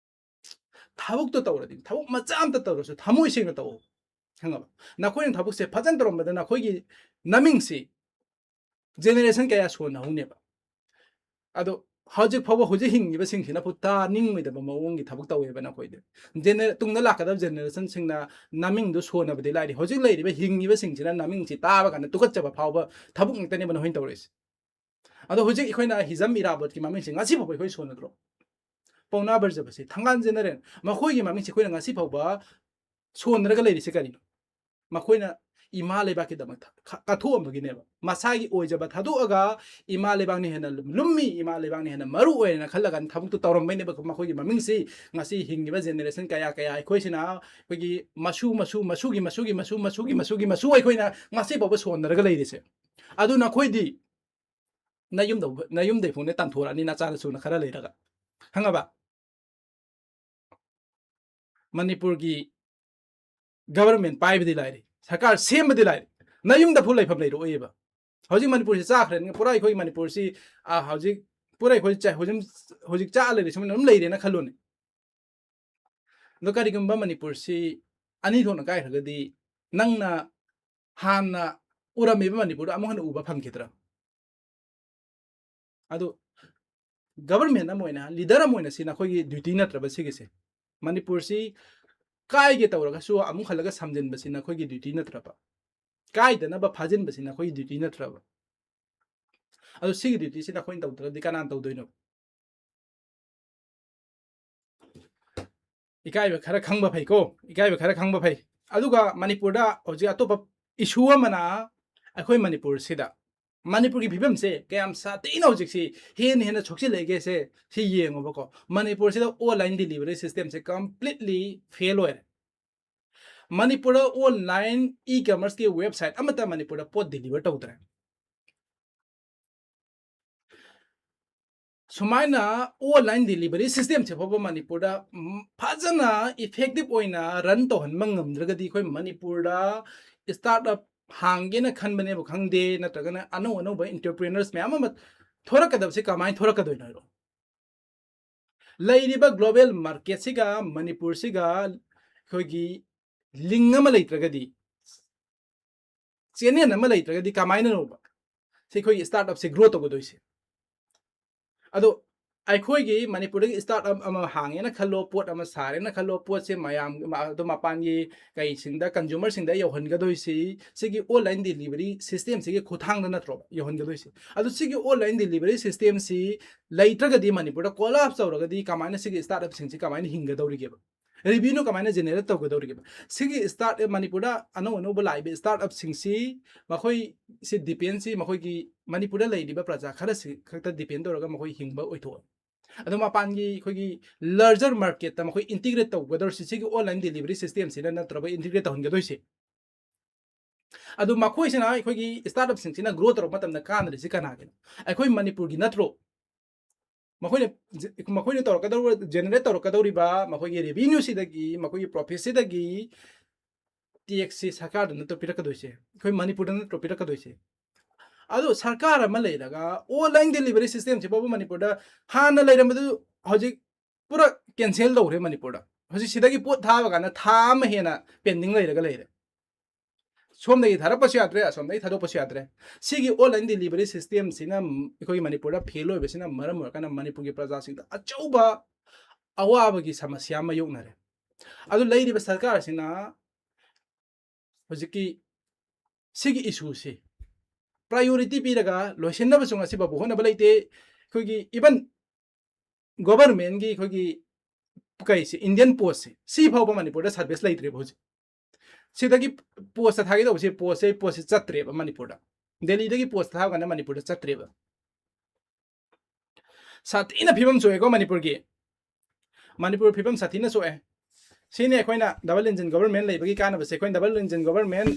ꯊꯕꯛꯇꯣ ꯇꯧꯔꯗꯤ, ꯊꯕꯛ ꯃꯆꯥ ꯑꯝꯇ ꯇꯧꯔꯁꯨ ꯊꯃꯣꯏ ꯁꯦꯡꯅ ꯇꯧꯑꯣ, ꯈꯪꯉꯕ? ꯅꯈꯣꯏꯅ ꯊꯕꯛꯁꯦ ꯐꯖꯅ ꯇꯧꯔꯝꯕꯗ ꯅꯈꯣꯏꯒꯤ ꯅꯃꯤꯡꯁꯤ generation ꯀꯌꯥ ꯁꯣꯟꯅꯍꯧꯅꯦꯕ꯫ ꯑꯗꯣ ꯍꯧꯖꯤꯛ ꯐꯥꯎꯕ ꯍꯧꯖꯤꯛ ꯍꯤꯡꯉꯤꯕꯁꯤꯡꯁꯤꯅ ꯐꯥꯎ ꯇꯥꯅꯤꯡꯉꯣꯏꯗꯕ ꯃꯑꯣꯡꯒꯤ ꯊꯕꯛ ꯇꯧꯋꯦꯕ ꯅꯈꯣꯏꯗꯤ꯫ Gener-, ꯇꯨꯡꯗ ꯂꯥꯛꯀꯗꯕ generation ꯁꯤꯡꯅ ꯅꯃꯤꯡꯗꯨ ꯁꯣꯟꯅꯕꯗꯤ ꯂꯥꯏꯔꯤ, ꯍꯧꯖꯤꯛ ꯂꯩꯔꯤꯕ ꯍꯤꯡꯉꯤꯕꯁꯤꯡꯁꯤꯅ ꯅꯃꯤꯡꯁꯤ ꯇꯥꯕ ꯀꯥꯟꯗ ꯇꯨꯀꯠꯆꯕ ꯐꯥꯎꯕ ꯊꯕꯛ ꯉꯥꯛꯇꯅꯦꯕ ꯅꯈꯣꯏꯅ ꯇꯧꯔꯤꯁꯦ꯫ ꯑꯗꯣ ꯍꯧꯖꯤꯛ ꯑꯩꯈꯣꯏꯅ ꯍꯤꯖꯝ ꯏꯔꯥꯕꯣꯠꯀꯤ ꯃꯃꯤꯡꯁꯦ ꯉꯁꯤ ꯐꯥꯎꯕ ꯑꯩꯈꯣꯏ ꯁꯣꯟꯅꯗ꯭ꯔꯣ? ꯄꯥꯎꯅꯥ ꯕ꯭ꯔꯖꯕꯥꯁꯤ, ꯊꯪꯒꯥꯜ ꯖꯦꯅꯔꯦꯜ, ꯃꯈꯣꯏꯒꯤ ꯃꯃꯤꯡꯁꯦ ꯑꯩꯈꯣꯏꯅ ꯉꯁꯤ ꯐꯥꯎꯕ ꯁꯣꯟꯅꯔꯒ ꯂꯩꯔꯤꯁꯦ ꯀꯔꯤꯅꯣ? ꯃꯈꯣꯏꯅ ꯏꯃꯥ ꯂꯩꯕꯥꯛꯀꯤꯗꯃꯛꯇ ꯈ-, ꯀꯠꯊꯣꯛꯑꯝꯕꯒꯤꯅꯦꯕ꯫ ꯃꯁꯥꯒꯤ ꯑꯣꯏꯖꯕ ꯊꯥꯗꯣꯛꯑꯒ ꯏꯃꯥ ꯂꯩꯕꯥꯛꯅ ꯍꯦꯟꯅ ꯂꯨꯝꯃꯤ, ꯏꯃꯥ ꯂꯩꯕꯥꯛꯅ ꯍꯦꯟꯅ ꯃꯔꯨ ꯑꯣꯏꯔꯦꯅ ꯈꯜꯂꯒ ꯊꯕꯛꯇꯨ ꯇꯧꯔꯝꯕꯩꯅꯦꯕ꯫ ꯃꯈꯣꯏꯒꯤ ꯃꯃꯤꯡꯁꯤ ꯉꯁꯤ ꯍꯤꯡꯉꯤꯕ generation ꯀꯌꯥ ꯀꯌꯥ ꯑꯩꯈꯣꯏꯁꯤꯅ ꯑꯩꯈꯣꯏꯒꯤ ꯃꯁꯨ, ꯃꯁꯨ, ꯃꯁꯨꯒꯤ, ꯃꯁꯨꯒꯤ, ꯃꯁꯨ, ꯃꯁꯨꯒꯤ, ꯃꯁꯨꯒꯤ, ꯃꯁꯨ ꯑꯩꯈꯣꯏꯅ ꯉꯁꯤ ꯐꯥꯎꯕ ꯁꯣꯟꯅꯔꯒ ꯂꯩꯔꯤꯁꯦ꯫ ꯑꯗꯨ ꯅꯈꯣꯏꯗꯤ ꯅꯌꯨꯝꯗ, ꯅꯌꯨꯝꯗꯩ ꯐꯥꯎꯅꯦ ꯇꯥꯟꯊꯣꯔꯛꯑꯅꯤ, ꯅꯆꯥꯅꯁꯨꯅ ꯈꯔ ꯂꯩꯔꯒ꯫ ꯈꯪꯉꯕ? ꯃꯅꯤꯄꯨꯔꯒꯤ government ꯄꯥꯏꯕꯗꯤ ꯂꯥꯏꯔꯤ, ꯁꯔꯀꯥꯔ ꯁꯦꯝꯕꯗꯤ ꯂꯥꯏꯔꯤ, ꯅꯌꯨꯝꯗ ꯐꯥꯎ ꯂꯩꯐꯝ ꯂꯩꯔꯛꯑꯣꯏꯕ꯫ ꯍꯧꯖꯤꯛ ꯃꯅꯤꯄꯨꯔꯁꯤ ꯆꯥꯈ꯭ꯔꯅꯤ, ꯄꯨꯔꯥ ꯑꯩꯈꯣꯏ ꯃꯅꯤꯄꯨꯔꯁꯤ, ꯑ, ꯍꯧꯖꯤꯛ ꯄꯨꯔꯥ ꯑꯩꯈꯣꯏ ꯆ-, ꯍꯧꯖꯤꯛ, ꯍꯧꯖꯤꯛ ꯆꯥ ꯂꯩꯔꯤ ꯁꯨꯃꯥꯏꯅ ꯑꯗꯨꯝ ꯂꯩꯔꯦꯅ ꯈꯜꯂꯨꯅꯦ꯫ ꯑꯗꯣ ꯀꯔꯤꯒꯨꯝꯕ ꯃꯅꯤꯄꯨꯔꯁꯤ ꯑꯅꯤ ꯊꯣꯛꯅ ꯀꯥꯏꯈ꯭ꯔꯒꯗꯤ ꯅꯪꯅ ꯍꯥꯟꯅ ꯎꯔꯝꯃꯤꯕ ꯃꯅꯤꯄꯨꯔꯗꯣ ꯑꯃꯨꯛ ꯍꯟꯅ ꯎꯕ ꯐꯪꯈꯤꯗ꯭ꯔꯥ? ꯑꯗꯨ ꯒꯕꯔꯃꯦꯟ ꯑꯃ ꯑꯣꯏꯅ, ꯂꯤꯗꯔ ꯑꯃ ꯑꯣꯏꯅ ꯁꯤ ꯅꯈꯣꯏꯒꯤ ꯗ꯭ꯌꯨꯇꯤ ꯅꯠꯇ꯭ꯔꯕ ꯁꯤꯒꯤꯁꯦ? ꯃꯅꯤꯄꯨꯔꯁꯤ ꯀꯥꯏꯒꯦ ꯇꯧꯔꯒꯁꯨ ꯑꯃꯨꯛ ꯍꯜꯂꯒ ꯁꯝꯖꯤꯟꯕꯁꯤ ꯅꯈꯣꯏꯒꯤ ꯗ꯭ꯌꯨꯇꯤ ꯅꯠꯇ꯭ꯔꯕ? ꯀꯥꯏꯗꯅꯕ ꯐꯥꯖꯤꯟꯕꯁꯤ ꯅꯈꯣꯏꯒꯤ ꯗ꯭ꯌꯨꯇꯤ ꯅꯠꯇ꯭ꯔꯕ? ꯑꯗꯣ ꯁꯤꯒꯤ ꯗ꯭ꯌꯨꯇꯤꯁꯤ ꯅꯈꯣꯏꯅ ꯇꯧꯗ꯭ꯔꯒꯗꯤ ꯀꯅꯥꯅ ꯇꯧꯗꯣꯏꯅꯣ? ꯏꯀꯥꯏꯕ ꯈꯔ ꯈꯪꯕ ꯐꯩꯀꯣ, ꯏꯀꯥꯏꯕ ꯈꯔ ꯈꯪꯕ ꯐꯩ꯫ ꯑꯗꯨꯒ ꯃꯅꯤꯄꯨꯔꯗ ꯍꯧꯖꯤꯛ ꯑꯇꯣꯞꯄ ꯏꯁꯨ ꯑꯃꯅ, ꯑꯩꯈꯣꯏ ꯃꯅꯤꯄꯨꯔꯁꯤꯗ, ꯃꯅꯤꯄꯨꯔꯒꯤ ꯐꯤꯕꯝꯁꯦ ꯀꯌꯥꯝ ꯁꯥꯊꯤꯅ ꯍꯧꯖꯤꯛꯁꯤ ꯍꯦꯟꯅ ꯍꯦꯟꯅ ꯁꯣꯛꯆꯤꯜꯂꯛꯏꯒꯦꯁꯦ ꯁꯤ ꯌꯦꯡꯉꯣꯕꯀꯣ꯫ ꯃꯅꯤꯄꯨꯔꯁꯤꯗ online delivery systemꯁꯦ completely fail ꯑꯣꯏꯔꯦ꯫ ꯃꯅꯤꯄꯨꯔꯗ online e-commerceꯀꯤ website ꯑꯃꯠꯇ ꯃꯅꯤꯄꯨꯔꯗ ꯄꯣꯠ deliver ꯇꯧꯗ꯭ꯔꯦ꯫ ꯁꯨꯃꯥꯏꯅ online delivery systemꯁꯦ ꯐꯥꯎꯕ ꯃꯅꯤꯄꯨꯔꯗ, ꯎꯝ, ꯐꯖꯅ effective ꯑꯣꯏꯅ run ꯇꯧꯍꯟꯕ ꯉꯝꯗ꯭ꯔꯒꯗꯤ ꯑꯩꯈꯣꯏ ꯃꯅꯤꯄꯨꯔꯗ startup ꯍꯥꯡꯒꯦꯅ ꯈꯟꯕꯅꯦꯕꯨ ꯈꯪꯗꯦ, ꯅꯠꯇ꯭ꯔꯒꯅ ꯑꯅꯧ ꯑꯅꯧꯕ entrepreneurs ꯃꯌꯥꯝ ꯑꯃ ꯊꯣꯔꯛꯀꯗꯕꯁꯦ ꯀꯃꯥꯏꯅ ꯊꯣꯔꯛꯀꯗꯣꯏꯅꯣ ꯍꯥꯏꯔꯣ? ꯂꯩꯔꯤꯕ global marketꯁꯤꯒ ꯃꯅꯤꯄꯨꯔꯁꯤꯒ ꯑꯩꯈꯣꯏꯒꯤ link ꯑꯃ ꯂꯩꯇ꯭ꯔꯒꯗꯤ, channel ꯑꯃ ꯂꯩꯇ꯭ꯔꯒꯗꯤ ꯀꯃꯥꯏꯅꯅꯣꯕ ꯁꯤ ꯑꯩꯈꯣꯏꯒꯤ startupꯁꯦ grow ꯇꯧꯒꯗꯣꯏꯁꯦ? ꯑꯗꯣ ꯑꯩꯈꯣꯏꯒꯤ ꯃꯅꯤꯄꯨꯔꯗꯒꯤ startup ꯑꯃ ꯍꯥꯡꯉꯦꯅ ꯈꯜꯂꯣ, ꯄꯣꯠ ꯑꯃ ꯁꯥꯔꯦꯅ ꯈꯜꯂꯣ, ꯄꯣꯠꯁꯦ ꯃꯌꯥꯝ, ꯑꯗꯣ ꯃꯄꯥꯟꯒꯤ ꯀꯩꯁꯤꯡꯗ, consumerꯁꯤꯡꯗ ꯌꯧꯍꯟꯒꯗꯣꯏꯁꯤ ꯁꯤꯒꯤ online delivery systemꯁꯤꯒꯤ ꯈꯨꯠꯊꯥꯡꯗ ꯅꯠꯇ꯭ꯔꯣ ꯌꯧꯍꯟꯒꯗꯣꯏꯁꯤ? ꯑꯗꯣ ꯁꯤꯒꯤ online delivery systemꯁꯤ ꯂꯩꯇ꯭ꯔꯒꯗꯤ, ꯃꯅꯤꯄꯨꯔꯗ collapse ꯇꯧꯔꯒꯗꯤ ꯀꯃꯥꯏꯅ ꯁꯤꯒꯤ startupꯁꯤꯡꯁꯤ ꯀꯃꯥꯏꯅ ꯍꯤꯡꯒꯗꯧꯔꯤꯒꯦꯕ? Revenue ꯀꯃꯥꯏꯅ generate ꯇꯧꯒꯗꯧꯔꯤꯒꯦꯕ? ꯁꯤꯒꯤ start, ꯃꯅꯤꯄꯨꯔꯗ ꯑꯅꯧ ꯑꯅꯧꯕ ꯂꯥꯛꯏꯕ startupꯁꯤꯡꯁꯤ ꯃꯈꯣꯏꯁꯤ dependꯁꯤ ꯃꯈꯣꯏꯒꯤ ꯃꯅꯤꯄꯨꯔꯗ ꯂꯩꯔꯤꯕ ꯄ꯭ꯔꯖꯥ ꯈꯔꯁꯤ ꯈꯛꯇ depend ꯇꯧꯔꯒ ꯃꯈꯣꯏ ꯍꯤꯡꯕ ꯑꯣꯏꯊꯣꯛꯑꯦ꯫ ꯑꯗꯣ ꯃꯄꯥꯟꯒꯤ ꯑꯩꯈꯣꯏꯒꯤ larger marketꯇ ꯃꯈꯣꯏ integrate ꯇꯧꯒꯗꯧꯔꯤꯁꯤ ꯁꯤꯒꯤ online delivery systemꯁꯤꯅ ꯅꯠꯇ꯭ꯔꯕ integrate ꯇꯧꯍꯟꯒꯗꯣꯏꯁꯦ꯫ ꯑꯗꯨ ꯃꯈꯣꯏꯁꯤꯅ, ꯑꯩꯈꯣꯏꯒꯤ startupꯁꯤꯡꯁꯤꯅ grow ꯇꯧꯔꯛꯄ ꯃꯇꯝꯗ ꯀꯥꯟꯅꯔꯤꯁꯤ ꯀꯅꯥꯒꯤꯅꯣ? ꯑꯩꯈꯣꯏ ꯃꯅꯤꯄꯨꯔꯒꯤ ꯅꯠꯇ꯭ꯔꯣ? ꯃꯈꯣꯏꯅ, ꯃꯈꯣꯏꯅ ꯇꯧꯔꯛꯀꯗꯧꯔꯤꯕ, generate ꯇꯧꯔꯛꯀꯗꯧꯔꯤꯕ ꯃꯈꯣꯏꯒꯤ revenueꯁꯤꯗꯒꯤ, ꯃꯈꯣꯏꯒꯤ profitꯁꯤꯗꯒꯤ taxꯁꯤ ꯁꯔꯀꯥꯔꯗ ꯅꯠꯇ꯭ꯔꯣ ꯄꯤꯔꯛꯀꯗꯣꯏꯁꯦ? ꯑꯩꯈꯣꯏ ꯃꯅꯤꯄꯨꯔꯗ ꯅꯠꯇ꯭ꯔꯣ ꯄꯤꯔꯛꯀꯗꯣꯏꯁꯦ? ꯑꯗꯣ ꯁꯔꯀꯥꯔ ꯑꯃ ꯂꯩꯔꯒ online delivery systemꯁꯤ ꯐꯥꯎꯕ ꯃꯅꯤꯄꯨꯔꯗ ꯍꯥꯟꯅ ꯂꯩꯔꯝꯕꯗꯨ ꯍꯧꯖꯤꯛ ꯄꯨꯔꯥ cancel ꯇꯧꯈ꯭ꯔꯦ ꯃꯅꯤꯄꯨꯔꯗ꯫ ꯍꯧꯖꯤꯛ ꯁꯤꯗꯒꯤ ꯄꯣꯠ ꯊꯥꯕ ꯀꯥꯟꯗ ꯊꯥ ꯑꯃ ꯍꯦꯟꯅ pending ꯂꯩꯔꯒ ꯂꯩꯔꯦ꯫ ꯁꯣꯝꯗꯒꯤ ꯊꯥꯔꯛꯄꯁꯨ ꯌꯥꯗ꯭ꯔꯦ, ꯑꯁꯣꯝꯗꯒꯤ ꯊꯥꯗꯣꯛꯄꯁꯨ ꯌꯥꯗ꯭ꯔꯦ꯫ ꯁꯤꯒꯤ online delivery system ꯁꯤꯅ ꯑꯩꯈꯣꯏꯒꯤ ꯃꯅꯤꯄꯨꯔꯗ fail ꯑꯣꯏꯕꯁꯤꯅ ꯃꯔꯝ ꯑꯣꯏꯔꯀꯥꯟꯗ ꯃꯅꯤꯄꯨꯔꯒꯤ ꯄ꯭ꯔꯖꯥꯁꯤꯡꯗ ꯑꯆꯧꯕ ꯑꯋꯥꯕꯒꯤ ꯁꯃꯁ꯭ꯌꯥ ꯑꯃ ꯃꯥꯌꯣꯛꯅꯔꯦ꯫ ꯑꯗꯨ ꯂꯩꯔꯤꯕ ꯁꯔꯀꯥꯔꯁꯤꯅ ꯍꯧꯖꯤꯛꯀꯤ ꯁꯤꯒꯤ issue ꯁꯤ priority ꯄꯤꯔꯒ ꯂꯣꯏꯁꯤꯟꯅꯕꯁꯨ ꯉꯁꯤꯐꯥꯎꯕ ꯍꯣꯠꯅꯕ ꯂꯩꯇꯦ꯫ ꯑꯩꯈꯣꯏꯒꯤ even government ꯀꯤ ꯑꯩꯈꯣꯏꯒꯤ ꯀꯩꯁꯦ, Indian Post ꯁꯦ, ꯁꯤ ꯐꯥꯎꯕ ꯃꯅꯤꯄꯨꯔꯗ service ꯂꯩꯇ꯭ꯔꯦꯕ ꯍꯧꯖꯤꯛ꯫ ꯁꯤꯗꯒꯤ post ꯊꯥꯒꯦ ꯇꯧꯕꯁꯦ, post ꯁꯦ, post ꯁꯦ ꯆꯠꯇ꯭ꯔꯦꯕ ꯃꯅꯤꯄꯨꯔꯗ꯫ ꯗꯦꯜꯂꯤꯗꯒꯤ post ꯊꯥꯕ ꯀꯥꯟꯗ ꯃꯅꯤꯄꯨꯔꯗ ꯆꯠꯇ꯭ꯔꯦꯕ꯫ ꯁꯥꯊꯤꯅ ꯐꯤꯕꯝ ꯁꯣꯛꯑꯦꯀꯣ ꯃꯅꯤꯄꯨꯔꯒꯤ꯫ ꯃꯅꯤꯄꯨꯔ ꯐꯤꯕꯝ ꯁꯥꯊꯤꯅ ꯁꯣꯛꯑꯦ꯫ ꯁꯤꯅꯤ ꯑꯩꯈꯣꯏꯅ double engine government ꯂꯩꯕꯒꯤ ꯀꯥꯟꯅꯕꯁꯦ, ꯑꯩꯈꯣꯏꯅ double engine government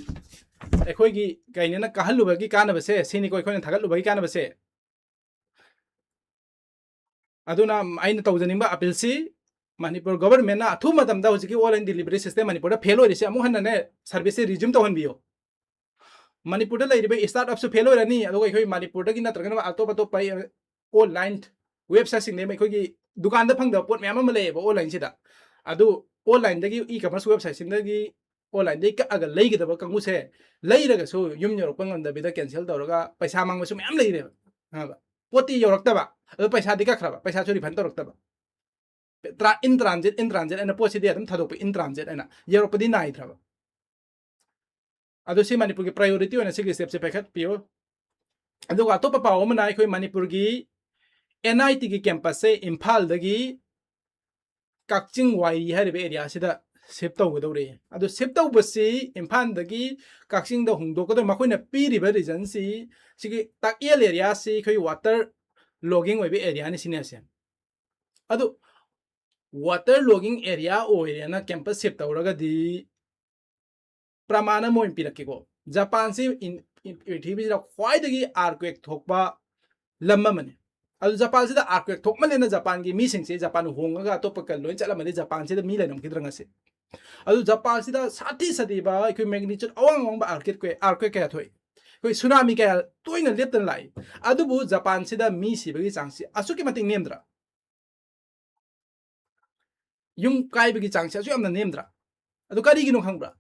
ꯑꯩꯈꯣꯏꯒꯤ ꯀꯩꯅꯦꯅ ꯀꯥꯍꯜꯂꯨꯕꯒꯤ ꯀꯥꯟꯅꯕꯁꯦ, ꯁꯤꯅꯤꯀꯣ ꯑꯩꯈꯣꯏꯅ ꯊꯥꯒꯠꯂꯨꯕꯒꯤ ꯀꯥꯟꯅꯕꯁꯦ꯫ ꯑꯗꯨꯅ ꯑꯩꯅ ꯇꯧꯖꯅꯤꯡꯕ appeal ꯁꯤ, ꯃꯅꯤꯄꯨꯔ government ꯅ ꯑꯊꯨꯕ ꯃꯇꯝꯗ ꯍꯧꯖꯤꯛꯀꯤ online delivery system ꯃꯅꯤꯄꯨꯔꯗ fail ꯑꯣꯏꯔꯤꯁꯦ ꯑꯃꯨꯛ ꯍꯟꯅꯅꯦ service ꯁꯦ resume ꯇꯧꯍꯟꯕꯤꯌꯨ꯫ ꯃꯅꯤꯄꯨꯔꯗ ꯂꯩꯔꯤꯕ start up ꯁꯨ fail ꯑꯣꯏꯔꯅꯤ, ꯑꯗꯨꯒ ꯑꯩꯈꯣꯏ ꯃꯅꯤꯄꯨꯔꯗꯒꯤ ꯅꯠꯇ꯭ꯔꯒꯅ ꯑꯇꯣꯞ ꯑꯇꯣꯞꯄ online website ꯁꯤꯡꯗꯒꯤ ꯑꯩꯈꯣꯏꯒꯤ ꯗꯨꯀꯥꯟꯗ ꯐꯪꯗꯕ ꯄꯣꯠ ꯃꯌꯥꯝ ꯑꯃ ꯂꯩꯌꯦꯕ online ꯁꯤꯗ꯫ ꯑꯗꯨ online ꯗꯒꯤ e-commerce website ꯁꯤꯡꯗꯒꯤ online ꯗꯒꯤ ꯀꯛꯑꯒ ꯂꯩꯒꯗꯕ ꯀꯥꯡꯕꯨꯁꯦ ꯂꯩꯔꯒꯁꯨ ꯌꯨꯝ ꯌꯧꯔꯛꯄ ꯉꯝꯗꯕꯤꯗ cancel ꯇꯧꯔꯒ ꯄꯩꯁꯥ ꯃꯥꯡꯕꯁꯨ ꯃꯌꯥꯝ ꯂꯩꯔꯦꯕ, ꯈꯪꯉꯕ? ꯄꯣꯠꯇꯤ ꯌꯧꯔꯛꯇꯕ, ꯑꯗꯨ ꯄꯩꯁꯥꯗꯤ ꯀꯛꯈ꯭ꯔꯕ, ꯄꯩꯁꯥꯁꯨ refund ꯇꯧꯔꯛꯇꯕ꯫ ꯇ꯭ꯔꯥ-, in transit, in transit ꯍꯥꯏꯅ ꯄꯣꯠꯁꯤꯗꯤ ꯑꯗꯨꯝ ꯊꯥꯗꯣꯛꯄ, in transit ꯍꯥꯏꯅ ꯌꯧꯔꯛꯄꯗꯤ ꯅꯥꯏꯗ꯭ꯔꯕ꯫ ꯑꯗꯣ ꯁꯤ ꯃꯅꯤꯄꯨꯔꯒꯤ priority ꯑꯣꯏꯅ ꯁꯤꯒꯤ step ꯁꯦ ꯄꯥꯏꯈꯠꯄꯤꯌꯨ꯫ ꯑꯗꯨꯒ ꯑꯇꯣꯞꯄ ꯄꯥꯎ ꯑꯃꯅ ꯑꯩꯈꯣꯏ ꯃꯅꯤꯄꯨꯔꯒꯤ N I T ꯒꯤ campus ꯁꯦ ꯏꯝꯐꯥꯜꯗꯒꯤ ꯀꯛꯆꯤꯡ ꯋꯥꯏꯔꯤ ꯍꯥꯏꯔꯤꯕ area ꯁꯤꯗ shift ꯇꯧꯒꯗꯧꯔꯦ꯫ ꯑꯗꯨ shift ꯇꯧꯕꯁꯤ ꯏꯝꯐꯥꯜꯗꯒꯤ ꯀꯛꯆꯤꯡꯗ ꯍꯣꯡꯗꯣꯛꯀꯗꯧꯔꯦ꯫ ꯃꯈꯣꯏꯅ ꯄꯤꯔꯤꯕ reason ꯁꯤ, ꯁꯤꯒꯤ ꯇꯥꯛꯌꯦꯜ area ꯁꯤ ꯑꯩꯈꯣꯏ water logging ꯑꯣꯏꯕ area ꯅꯤ ꯁꯤꯅꯦ ꯑꯁꯦ꯫ ꯑꯗꯨ water logging area ꯑꯣꯏꯔꯦꯅ campus shift ꯇꯧꯔꯒꯗꯤ ꯄ꯭ꯔꯃꯥꯟ ꯑꯃ ꯑꯣꯏꯅ ꯄꯤꯔꯛꯀꯦꯀꯣ꯫ ꯖꯄꯥꯟꯁꯤ in-, in-, ꯄ꯭ꯔꯤꯊꯤꯕꯤꯁꯤꯗ ꯈ꯭ꯋꯥꯏꯗꯒꯤ earthquake ꯊꯣꯛꯄ ꯂꯝ ꯑꯃꯅꯤ꯫ ꯑꯗꯨ ꯖꯄꯥꯟꯁꯤꯗ earthquake ꯊꯣꯛꯃꯜꯂꯦꯅ ꯖꯄꯥꯟꯒꯤ ꯃꯤꯁꯤꯡꯁꯦ ꯖꯄꯥꯟ ꯍꯣꯡꯉꯒ ꯑꯇꯣꯞꯄ ꯀ-, ꯂꯣꯏ ꯆꯠꯂꯝꯃꯗꯤ ꯖꯄꯥꯟꯁꯤꯗ ꯃꯤ ꯂꯩꯔꯝꯈꯤꯗ꯭ꯔꯥ ꯉꯁꯤ? ꯑꯗꯨ ꯖꯄꯥꯟꯁꯤꯗ ꯁꯥꯊꯤ ꯁꯥꯊꯤꯕ ꯑꯩꯈꯣꯏ magnitude ꯑꯋꯥꯡ ꯑꯋꯥꯡꯕ earthquake, earthquake ꯀꯌꯥ ꯊꯣꯛꯏ꯫ ꯑꯩꯈꯣꯏ tsunami ꯀꯌꯥ ꯇꯣꯏꯅ ꯂꯦꯞꯇꯅ ꯂꯥꯛꯏ꯫ ꯑꯗꯨꯕꯨ ꯖꯄꯥꯟꯁꯤꯗ ꯃꯤ ꯁꯤꯕꯒꯤ ꯆꯥꯡꯁꯤ ꯑꯁꯨꯛꯀꯤ ꯃꯇꯤꯛ ꯅꯦꯝꯗ꯭ꯔꯥ? ꯌꯨꯝ ꯀꯥꯏꯕꯒꯤ ꯆꯥꯡꯁꯦ ꯑꯁꯨꯛ ꯌꯥꯝꯅ ꯅꯦꯝꯗ꯭ꯔꯥ? ꯑꯗꯨ ꯀꯔꯤꯒꯤꯅꯣ ꯈꯪꯕ꯭ꯔꯥ?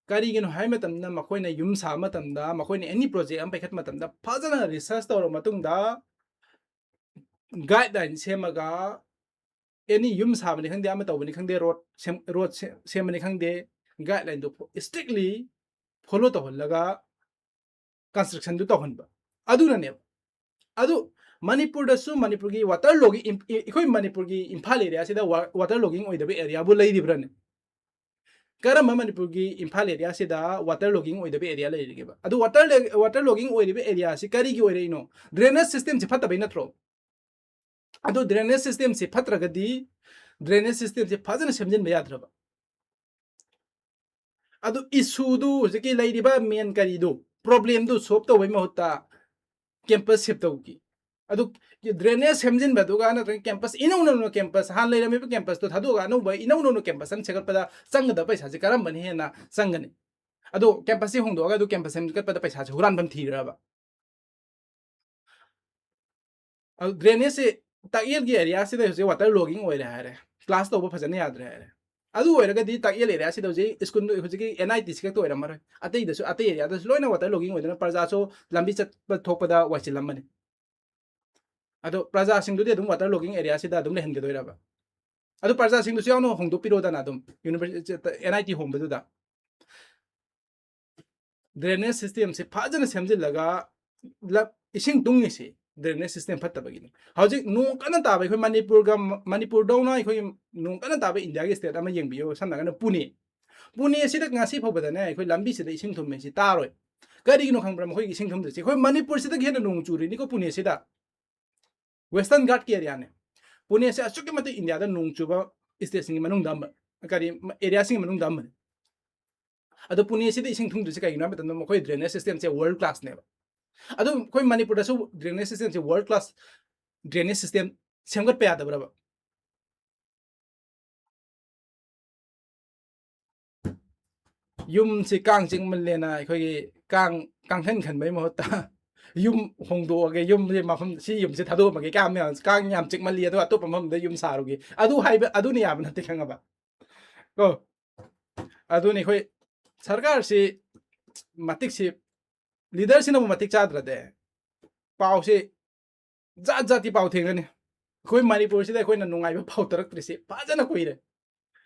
ꯀꯔꯤꯒꯤꯅꯣ ꯍꯥꯏꯕ ꯃꯇꯝꯗ, ꯃꯈꯣꯏꯅ ꯌꯨꯝ ꯁꯥꯕ ꯃꯇꯝꯗ, ꯃꯈꯣꯏꯅ any project ꯑꯃ ꯄꯥꯏꯈꯠꯄ ꯃꯇꯝꯗ, ꯐꯖꯅ research ꯇꯧꯔꯕ ꯃꯇꯨꯡꯗ, guideline ꯁꯦꯝꯃꯒ, any ꯌꯨꯝ ꯁꯥꯕꯅꯤ ꯈꯪꯗꯦ, ꯑꯃ ꯇꯧꯕꯅꯤ ꯈꯪꯗꯦ, road ꯁꯦꯝ-, road ꯁꯦꯝ-, ꯁꯦꯝꯕꯅꯤ ꯈꯪꯗꯦ, guideline ꯗꯨ strictly follow ꯇꯧꯍꯜꯂꯒ construction ꯗꯨ ꯇꯧꯍꯟꯕ꯫ ꯑꯗꯨꯅꯅꯦꯕ꯫ ꯑꯗꯨ ꯃꯅꯤꯄꯨꯔꯗꯁꯨ, ꯃꯅꯤꯄꯨꯔꯒꯤ water logging, ꯏꯝ-, ꯏ-, ꯑꯩꯈꯣꯏ ꯃꯅꯤꯄꯨꯔꯒꯤ ꯏꯝꯐꯥꯜ area ꯁꯤꯗ ꯋꯥ-, water logging ꯑꯣꯏꯗꯕ area ꯕꯨ ꯂꯩꯔꯤꯕ꯭ꯔꯅꯦ? ꯀꯔꯝꯕ ꯃꯅꯤꯄꯨꯔꯒꯤ ꯏꯝꯐꯥꯜ area ꯁꯤꯗ water logging ꯑꯣꯏꯗꯕ area ꯂꯩꯔꯤꯒꯦꯕ? ꯑꯗꯨ water ꯂꯦ-, water logging ꯑꯣꯏꯔꯤꯕ area ꯁꯤ ꯀꯔꯤꯒꯤ ꯑꯣꯏꯔꯛꯏꯅꯣ? Drainage system ꯁꯤ ꯐꯠꯇꯕꯩ ꯅꯠꯇ꯭ꯔꯣ? ꯑꯗꯣ drainage system ꯁꯤ ꯐꯠꯇ꯭ꯔꯒꯗꯤ, drainage system ꯁꯤ ꯐꯖꯅ ꯁꯦꯝꯖꯤꯟꯕ ꯌꯥꯗ꯭ꯔꯕ? ꯑꯗꯨ issue ꯗꯨ, ꯍꯧꯖꯤꯛꯀꯤ ꯂꯩꯔꯤꯕ main ꯀꯔꯤꯗꯨ, problem ꯗꯨ solve ꯇꯧꯕꯩ ꯃꯍꯨꯠꯇ campus shift ꯇꯧꯈꯤ꯫ ꯑꯗꯨ drainage ꯁꯦꯝꯖꯤꯟꯕꯗꯨꯒ ꯅꯠꯇ꯭ꯔꯒ campus, ꯏꯅꯧ ꯅꯧꯅ campus, ꯍꯥꯟꯅ ꯂꯩꯔꯝꯃꯤꯕ campus ꯇꯣ ꯊꯥꯗꯣꯛꯑꯒ ꯑꯅꯧꯕ, ꯏꯅꯧ ꯅꯧꯅ campus ꯑꯃ ꯁꯦꯝꯒꯠꯄꯗ ꯆꯪꯒꯗꯕ ꯄꯩꯁꯥꯁꯦ ꯀꯔꯝꯕꯅ ꯍꯦꯟꯅ ꯆꯪꯒꯅꯤ? ꯑꯗꯣ campus ꯁꯤ ꯍꯣꯡꯗꯣꯛꯑꯒ ꯑꯗꯨ campus ꯁꯦꯝꯒꯠꯄꯗ ꯄꯩꯁꯥꯁꯦ ꯍꯨꯔꯥꯟꯐꯝ ꯊꯤꯔꯕ? ꯑꯗꯨ drainage ꯁꯤ ꯇꯥꯛꯌꯦꯜꯒꯤ area ꯁꯤꯗ ꯍꯧꯖꯤꯛ water logging ꯑꯣꯏꯔꯦ ꯍꯥꯏꯔꯦ, class ꯇꯧꯕ ꯐꯖꯅ ꯌꯥꯗ꯭ꯔꯦ ꯍꯥꯏꯔꯦ꯫ ꯑꯗꯨ ꯑꯣꯏꯔꯒꯗꯤ ꯇꯥꯛꯌꯦꯜ area ꯁꯤꯗ ꯍꯧꯖꯤꯛ school ꯍꯧꯖꯤꯛꯀꯤ N I T ꯁꯤ ꯈꯛꯇ ꯑꯣꯏꯔꯝꯃꯔꯣꯏ, ꯑꯇꯩꯗꯁꯨ, ꯑꯇꯩ area ꯗꯁꯨ ꯂꯣꯏꯅ water logging ꯑꯣꯏꯗꯅ ꯄ꯭ꯔꯖꯥꯁꯨ ꯂꯝꯕꯤ ꯆꯠꯄ ꯊꯣꯛꯄꯗ ꯋꯥꯏꯆꯤꯜꯂꯝꯃꯅꯤ꯫ ꯑꯗꯣ ꯄ꯭ꯔꯖꯥꯁꯤꯡꯗꯨꯗꯤ ꯑꯗꯨꯝ water logging area ꯁꯤꯗ ꯑꯗꯨꯝ ꯂꯩꯍꯟꯒꯗꯣꯏꯔꯕ? ꯑꯗꯨ ꯄ꯭ꯔꯖꯥꯁꯤꯡꯗꯨꯁꯨ ꯌꯥꯎꯅ ꯍꯣꯡꯗꯣꯛꯄꯤꯔꯣꯗꯅ ꯑꯗꯨꯝ university, N I T ꯍꯣꯡꯕꯗꯨꯗ꯫ Drainage system ꯁꯦ ꯐꯖꯅ ꯁꯦꯝꯖꯤꯜꯂꯒ ꯂ-, ꯏꯁꯤꯡ ꯇꯨꯡꯉꯤꯁꯤ drainage system ꯐꯠꯇꯕꯒꯤꯅꯤ꯫ ꯍꯧꯖꯤꯛ ꯅꯣꯡ ꯀꯟꯅ ꯇꯥꯕ, ꯑꯩꯈꯣꯏ ꯃꯅꯤꯄꯨꯔꯒ, ꯃꯅꯤꯄꯨꯔꯗꯧꯅ ꯑꯩꯈꯣꯏ ꯅꯣꯡ ꯀꯟꯅ ꯇꯥꯕ India ꯒꯤ state ꯑꯃ ꯌꯦꯡꯕꯤꯌꯨ, ꯁꯝꯅ ꯍꯥꯏꯔꯀꯥꯟꯗ ꯄꯨꯅꯦ꯫ ꯄꯨꯅꯦ ꯑꯁꯤꯗ ꯉꯁꯤ ꯐꯥꯎꯕꯗꯅꯦ ꯑꯩꯈꯣꯏ ꯂꯝꯕꯤꯁꯤꯗ ꯏꯁꯤꯡ ꯊꯨꯝꯃꯦ, ꯁꯤ ꯇꯥꯔꯣꯏ꯫ ꯀꯔꯤꯒꯤꯅꯣ ꯈꯪꯕ꯭ꯔꯥ? ꯃꯈꯣꯏꯒꯤ ꯏꯁꯤꯡ ꯊꯨꯝꯗ꯭ꯔꯤꯁꯤ ꯑꯩꯈꯣꯏ ꯃꯅꯤꯄꯨꯔꯁꯤꯗꯒꯤ ꯍꯦꯟꯅ ꯅꯣꯡ ꯆꯨꯔꯤꯅꯤꯀꯣ ꯄꯨꯅꯦꯁꯤꯗ꯫ Western Ghat ꯀꯤ area ꯅꯦ꯫ ꯄꯨꯅꯦꯁꯦ ꯑꯁꯨꯛꯀꯤ ꯃꯇꯤꯛ India ꯗ ꯅꯣꯡ ꯆꯨꯕ state ꯁꯤꯡꯒꯤ ꯃꯅꯨꯡꯗ ꯑꯃ, ꯀꯔꯤ, area ꯁꯤꯡꯒꯤ ꯃꯅꯨꯡꯗ ꯑꯃꯅꯤ꯫ ꯑꯗꯣ ꯄꯨꯅꯦꯁꯤꯗ ꯏꯁꯤꯡ ꯊꯨꯝꯗ꯭ꯔꯤꯁꯦ ꯀꯩꯒꯤꯅꯣ ꯍꯥꯏꯕ ꯃꯇꯝꯗ ꯃꯈꯣꯏ drainage system ꯁꯦ world class ꯅꯦꯕ꯫ ꯑꯗꯨ ꯑꯩꯈꯣꯏ ꯃꯅꯤꯄꯨꯔꯗꯁꯨ drainage system ꯁꯦ world class drainage system ꯁꯦꯝꯒꯠꯄ ꯌꯥꯗꯕ꯭ꯔꯕ? ꯌꯨꯝꯁꯤ ꯀꯥꯡ ꯆꯤꯛꯃꯜꯂꯦꯅ ꯑꯩꯈꯣꯏꯒꯤ ꯀꯥꯡ, ꯀꯥꯡꯈꯟ ꯈꯟꯕꯩ ꯃꯍꯨꯠꯇ ꯌꯨꯝ ꯍꯣꯡꯗꯣꯛꯑꯒꯦ, ꯌꯨꯝꯁꯦ ꯃꯐꯝ, ꯁꯤ ꯌꯨꯝꯁꯦ ꯊꯥꯗꯣꯛꯑꯝꯃꯒꯦ, ꯀꯥꯡ ꯃꯌꯥꯝ, ꯀꯥꯡ ꯌꯥꯝ ꯆꯤꯛꯃꯜꯂꯤ, ꯑꯗꯨꯒ ꯑꯇꯣꯞꯄ ꯃꯐꯝꯗ ꯌꯨꯝ ꯁꯥꯔꯨꯒꯦ, ꯑꯗꯨ ꯍꯥꯏꯕ, ꯑꯗꯨꯅ ꯌꯥꯕ ꯅꯠꯇꯦ, ꯈꯪꯉꯕ? ꯀꯣ? ꯑꯗꯨꯅꯤ ꯑꯩꯈꯣꯏ ꯁꯔꯀꯥꯔꯁꯤ ꯃꯇꯤꯛꯁꯤ, ꯂꯤꯗꯔꯁꯤꯅꯕꯨ ꯃꯇꯤꯛ ꯆꯥꯗ꯭ꯔꯗꯤ ꯄꯥꯎꯁꯤ ꯖꯥꯠ ꯖꯥꯠꯀꯤ ꯄꯥꯎ ꯊꯦꯡꯅꯅꯤ꯫ ꯑꯩꯈꯣꯏ ꯃꯅꯤꯄꯨꯔꯁꯤꯗ ꯑꯩꯈꯣꯏꯅ ꯅꯨꯡꯉꯥꯏꯕ ꯄꯥꯎ ꯇꯥꯔꯛꯇ꯭ꯔꯤꯁꯤ ꯐꯖꯅ ꯀꯨꯏꯔꯦ꯫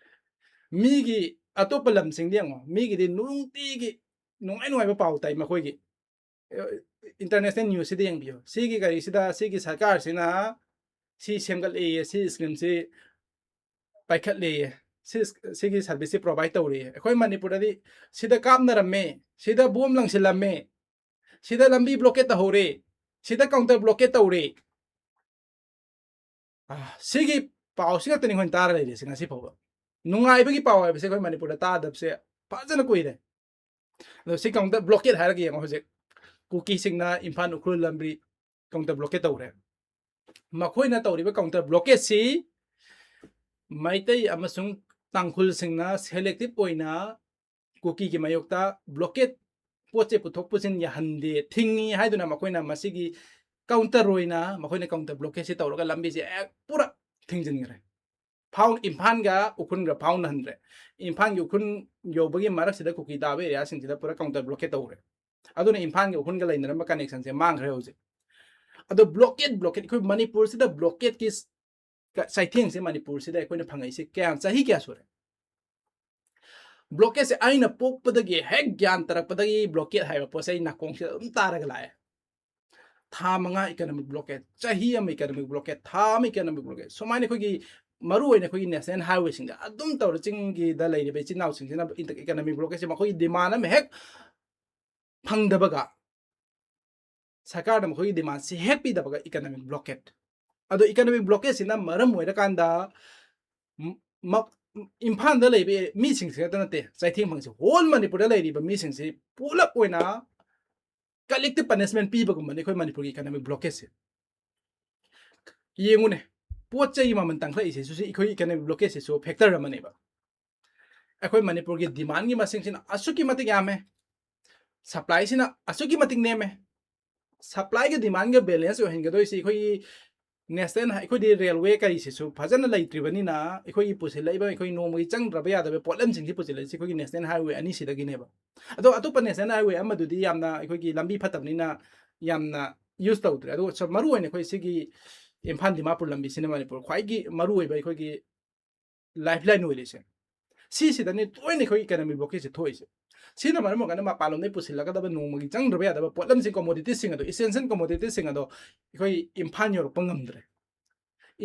ꯃꯤꯒꯤ, ꯑꯇꯣꯞꯄ ꯂꯝꯁꯤꯡꯗꯤ ꯌꯦꯡꯉꯣ, ꯃꯤꯒꯤꯗꯤ ꯅꯨꯡꯇꯤꯒꯤ ꯅꯨꯡꯉꯥꯏ ꯅꯨꯡꯉꯥꯏꯕ ꯄꯥꯎ ꯇꯥꯏ ꯃꯈꯣꯏꯒꯤ꯫ ꯏꯟꯇꯔꯅꯦꯁꯅꯦꯜ ꯅ꯭ꯌꯨꯁꯁꯤꯗ ꯌꯦꯡꯕꯤꯌꯨ, ꯁꯤꯒꯤ ꯀꯔꯤꯁꯤꯗ, ꯁꯤꯒꯤ ꯁꯔꯀꯥꯔꯁꯤꯅ ꯁꯤ ꯁꯦꯝꯒꯠꯂꯦꯌꯦ, ꯁꯤ ꯁ꯭ꯀꯤꯝꯁꯤ ꯄꯥꯏꯈꯠꯂꯦꯌꯦ, ꯁꯤ, ꯁꯤꯒꯤ ꯁꯔꯚꯤꯁꯁꯤ ꯄ꯭ꯔꯣꯚꯥꯏꯠ ꯇꯧꯔꯦꯌꯦ꯫ ꯑꯩꯈꯣꯏ ꯃꯅꯤꯄꯨꯔꯗꯗꯤ ꯁꯤꯗ ꯀꯥꯞꯅꯔꯝꯃꯦ, ꯁꯤꯗ ꯕꯣꯝ ꯂꯪꯁꯤꯜꯂꯝꯃꯦ, ꯁꯤꯗ ꯂꯝꯕꯤ ꯕ꯭ꯂꯣꯀꯦꯠ ꯇꯧꯍꯧꯔꯦ, ꯁꯤꯗ ꯀꯥꯎꯟꯇꯔ ꯕ꯭ꯂꯣꯀꯦꯠ ꯇꯧꯔꯦ꯫ ꯑꯥ, ꯁꯤꯒꯤ ꯄꯥꯎꯁꯤ ꯈꯛꯇꯅꯤ ꯑꯩꯈꯣꯏꯅ ꯇꯥꯔ ꯂꯩꯔꯤꯁꯦ ꯉꯁꯤ ꯐꯥꯎꯕ꯫ ꯅꯨꯡꯉꯥꯏꯕꯒꯤ ꯄꯥꯎ ꯍꯥꯏꯕꯁꯦ ꯑꯩꯈꯣꯏ ꯃꯅꯤꯄꯨꯔꯗ ꯇꯥꯗꯕꯁꯦ ꯐꯖꯅ ꯀꯨꯏꯔꯦ꯫ ꯑꯗꯣ ꯁꯤ ꯀꯥꯎꯟꯇꯔ ꯕ꯭ꯂꯣꯀꯦꯠ ꯍꯥꯏꯔꯒ ꯌꯦꯡꯉꯣ, ꯍꯧꯖꯤꯛ ꯀꯨꯀꯤꯁꯤꯡꯅ ꯏꯝꯐꯥꯜ ꯎꯈ꯭ꯔꯨꯜ ꯂꯝꯕꯤ ꯀꯥꯎꯟꯇꯔ ꯕ꯭ꯂꯣꯀꯦꯠ ꯇꯧꯔꯦ꯫ ꯃꯈꯣꯏꯅ ꯇꯧꯔꯤꯕ ꯀꯥꯎꯟꯇꯔ ꯕ꯭ꯂꯣꯀꯦꯠꯁꯤ ꯃꯩꯇꯩ ꯑꯃꯁꯨꯡ ꯇꯥꯡꯈꯨꯜꯁꯤꯡꯅ ꯁꯦꯂꯦꯛꯇꯤꯞ ꯑꯣꯏꯅ ꯀꯨꯀꯤꯒꯤ ꯃꯥꯌꯣꯛꯇ ꯕ꯭ꯂꯣꯀꯦꯠ, ꯄꯣꯠ ꯆꯩ ꯄꯨꯊꯣꯛ ꯄꯨꯁꯤꯟ ꯌꯥꯍꯟꯗꯦ, ꯊꯤꯡꯉꯤ ꯍꯥꯏꯗꯨꯅ ꯃꯈꯣꯏꯅ ꯃꯁꯤꯒꯤ ꯀꯥꯎꯟꯇꯔ ꯑꯣꯏꯅ ꯃꯈꯣꯏꯅ ꯀꯥꯎꯟꯇꯔ ꯕ꯭ꯂꯣꯀꯦꯠꯁꯤ ꯇꯧꯔꯒ ꯂꯝꯕꯤꯁꯦ ꯍꯦꯛ ꯄꯨꯔꯥ ꯊꯤꯡꯖꯤꯟꯈ꯭ꯔꯦ꯫ ꯐꯥꯎ-, ꯏꯝꯐꯥꯜꯒ ꯎꯈ꯭ꯔꯨꯜꯒ ꯐꯥꯎꯅꯍꯟꯗ꯭ꯔꯦ꯫ ꯏꯝꯐꯥꯜꯒꯤ ꯎꯈ꯭ꯔꯨꯜ ꯌꯧꯕꯒꯤ ꯃꯔꯛꯁꯤꯗ ꯀꯨꯀꯤ ꯇꯥꯕ ꯑꯦꯔꯤꯌꯥꯁꯤꯡꯁꯤꯗ ꯄꯨꯔꯥ ꯀꯥꯎꯟꯇꯔ ꯕ꯭ꯂꯣꯀꯦꯠ ꯇꯧꯈ꯭ꯔꯦ꯫ ꯑꯗꯨꯅ ꯏꯝꯐꯥꯜꯒꯤ ꯎꯈ꯭ꯔꯨꯜꯒ ꯂꯩꯅꯔꯝꯕ ꯀꯅꯦꯛꯁꯟꯁꯦ ꯃꯥꯡꯈ꯭ꯔꯦ ꯍꯧꯖꯤꯛ꯫ ꯑꯗꯣ ꯕ꯭ꯂꯣꯀꯦꯠ, ꯕ꯭ꯂꯣꯀꯦꯠ, ꯑꯩꯈꯣꯏ ꯃꯅꯤꯄꯨꯔꯁꯤꯗ ꯕ꯭ꯂꯣꯀꯦꯠꯀꯤ ꯆ-, ꯆꯩꯊꯦꯡꯁꯦ ꯃꯅꯤꯄꯨꯔꯁꯤꯗ ꯑꯩꯈꯣꯏꯅ ꯐꯪꯉꯛꯏꯁꯦ ꯀꯌꯥꯝ, ꯆꯍꯤ ꯀꯌꯥ ꯁꯨꯔꯦ? ꯕ꯭ꯂꯣꯀꯦꯠꯁꯦ ꯑꯩꯅ ꯄꯣꯛꯄꯗꯒꯤ, ꯍꯦꯛ ꯒ꯭ꯌꯥꯟ ꯇꯥꯔꯛꯄꯗꯒꯤ ꯕ꯭ꯂꯣꯀꯦꯠ ꯍꯥꯏꯕ ꯄꯣꯠꯁꯦ ꯑꯩ ꯅꯥꯀꯣꯡꯁꯤꯗ ꯑꯗꯨꯝ ꯇꯥꯔꯒ ꯂꯥꯛꯑꯦ꯫ ꯊꯥ ꯃꯉꯥ ꯏꯀꯅꯣꯃꯤꯛ ꯕ꯭ꯂꯣꯀꯦꯠ, ꯆꯍꯤ ꯑꯃ ꯏꯀꯅꯣꯃꯤꯛ ꯕ꯭ꯂꯣꯀꯦꯠ, ꯊꯥ ꯑꯃ ꯏꯀꯅꯣꯃꯤꯛ ꯕ꯭ꯂꯣꯀꯦꯠ, ꯁꯨꯃꯥꯏꯅ ꯑꯩꯈꯣꯏꯒꯤ ꯃꯔꯨ ꯑꯣꯏꯅ ꯑꯩꯈꯣꯏꯒꯤ ꯅꯦꯁꯅꯦꯜ ꯍꯥꯏꯋꯦꯁꯤꯡꯗ ꯑꯗꯨꯝ ꯇꯧꯔ ꯆꯤꯡꯒꯤꯗ ꯂꯩꯔꯤꯕ ꯏꯆꯤꯟ ꯏꯅꯥꯎꯁꯤꯡꯁꯤꯅ ꯏꯟꯇ-, ꯏꯀꯅꯣꯃꯤꯛ ꯕ꯭ꯂꯣꯀꯦꯠꯁꯦ ꯃꯈꯣꯏꯒꯤ ꯗꯤꯃꯥꯟ ꯑꯃ ꯍꯦꯛ ꯐꯪꯗꯕꯒ, ꯁꯔꯀꯥꯔꯅ ꯃꯈꯣꯏꯒꯤ ꯗꯤꯃꯥꯟꯁꯤ ꯍꯦꯛ ꯄꯤꯗꯕꯒ ꯏꯀꯅꯣꯃꯤꯛ ꯕ꯭ꯂꯣꯀꯦꯠ꯫ ꯑꯗꯣ ꯏꯀꯅꯣꯃꯤꯛ ꯕ꯭ꯂꯣꯀꯦꯠꯁꯤꯅ ꯃꯔꯝ ꯑꯣꯏꯔꯀꯥꯟꯗ ꯃ-, ꯃ-, ꯏꯝꯐꯥꯜꯗ ꯂꯩꯕ ꯃꯤꯁꯤꯡꯁꯤ ꯈꯛꯇ ꯅꯠꯇꯦ ꯆꯩꯊꯦꯡ ꯐꯪꯉꯤꯁꯦ, ꯍꯣꯜ ꯃꯅꯤꯄꯨꯔꯗ ꯂꯩꯔꯤꯕ ꯃꯤꯁꯤꯡꯁꯤ ꯄꯨꯂꯞ ꯑꯣꯏꯅ ꯀꯂꯦꯛꯇꯤꯞ ꯄꯅꯤꯁꯃꯦꯟ ꯄꯤꯕꯒꯨꯝꯕꯅꯤ ꯑꯩꯈꯣꯏ ꯃꯅꯤꯄꯨꯔꯒꯤ ꯏꯀꯅꯣꯃꯤꯛ ꯕ꯭ꯂꯣꯀꯦꯠꯁꯦ꯫ ꯌꯦꯡꯉꯨꯅꯦ, ꯄꯣꯠ ꯆꯩꯒꯤ ꯃꯃꯜ ꯇꯥꯡꯈꯠꯂꯛꯏꯁꯤꯁꯨ ꯁꯤ ꯑꯩꯈꯣꯏ ꯏꯀꯅꯣꯃꯤꯛ ꯕ꯭ꯂꯣꯀꯦꯠꯁꯤꯁꯨ ꯐꯦꯛꯇꯔ ꯑꯃꯅꯦꯕ꯫ ꯑꯩꯈꯣꯏ ꯃꯅꯤꯄꯨꯔꯒꯤ ꯗꯤꯃꯥꯟꯒꯤ ꯃꯁꯤꯡꯁꯤꯅ ꯑꯁꯨꯛꯀꯤ ꯃꯇꯤꯛ ꯌꯥꯝꯃꯦ, ꯁꯄ꯭ꯂꯥꯏꯁꯤꯅ ꯑꯁꯨꯛꯀꯤ ꯃꯇꯤꯛ ꯅꯦꯝꯃꯦ꯫ ꯁꯄ꯭ꯂꯥꯏꯒ ꯗꯤꯃꯥꯟꯒ ꯕꯦꯂꯦꯟꯁ ꯑꯣꯏꯍꯟꯒꯗꯣꯏꯁꯤ ꯑꯩꯈꯣꯏꯒꯤ ꯅꯦꯁꯅꯦꯜ ꯑꯩꯈꯣꯏꯗꯤ ꯔꯦꯜꯋꯦ ꯀꯔꯤꯁꯤꯁꯨ ꯐꯖꯅ ꯂꯩꯇ꯭ꯔꯤꯕꯅꯤꯅ, ꯑꯩꯈꯣꯏꯒꯤ ꯄꯨꯁꯤꯜꯂꯛꯏꯕ, ꯑꯩꯈꯣꯏ ꯅꯣꯡꯃꯒꯤ ꯆꯪꯗ꯭ꯔꯕ ꯌꯥꯗꯕ ꯄꯣꯠꯂꯝꯁꯤꯡꯁꯤ ꯄꯨꯁꯤꯜꯂꯛꯏꯁꯤ ꯑꯩꯈꯣꯏꯒꯤ ꯅꯦꯁꯅꯦꯜ ꯍꯥꯏꯋꯦ ꯑꯅꯤꯁꯤꯗꯒꯤꯅꯦꯕ꯫ ꯑꯗꯣ ꯑꯇꯣꯞꯄ ꯅꯦꯁꯅꯦꯜ ꯍꯥꯏꯋꯦ ꯑꯃꯗꯨꯗꯤ ꯌꯥꯝꯅ ꯑꯩꯈꯣꯏꯒꯤ ꯂꯝꯕꯤ ꯐꯠꯇꯕꯅꯤꯅ ꯌꯥꯝꯅ ꯌꯨꯁ ꯇꯧꯗ꯭ꯔꯦ꯫ ꯑꯗꯨꯒ ꯁ-, ꯃꯔꯨ ꯑꯣꯏꯅ ꯑꯩꯈꯣꯏ ꯁꯤꯒꯤ ꯏꯝꯐꯥꯜ ꯗꯤꯃꯥꯄꯨꯔ ꯂꯝꯕꯤꯁꯤꯅ ꯃꯅꯤꯄꯨꯔ ꯈ꯭ꯋꯥꯏꯒꯤ ꯃꯔꯨ ꯑꯣꯏꯕ ꯑꯩꯈꯣꯏꯒꯤ ꯂꯥꯏꯐ ꯂꯥꯏꯟ ꯑꯣꯏꯔꯤꯁꯦ꯫ ꯁꯤꯁꯤꯗꯅꯤ ꯇꯣꯏꯅ ꯑꯩꯈꯣꯏ ꯏꯀꯅꯃꯤ ꯕ꯭ꯂꯣꯀꯦꯖꯁꯦ ꯊꯣꯛꯏꯁꯦ꯫ ꯁꯤꯅ ꯃꯔꯝ ꯑꯣꯏꯔꯀꯥꯟꯗ ꯃꯄꯥꯟꯂꯣꯝꯗꯒꯤ ꯄꯨꯁꯤꯜꯂꯒꯗꯕ ꯅꯣꯡꯃꯒꯤ ꯆꯪꯗ꯭ꯔꯕ ꯌꯥꯗꯕ ꯄꯣꯠꯂꯝꯁꯤꯡ, ꯀꯣꯃꯣꯗꯤꯇꯤꯁꯤꯡ ꯑꯗꯣ, ꯏꯁꯦꯟꯁꯤꯌꯦꯜ ꯀꯣꯃꯣꯗꯤꯇꯤꯁꯤꯡ ꯑꯗꯣ ꯑꯩꯈꯣꯏ ꯏꯝꯐꯥꯜ ꯌꯧꯔꯛꯄ ꯉꯝꯗ꯭ꯔꯦ꯫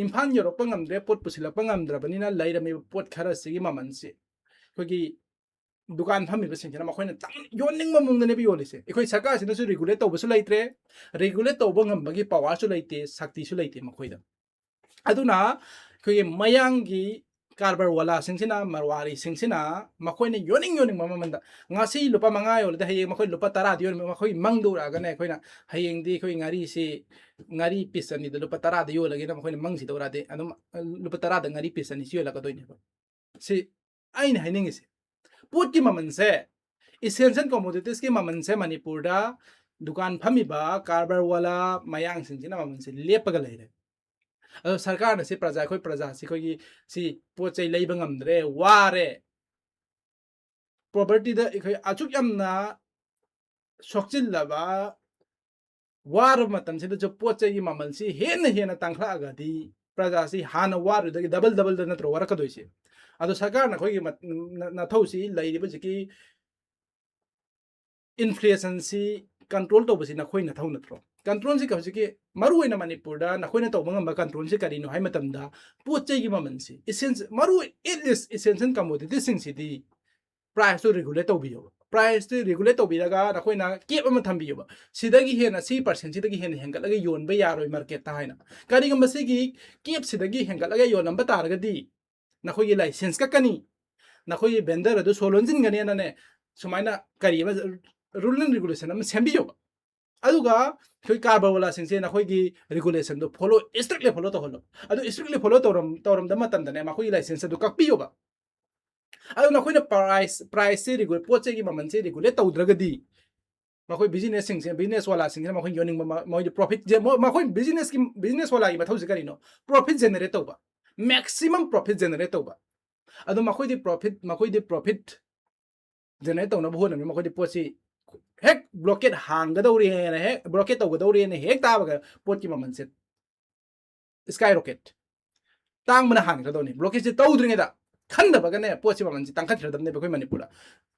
ꯏꯝꯐꯥꯜ ꯌꯧꯔꯛꯄ ꯉꯝꯗ꯭ꯔꯦ, ꯄꯣꯠ ꯄꯨꯁꯤꯜꯂꯛꯄ ꯉꯝꯗ꯭ꯔꯕꯅꯤꯅ ꯂꯩꯔꯝꯃꯤꯕ ꯄꯣꯠ ꯈꯔꯁꯤꯒꯤ ꯃꯃꯜꯁꯦ ꯑꯩꯈꯣꯏꯒꯤ ꯗꯨꯀꯥꯟ ꯐꯝꯃꯤꯕꯁꯤꯡꯁꯤꯅ ꯃꯈꯣꯏꯅ ꯇꯥꯡ-, ꯌꯣꯟꯅꯤꯡꯕ ꯃꯑꯣꯡꯗꯅꯦꯕ ꯌꯣꯜꯂꯤꯁꯦ꯫ ꯑꯩꯈꯣꯏ ꯁꯔꯀꯥꯔꯁꯤꯅꯁꯨ ꯔꯤꯒꯨꯂꯦꯠ ꯇꯧꯕꯁꯨ ꯂꯩꯇ꯭ꯔꯦ, ꯔꯤꯒꯨꯂꯦꯠ ꯇꯧꯕ ꯉꯝꯕꯒꯤ ꯄꯋꯥꯔꯁꯨ ꯂꯩꯇꯦ, ꯁꯛꯇꯤꯁꯨ ꯂꯩꯇꯦ ꯃꯈꯣꯏꯗ꯫ ꯑꯗꯨꯅ ꯑꯩꯈꯣꯏꯒꯤ ꯃꯌꯥꯡꯒꯤ ꯀꯥꯔꯕꯥꯔ ꯋꯥꯂꯥꯁꯤꯡꯁꯤꯅ, ꯃꯔꯋꯥꯔꯤꯁꯤꯡꯁꯤꯅ ꯃꯈꯣꯏꯅ ꯌꯣꯟꯅꯤꯡ ꯌꯣꯟꯅꯤꯡꯕ ꯃꯃꯜꯗ, ꯉꯁꯤ ꯂꯨꯄꯥ ꯃꯉꯥ ꯌꯣꯜꯂꯗꯤ ꯍꯌꯦꯡ ꯃꯈꯣꯏ ꯂꯨꯄꯥ ꯇꯔꯥꯗ ꯌꯣꯟꯕ, ꯃꯈꯣꯏ ꯃꯪꯗ ꯎꯔꯛꯑꯒꯅꯦ ꯑꯩꯈꯣꯏꯅ ꯍꯌꯦꯡꯗꯤ ꯑꯩꯈꯣꯏ ꯉꯥꯔꯤꯁꯤ, ꯉꯥꯔꯤ ꯄꯤꯁ ꯑꯅꯤꯗ ꯂꯨꯄꯥ ꯇꯔꯥꯗ ꯌꯣꯜꯂꯒꯦꯅ ꯃꯈꯣꯏꯅ ꯃꯪꯁꯤꯗ ꯎꯔꯛꯑꯗꯤ ꯑꯗꯨꯝ ꯂꯨꯄꯥ ꯇꯔꯥꯗ ꯉꯥꯔꯤ ꯄꯤꯁ ꯑꯅꯤꯁꯤ ꯌꯣꯜꯂꯛꯀꯗꯣꯏꯅꯦꯕ꯫ ꯁꯤ ꯑꯩꯅ ꯍꯥꯏꯅꯤꯡꯉꯤꯁꯦ꯫ ꯄꯣꯠꯀꯤ ꯃꯃꯜꯁꯦ, ꯏꯁꯦꯟꯁꯤꯌꯦꯜ ꯀꯣꯃꯣꯗꯤꯇꯤꯁꯀꯤ ꯃꯃꯜꯁꯦ ꯃꯅꯤꯄꯨꯔꯗ ꯗꯨꯀꯥꯟ ꯐꯝꯃꯤꯕ ꯀꯥꯔꯕꯥꯔ ꯋꯥꯂꯥ ꯃꯌꯥꯡꯁꯤꯡꯁꯤꯅ ꯃꯃꯜꯁꯦ ꯂꯦꯞꯄꯒ ꯂꯩꯔꯦ꯫ ꯑꯗꯣ ꯁꯔꯀꯥꯔꯅ ꯁꯤ ꯄ꯭ꯔꯖꯥ, ꯑꯩꯈꯣꯏ ꯄ꯭ꯔꯖꯥꯁꯤ ꯑꯩꯈꯣꯏꯒꯤ ꯁꯤ ꯄꯣꯠ ꯆꯩ ꯂꯩꯕ ꯉꯝꯗ꯭ꯔꯦ, ꯋꯥꯔꯦ, ꯄꯣꯚꯔꯇꯤꯗ ꯑꯩꯈꯣꯏ ꯑꯁꯨꯛ ꯌꯥꯝꯅ ꯁꯣꯛꯆꯤꯜꯂꯕ, ꯋꯥꯔꯕ ꯃꯇꯝꯁꯤꯗꯁꯨ ꯄꯣꯠ ꯆꯩꯒꯤ ꯃꯃꯜꯁꯤ ꯍꯦꯟꯅ ꯍꯦꯟꯅ ꯇꯥꯡꯈꯠꯂꯛꯑꯒꯗꯤ ꯄ꯭ꯔꯖꯥꯁꯤ ꯍꯥꯟꯅ ꯋꯥꯔꯨꯗꯒꯤ ꯗꯕꯜ ꯗꯕꯜꯗ ꯅꯠꯇ꯭ꯔꯣ ꯋꯥꯔꯛꯀꯗꯣꯏꯁꯤ? ꯑꯗꯣ ꯁꯔꯀꯥꯔꯅ ꯑꯩꯈꯣꯏꯒꯤ ꯃꯠ-, ꯅ-, ꯅꯊꯧꯁꯤ ꯂꯩꯔꯤꯕ ꯍꯧꯖꯤꯛꯀꯤ ꯏꯟꯐ꯭ꯂꯦꯁꯟꯁꯤ ꯀꯟꯇ꯭ꯔꯣꯜ ꯇꯧꯕꯁꯤ ꯅꯈꯣꯏ ꯅꯊꯧ ꯅꯠꯇ꯭ꯔꯣ? ꯀꯟꯇ꯭ꯔꯣꯜꯁꯤ ꯍꯧꯖꯤꯛꯀꯤ ꯃꯔꯨꯑꯣꯏꯅ ꯃꯅꯤꯄꯨꯔꯗ ꯅꯈꯣꯏꯅ ꯇꯧꯕ ꯉꯝꯕ ꯀꯟꯇ꯭ꯔꯣꯜꯁꯤ ꯀꯔꯤꯅꯣ ꯍꯥꯏ ꯃꯇꯝꯗ ꯄꯣꯠ ꯆꯩꯒꯤ ꯃꯃꯜꯁꯤ, ꯏꯁꯦꯟꯁ-, ꯃꯔꯨ ꯑꯣꯏ, at least ꯏꯁꯦꯟꯁꯤꯌꯦꯜ ꯀꯃꯣꯗꯤꯇꯤꯁꯤꯡꯁꯤꯗꯤ ꯄ꯭ꯔꯥꯏꯁꯇꯨ ꯔꯤꯒꯨꯂꯦꯠ ꯇꯧꯕꯤꯌꯣꯕ꯫ ꯄ꯭ꯔꯥꯏꯁꯇꯨ ꯔꯤꯒꯨꯂꯦꯠ ꯇꯧꯕꯤꯔꯒ ꯅꯈꯣꯏꯅ ꯀꯦꯞ ꯑꯃ ꯊꯝꯕꯤꯌꯣꯕ꯫ ꯁꯤꯗꯒꯤ ꯍꯦꯟꯅ, ꯁꯤ ꯄꯥꯔꯁꯦꯟꯁꯤꯗꯒꯤ ꯍꯦꯟꯅ ꯍꯦꯟꯒꯠꯂꯒ ꯌꯣꯟꯕ ꯌꯥꯔꯣꯏ ꯃꯥꯔꯀꯦꯠꯇ ꯍꯥꯏꯅ꯫ ꯀꯔꯤꯒꯨꯝꯕ ꯁꯤꯒꯤ ꯀꯦꯞꯁꯤꯗꯒꯤ ꯍꯦꯟꯒꯠꯂꯒ ꯌꯣꯜꯂꯝꯕ ꯇꯥꯔꯒꯗꯤ ꯅꯈꯣꯏꯒꯤ ꯂꯥꯏꯁꯦꯟꯁ ꯀꯛꯀꯅꯤ, ꯅꯈꯣꯏꯒꯤ ꯚꯦꯟꯗꯔ ꯑꯗꯨ ꯁꯣ ꯂꯣꯟꯁꯤꯟꯒꯅꯤꯅꯅꯦ, ꯁꯨꯃꯥꯏꯅ ꯀꯔꯤ ꯑꯃ, ꯔꯨꯜ ꯑꯦꯟ ꯔꯤꯒꯨꯂꯦꯁꯟ ꯑꯃ ꯁꯦꯝꯕꯤꯌꯣꯕ꯫ ꯑꯗꯨꯒ ꯑꯩꯈꯣꯏ ꯀꯥꯔꯕꯥꯔ ꯋꯥꯂꯥꯁꯤꯡꯁꯦ ꯅꯈꯣꯏꯒꯤ ꯔꯤꯒꯨꯂꯦꯁꯟꯗꯣ ꯐꯣꯂꯣ, ꯏꯁꯇ꯭ꯔꯤꯛꯂꯤ ꯐꯣꯂꯣ ꯇꯧꯍꯜꯂꯣ꯫ ꯑꯗꯨ ꯏꯁꯇ꯭ꯔꯤꯛꯂꯤ ꯐꯣꯂꯣ ꯇꯧꯔꯝ-, ꯇꯧꯔꯝꯗꯕ ꯃꯇꯝꯗꯅꯦ ꯃꯈꯣꯏꯒꯤ ꯂꯥꯏꯁꯦꯟꯁ ꯑꯗꯨ ꯀꯛꯄꯤꯌꯣꯕ꯫ ꯑꯗꯨ ꯅꯈꯣꯏꯅ ꯄ꯭ꯔꯥꯏꯁ, ꯄ꯭ꯔꯥꯏꯁꯁꯦ ꯔꯤꯒꯨꯂꯦꯠ, ꯄꯣꯠ ꯆꯩꯒꯤ ꯃꯃꯜꯁꯦ ꯔꯤꯒꯨꯂꯦꯠ ꯇꯧꯗ꯭ꯔꯒꯗꯤ ꯃꯈꯣꯏ ꯕꯤꯖꯤꯅꯦꯁꯁꯤꯡꯁꯦ, ꯕꯤꯖꯤꯅꯦꯁ ꯋꯥꯂꯥꯁꯤꯡꯁꯤꯅ ꯃꯈꯣꯏ ꯌꯣꯟꯅꯤꯡꯕ ꯃ-, ꯃꯣꯏꯗꯤ ꯄ꯭ꯔꯣꯐꯤꯠ ꯖꯦ-, ꯃꯣ-, ꯃꯈꯣꯏ ꯕꯤꯖꯤꯅꯦꯁꯀꯤ, ꯕꯤꯖꯤꯅꯦꯁ ꯋꯥꯂꯥꯒꯤ ꯃꯊꯧꯁꯦ ꯀꯔꯤꯅꯣ? ꯄ꯭ꯔꯣꯐꯤꯠ ꯖꯦꯅꯦꯔꯦꯠ ꯇꯧꯕ, ꯃꯦꯛꯁꯤꯃꯝ ꯄ꯭ꯔꯣꯐꯤꯠ ꯖꯦꯅꯦꯔꯦꯠ ꯇꯧꯕ꯫ ꯑꯗꯣ ꯃꯈꯣꯏꯗꯤ ꯄ꯭ꯔꯣꯐꯤꯠ, ꯃꯈꯣꯏꯗꯤ ꯄ꯭ꯔꯣꯐꯤꯠ ꯖꯦꯅꯦꯔꯦꯠ ꯇꯧꯅꯕ ꯍꯣꯠꯅꯕꯅꯤ꯫ ꯃꯈꯣꯏꯗꯤ ꯄꯣꯠꯁꯤ ꯍꯦꯛ ꯕ꯭ꯂꯣꯀꯦꯠ ꯍꯥꯡꯒꯗꯧꯔꯦꯅ, ꯍꯦꯛ ꯕ꯭ꯂꯣꯀꯦꯠ ꯇꯧꯒꯗꯧꯔꯦꯅ ꯍꯦꯛ ꯇꯥꯕꯒ ꯄꯣꯠꯀꯤ ꯃꯃꯜꯁꯦ ꯁ꯭ꯀꯥꯏ ꯔꯣꯀꯦꯠ, ꯇꯥꯡꯕꯅ ꯍꯥꯟꯈ꯭ꯔꯗꯧꯅꯤ꯫ ꯕ꯭ꯂꯣꯀꯦꯠꯁꯦ ꯇꯧꯗ꯭ꯔꯤꯉꯩꯗ ꯈꯟꯗꯕꯒꯅꯦ ꯄꯣꯠꯁꯦ ꯃꯃꯜꯁꯦ ꯇꯥꯡꯈꯠꯈ꯭ꯔꯗꯕꯅꯦꯕ ꯑꯩꯈꯣꯏ ꯃꯅꯤꯄꯨꯔꯗ꯫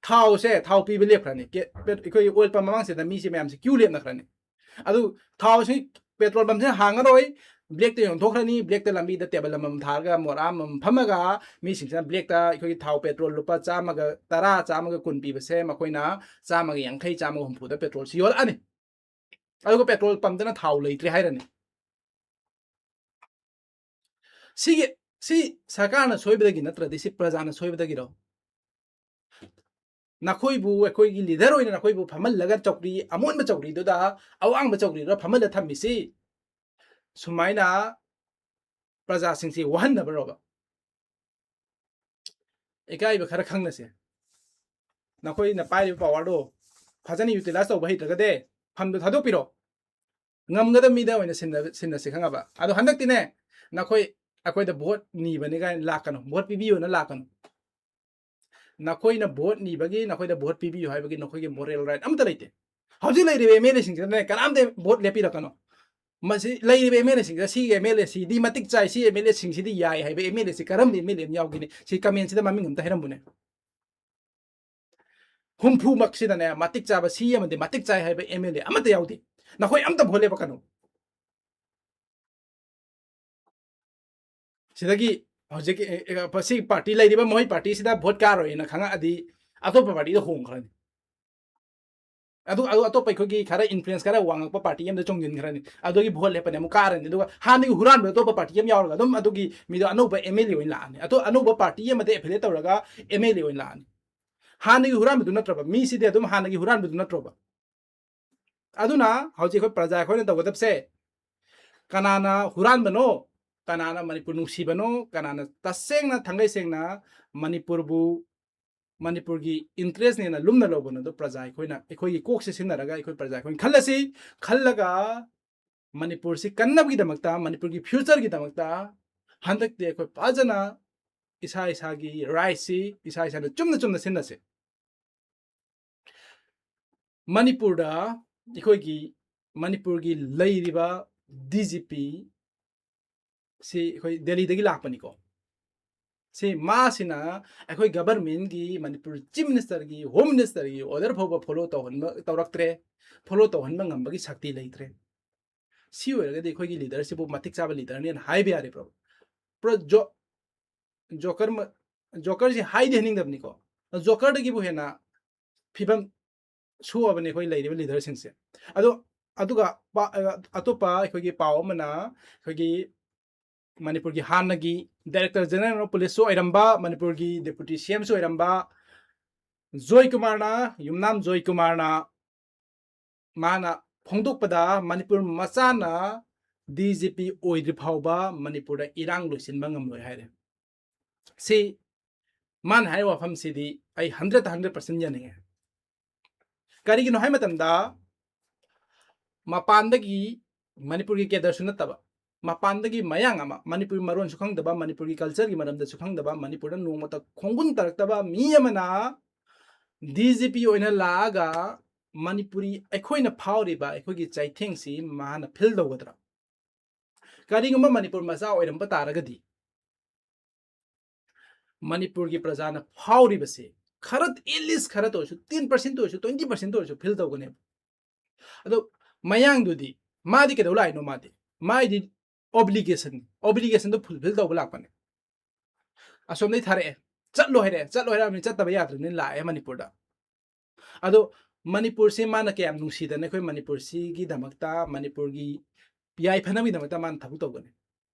ꯊꯥꯎꯁꯦ, ꯊꯥꯎ ꯄꯤꯕ ꯂꯦꯞꯈ꯭ꯔꯅꯤ꯫ ꯀꯦ-, ꯄꯦ-, ꯑꯩꯈꯣꯏꯒꯤ ꯑꯣꯏꯜ ꯄꯝ ꯃꯃꯥꯡꯁꯤꯗ ꯃꯤꯁꯦ ꯃꯌꯥꯝꯁꯦ ꯀ꯭ꯌꯨ ꯂꯦꯞꯅꯈ꯭ꯔꯅꯤ꯫ ꯑꯗꯨ ꯊꯥꯎꯁꯤ, ꯄꯦꯇ꯭ꯔꯣꯜ ꯄꯝꯁꯤꯅ ꯍꯥꯡꯉꯔꯣꯏ, ꯕ꯭ꯂꯦꯛꯇ ꯌꯣꯟꯊꯣꯛꯈ꯭ꯔꯅꯤ꯫ ꯕ꯭ꯂꯦꯛꯇ ꯂꯝꯕꯤꯗ ꯇꯦꯕꯜ ꯑꯃꯃꯝ ꯊꯥꯔꯒ ꯃꯣꯔꯥ ꯑꯃꯃꯝ ꯐꯝꯃꯒ ꯃꯤꯁꯤꯡꯁꯤꯅ ꯕ꯭ꯂꯦꯛꯇ ꯑꯩꯈꯣꯏꯒꯤ ꯊꯥꯎ ꯄꯦꯇ꯭ꯔꯣꯜ ꯂꯨꯄꯥ ꯆꯥꯝꯃꯒ ꯇꯔꯥ, ꯆꯥꯝꯃꯒ ꯀꯨꯟ ꯄꯤꯕꯁꯦ ꯃꯈꯣꯏꯅ ꯆꯥꯝꯃꯒ ꯌꯥꯡꯈꯩ, ꯆꯥꯝꯃꯒ ꯍꯨꯝꯐꯨꯗ ꯄꯦꯇ꯭ꯔꯣꯜꯁꯤ ꯌꯣꯜꯂꯛꯑꯅꯤ꯫ ꯑꯗꯨꯒ ꯄꯦꯇ꯭ꯔꯣꯜ ꯄꯝꯗꯅ ꯊꯥꯎ ꯂꯩꯇ꯭ꯔꯦ ꯍꯥꯏꯔꯅꯤ꯫ ꯁꯤꯒꯤ, ꯁꯤ ꯁꯔꯀꯥꯔꯅ ꯁꯣꯏꯕꯗꯒꯤ ꯅꯠꯇ꯭ꯔꯗꯤ ꯁꯤ ꯄ꯭ꯔꯖꯥꯅ ꯁꯣꯏꯕꯗꯒꯤꯔꯣ? ꯅꯈꯣꯏꯕꯨ, ꯑꯩꯈꯣꯏꯒꯤ ꯂꯤꯗꯔ ꯑꯣꯏꯅ ꯅꯈꯣꯏꯕꯨ ꯐꯝꯍꯜꯂꯒ ꯆꯧꯀ꯭ꯔꯤ, ꯑꯃꯣꯟꯕ ꯆꯧꯀ꯭ꯔꯤꯗꯨꯗ, ꯑꯋꯥꯡꯕ ꯆꯧꯀ꯭ꯔꯤꯗꯨꯗ ꯐꯝꯍꯜꯂ ꯊꯝꯃꯤꯁꯤ ꯁꯨꯃꯥꯏꯅ ꯄ꯭ꯔꯖꯥꯁꯤꯡꯁꯤ ꯋꯥꯍꯟꯅꯕꯔꯣꯕ? ꯏꯀꯥꯏꯕ ꯈꯔ ꯈꯪꯅꯁꯦ꯫ ꯅꯈꯣꯏꯅ ꯄꯥꯏꯔꯤꯕ ꯄꯋꯥꯔꯗꯣ ꯐꯖꯅ ꯌꯨꯇꯤꯂꯥꯏꯖ ꯇꯧꯕ ꯍꯩꯇ꯭ꯔꯒꯗꯤ ꯐꯝꯗꯣ ꯊꯥꯗꯣꯛꯄꯤꯔꯣ꯫ ꯉꯝꯒꯗꯕ ꯃꯤꯗ ꯑꯣꯏꯅ ꯁꯤꯟꯅ-, ꯁꯤꯟꯅꯁꯤ ꯈꯪꯉꯕ? ꯑꯗꯣ ꯍꯟꯗꯛꯇꯤꯅꯦ, ꯅꯈꯣꯏ ꯑꯩꯈꯣꯏꯗ ꯚꯣꯠ ꯅꯤꯕꯅꯤ ꯀꯥꯏꯅ ꯂꯥꯛꯀꯅꯨ, ꯚꯣꯠ ꯄꯤꯕꯤꯌꯣꯅ ꯂꯥꯛꯀꯅꯨ꯫ ꯅꯈꯣꯏꯅ ꯚꯣꯠ ꯅꯤꯕꯒꯤ, ꯅꯈꯣꯏꯗ ꯚꯣꯠ ꯄꯤꯕꯤꯌꯨ ꯍꯥꯏꯕꯒꯤ ꯅꯈꯣꯏꯒꯤ ꯃꯣꯔꯦꯜ ꯔꯥꯏꯠ ꯑꯃꯠꯇ ꯂꯩꯇꯦ꯫ ꯍꯧꯖꯤꯛ ꯂꯩꯔꯤꯕ ꯑꯦꯝ ꯑꯦꯜ ꯑꯦꯁꯤꯡꯁꯤꯗꯅꯦ ꯀꯅꯥꯝꯇ ꯚꯣꯠ ꯂꯦꯞꯄꯤꯔꯛꯀꯅꯨ꯫ ꯃꯁꯤ ꯂꯩꯔꯤꯕ ꯑꯦꯝ ꯑꯦꯜ ꯑꯦꯁꯤꯡꯁꯤꯗ ꯁꯤꯒꯤ ꯑꯦꯝ ꯑꯦꯜ ꯑꯦ ꯁꯤꯗꯤ ꯃꯇꯤꯛ ꯆꯥꯏ, ꯁꯤ ꯑꯦꯝ ꯑꯦꯜ ꯑꯦꯁꯤꯡꯁꯤꯗꯤ ꯌꯥꯏ ꯍꯥꯏꯕ ꯑꯦꯝ ꯑꯦꯜ ꯑꯦꯁꯤ ꯀꯔꯝꯕ ꯑꯦꯝ ꯑꯦꯜ ꯑꯦ ꯑꯃ ꯌꯥꯎꯒꯦꯅꯦ? ꯁꯤ ꯀꯃꯦꯟꯁꯤꯗ ꯃꯃꯤꯡ ꯑꯝꯇ ꯍꯥꯏꯔꯝꯃꯨꯅꯦ꯫ ꯍꯨꯝꯐꯨꯃꯛꯁꯤꯗꯅꯦ ꯃꯇꯤꯛ ꯆꯥꯕ ꯁꯤ ꯑꯃꯗꯤ ꯃꯇꯤꯛ ꯆꯥꯏ ꯍꯥꯏꯕ ꯑꯦꯝ ꯑꯦꯜ ꯑꯦ ꯑꯃꯠꯇ ꯌꯥꯎꯗꯦ꯫ ꯅꯈꯣꯏ ꯑꯝꯇ ꯚꯣꯠ ꯂꯦꯞꯄꯛꯀꯅꯨ꯫ ꯁꯤꯗꯒꯤ ꯍꯧꯖꯤꯛꯀꯤ, ꯑꯦ, ꯑꯦ, ꯁꯤ ꯄꯥꯔꯇꯤ ꯂꯩꯔꯤꯕ ꯃꯈꯣꯏ ꯄꯥꯔꯇꯤꯁꯤꯗ ꯚꯣꯠ ꯀꯥꯔꯣꯏꯅ ꯈꯪꯉꯛꯑꯗꯤ ꯑꯇꯣꯞꯄ ꯄꯥꯔꯇꯤꯗ ꯍꯣꯡꯈ꯭ꯔꯅꯤ꯫ ꯑꯗꯨ, ꯑꯗꯨ ꯑꯇꯣꯞꯄ ꯑꯩꯈꯣꯏꯒꯤ ꯈꯔ ꯏꯟꯐ꯭ꯂꯨꯌꯦꯟꯁ ꯈꯔ ꯋꯥꯡꯉꯛꯄ ꯄꯥꯔꯇꯤ ꯑꯃꯗ ꯆꯣꯡꯁꯤꯟꯈ꯭ꯔꯅꯤ꯫ ꯑꯗꯨꯒꯤ ꯚꯣꯠ ꯂꯦꯞꯄꯅꯤ ꯑꯃꯨꯛ ꯀꯥꯔꯅꯤ꯫ ꯑꯗꯨꯒ ꯍꯥꯟꯅꯒꯤ ꯍꯨꯔꯥꯟꯕ ꯑꯇꯣꯞꯄ ꯄꯥꯔꯇꯤ ꯑꯃ ꯌꯥꯎꯔꯒ ꯑꯗꯨꯝ ꯑꯗꯨꯒꯤ ꯃꯤꯗꯣ ꯑꯅꯧꯕ ꯑꯦꯝ ꯑꯦꯜ ꯑꯦ ꯑꯣꯏꯅ ꯂꯥꯛꯑꯅꯤ꯫ ꯑꯇꯣ-, ꯑꯅꯧꯕ ꯄꯥꯔꯇꯤ ꯑꯃꯗ ꯑꯦꯐꯤꯂꯦꯠ ꯇꯧꯔꯒ ꯑꯦꯝ ꯑꯦꯜ ꯑꯦ ꯑꯣꯏꯅ ꯂꯥꯛꯑꯅꯤ꯫ ꯍꯥꯟꯅꯒꯤ ꯍꯨꯔꯥꯟꯕꯗꯨ ꯅꯠꯇ꯭ꯔꯕ? ꯃꯤꯁꯤꯗꯤ ꯑꯗꯨꯝ ꯍꯥꯟꯅꯒꯤ ꯍꯨꯔꯥꯟꯕꯗꯨ ꯅꯠꯇ꯭ꯔꯣꯕ? ꯑꯗꯨꯅ ꯍꯧꯖꯤꯛ ꯑꯩꯈꯣꯏ ꯄ꯭ꯔꯖꯥ ꯑꯩꯈꯣꯏꯅ ꯇꯧꯒꯗꯕꯁꯦ, ꯀꯅꯥꯅ ꯍꯨꯔꯥꯟꯕꯅꯣ, ꯀꯅꯥꯅ ꯃꯅꯤꯄꯨꯔ ꯅꯨꯡꯁꯤꯕꯅꯣ, ꯀꯅꯥꯅ ꯇꯁꯦꯡꯅ ꯊꯥꯡꯒꯩ ꯁꯦꯡꯅ ꯃꯅꯤꯄꯨꯔꯕꯨ ꯃꯅꯤꯄꯨꯔꯒꯤ ꯏꯟꯇꯔꯦꯁꯅꯦꯅ ꯂꯨꯝꯅ ꯂꯧꯕꯅꯣꯗꯣ ꯄ꯭ꯔꯖꯥ ꯑꯩꯈꯣꯏꯅ, ꯑꯩꯈꯣꯏꯒꯤ ꯀꯣꯛꯁꯦ ꯁꯤꯖꯤꯟꯅꯔꯒ ꯑꯩꯈꯣꯏ ꯄ꯭ꯔꯖꯥ ꯑꯩꯈꯣꯏꯅ ꯈꯜꯂꯁꯤ꯫ ꯈꯜꯂꯒ ꯃꯅꯤꯄꯨꯔꯁꯤ ꯀꯟꯅꯕꯒꯤꯗꯃꯛꯇ, ꯃꯅꯤꯄꯨꯔꯒꯤ ꯐ꯭ꯌꯨꯆꯔꯒꯤꯗꯃꯛꯇ ꯍꯟꯗꯛꯇꯤ ꯑꯩꯈꯣꯏ ꯐꯖꯅ ꯏꯁꯥ ꯏꯁꯥꯒꯤ ꯔꯥꯏꯠꯁꯤ ꯏꯁꯥ ꯏꯁꯥꯅ ꯆꯨꯝꯅ ꯆꯨꯝꯅ ꯁꯤꯟꯅꯁꯦ꯫ ꯃꯅꯤꯄꯨꯔꯗ ꯑꯩꯈꯣꯏꯒꯤ ꯃꯅꯤꯄꯨꯔꯒꯤ ꯂꯩꯔꯤꯕ ꯗꯤ ꯖꯤ ꯄꯤ ꯁꯤ ꯑꯩꯈꯣꯏ ꯗꯦꯜꯂꯤꯗꯒꯤ ꯂꯥꯛꯄꯅꯤꯀꯣ꯫ ꯁꯤ ꯃꯥꯁꯤꯅ ꯑꯩꯈꯣꯏ ꯒꯚꯔꯟꯃꯦꯟꯒꯤ, ꯃꯅꯤꯄꯨꯔ ꯆꯤꯐ ꯃꯤꯅꯤꯁꯇꯔꯒꯤ, ꯍꯣꯝ ꯃꯤꯅꯤꯁꯇꯔꯒꯤ ꯑꯣꯔꯗꯔ ꯐꯥꯎꯕ ꯐꯣꯂꯣ ꯇꯧꯍꯟꯕ, ꯇꯧꯔꯛꯇ꯭ꯔꯦ, ꯐꯣꯂꯣ ꯇꯧꯍꯟꯕ ꯉꯝꯕꯒꯤ ꯁꯛꯇꯤ ꯂꯩꯇ꯭ꯔꯦ꯫ ꯁꯤ ꯑꯣꯏꯔꯒꯗꯤ ꯑꯩꯈꯣꯏꯒꯤ ꯂꯤꯗꯔꯁꯤꯕꯨ ꯃꯇꯤꯛ ꯆꯥꯕ ꯂꯤꯗꯔꯅꯦꯅ ꯍꯥꯏꯕ ꯌꯥꯔꯤꯕ꯭ꯔꯣ? ꯄꯨꯔꯥ ꯖꯣ-, ꯖꯣꯀꯔ ꯃ-, ꯖꯣꯀꯔꯁꯤ ꯍꯥꯏꯗꯤ ꯍꯥꯏꯅꯤꯡꯗꯕꯅꯤꯀꯣ, ꯖꯣꯀꯔꯗꯒꯤꯕꯨ ꯍꯦꯟꯅ ꯐꯤꯕꯝ ꯁꯣꯛꯑꯕꯅꯤ ꯑꯩꯈꯣꯏ ꯂꯩꯔꯤꯕ ꯂꯤꯗꯔꯁꯤꯡꯁꯦ꯫ ꯑꯗꯣ, ꯑꯗꯨꯒ ꯄ-, ꯑ, ꯑꯇꯣꯞꯄ ꯑꯩꯈꯣꯏꯒꯤ ꯄꯥꯎ ꯑꯃꯅ, ꯑꯩꯈꯣꯏꯒꯤ ꯃꯅꯤꯄꯨꯔꯒꯤ ꯍꯥꯟꯅꯒꯤ Director General of Policeꯁꯨ ꯑꯣꯏꯔꯝꯕ, ꯃꯅꯤꯄꯨꯔꯒꯤ Deputy C Mꯁꯨ ꯑꯣꯏꯔꯝꯕ ꯖꯣꯏ ꯀꯨꯃꯥꯔꯅ, ꯌꯨꯝꯅꯥꯝ ꯖꯣꯏ ꯀꯨꯃꯥꯔꯅ, ꯃꯥꯅ ꯐꯣꯡꯗꯣꯛꯄꯗ, ꯃꯅꯤꯄꯨꯔ ꯃꯆꯥꯅ ꯗꯤ ꯖꯤ ꯄꯤ ꯑꯣꯏꯗ꯭ꯔꯤ ꯐꯥꯎꯕ ꯃꯅꯤꯄꯨꯔꯗ ꯏꯔꯥꯡ ꯂꯣꯏꯁꯤꯟꯕ ꯉꯝꯂꯣꯏ ꯍꯥꯏꯔꯦ꯫ ꯁꯤ ꯃꯥꯅ ꯍꯥꯏꯔꯤꯕ ꯋꯥꯐꯝꯁꯤꯗꯤ ꯑꯩ hundred hundred percent ꯌꯥꯅꯤꯡꯉꯦ꯫ ꯀꯔꯤꯒꯤꯅꯣ ꯍꯥꯏ ꯃꯇꯝꯗ, ꯃꯄꯥꯟꯗꯒꯤ, ꯃꯅꯤꯄꯨꯔꯒꯤ cadreꯁꯨ ꯅꯠꯇꯕ, ꯃꯄꯥꯟꯗꯒꯤ ꯃꯌꯥꯡ ꯑꯃ, ꯃꯅꯤꯄꯨꯔꯤ ꯃꯔꯣꯟꯁꯨ ꯈꯪꯗꯕ, ꯃꯅꯤꯄꯨꯔꯒꯤ cultureꯒꯤ ꯃꯔꯝꯗꯁꯨ ꯈꯪꯗꯕ, ꯃꯅꯤꯄꯨꯔꯗ ꯅꯣꯡꯃꯇ ꯈꯣꯡꯒꯨꯟ ꯇꯥꯔꯛꯇꯕ ꯃꯤ ꯑꯃꯅ ꯗꯤ ꯖꯤ ꯄꯤ ꯑꯣꯏꯅ ꯂꯥꯛꯑꯒ ꯃꯅꯤꯄꯨꯔꯤ ꯑꯩꯈꯣꯏꯅ ꯐꯥꯎꯔꯤꯕ ꯑꯩꯈꯣꯏꯒꯤ ꯆꯩꯊꯦꯡꯁꯤ ꯃꯥꯅ feel ꯇꯧꯒꯗ꯭ꯔꯥ? ꯀꯔꯤꯒꯨꯝꯕ ꯃꯅꯤꯄꯨꯔ ꯃꯆꯥ ꯑꯣꯏꯔꯝꯕ ꯇꯥꯔꯒꯗꯤ, ꯃꯅꯤꯄꯨꯔꯒꯤ ꯄ꯭ꯔꯖꯥꯅ ꯐꯥꯎꯔꯤꯕꯁꯦ ꯈꯔ, at least ꯈꯔꯇ ꯑꯣꯏꯔꯁꯨ, ten percent ꯑꯣꯏꯔꯁꯨ, twenty percent ꯑꯣꯏꯔꯁꯨ feel ꯇꯧꯒꯅꯦꯕ꯫ ꯑꯗꯣ ꯃꯌꯥꯡꯗꯨꯗꯤ, ꯃꯥꯗꯤ ꯀꯩꯗꯧ ꯂꯥꯛꯏꯅꯣ? ꯃꯥꯗꯤ, ꯃꯥꯏꯗꯤ obligation, obligationꯗꯣ fulfill ꯇꯧꯕ ꯂꯥꯛꯄꯅꯦ꯫ ꯑꯁꯣꯝꯗꯩ ꯊꯥꯔꯛꯑꯦ, "ꯆꯠꯂꯣ" ꯍꯥꯏꯔꯛꯑꯦ, ꯆꯠꯂꯣ ꯍꯥꯏꯔꯛꯑꯕꯅꯤ, ꯆꯠꯇꯕ ꯌꯥꯗ꯭ꯔꯕꯅꯤꯅ ꯂꯥꯛꯑꯦ ꯃꯅꯤꯄꯨꯔꯗ꯫ ꯑꯗꯣ ꯃꯅꯤꯄꯨꯔꯁꯤ ꯃꯥꯅ ꯀꯌꯥꯝ ꯅꯨꯡꯁꯤꯗꯅ ꯑꯩꯈꯣꯏ ꯃꯅꯤꯄꯨꯔꯁꯤꯒꯤꯗꯃꯛꯇ, ꯃꯅꯤꯄꯨꯔꯒꯤ ꯌꯥꯏꯐꯅꯕꯒꯤꯗꯃꯛꯇ ꯃꯥꯅ ꯊꯕꯛ ꯇꯧꯒꯅꯤ꯫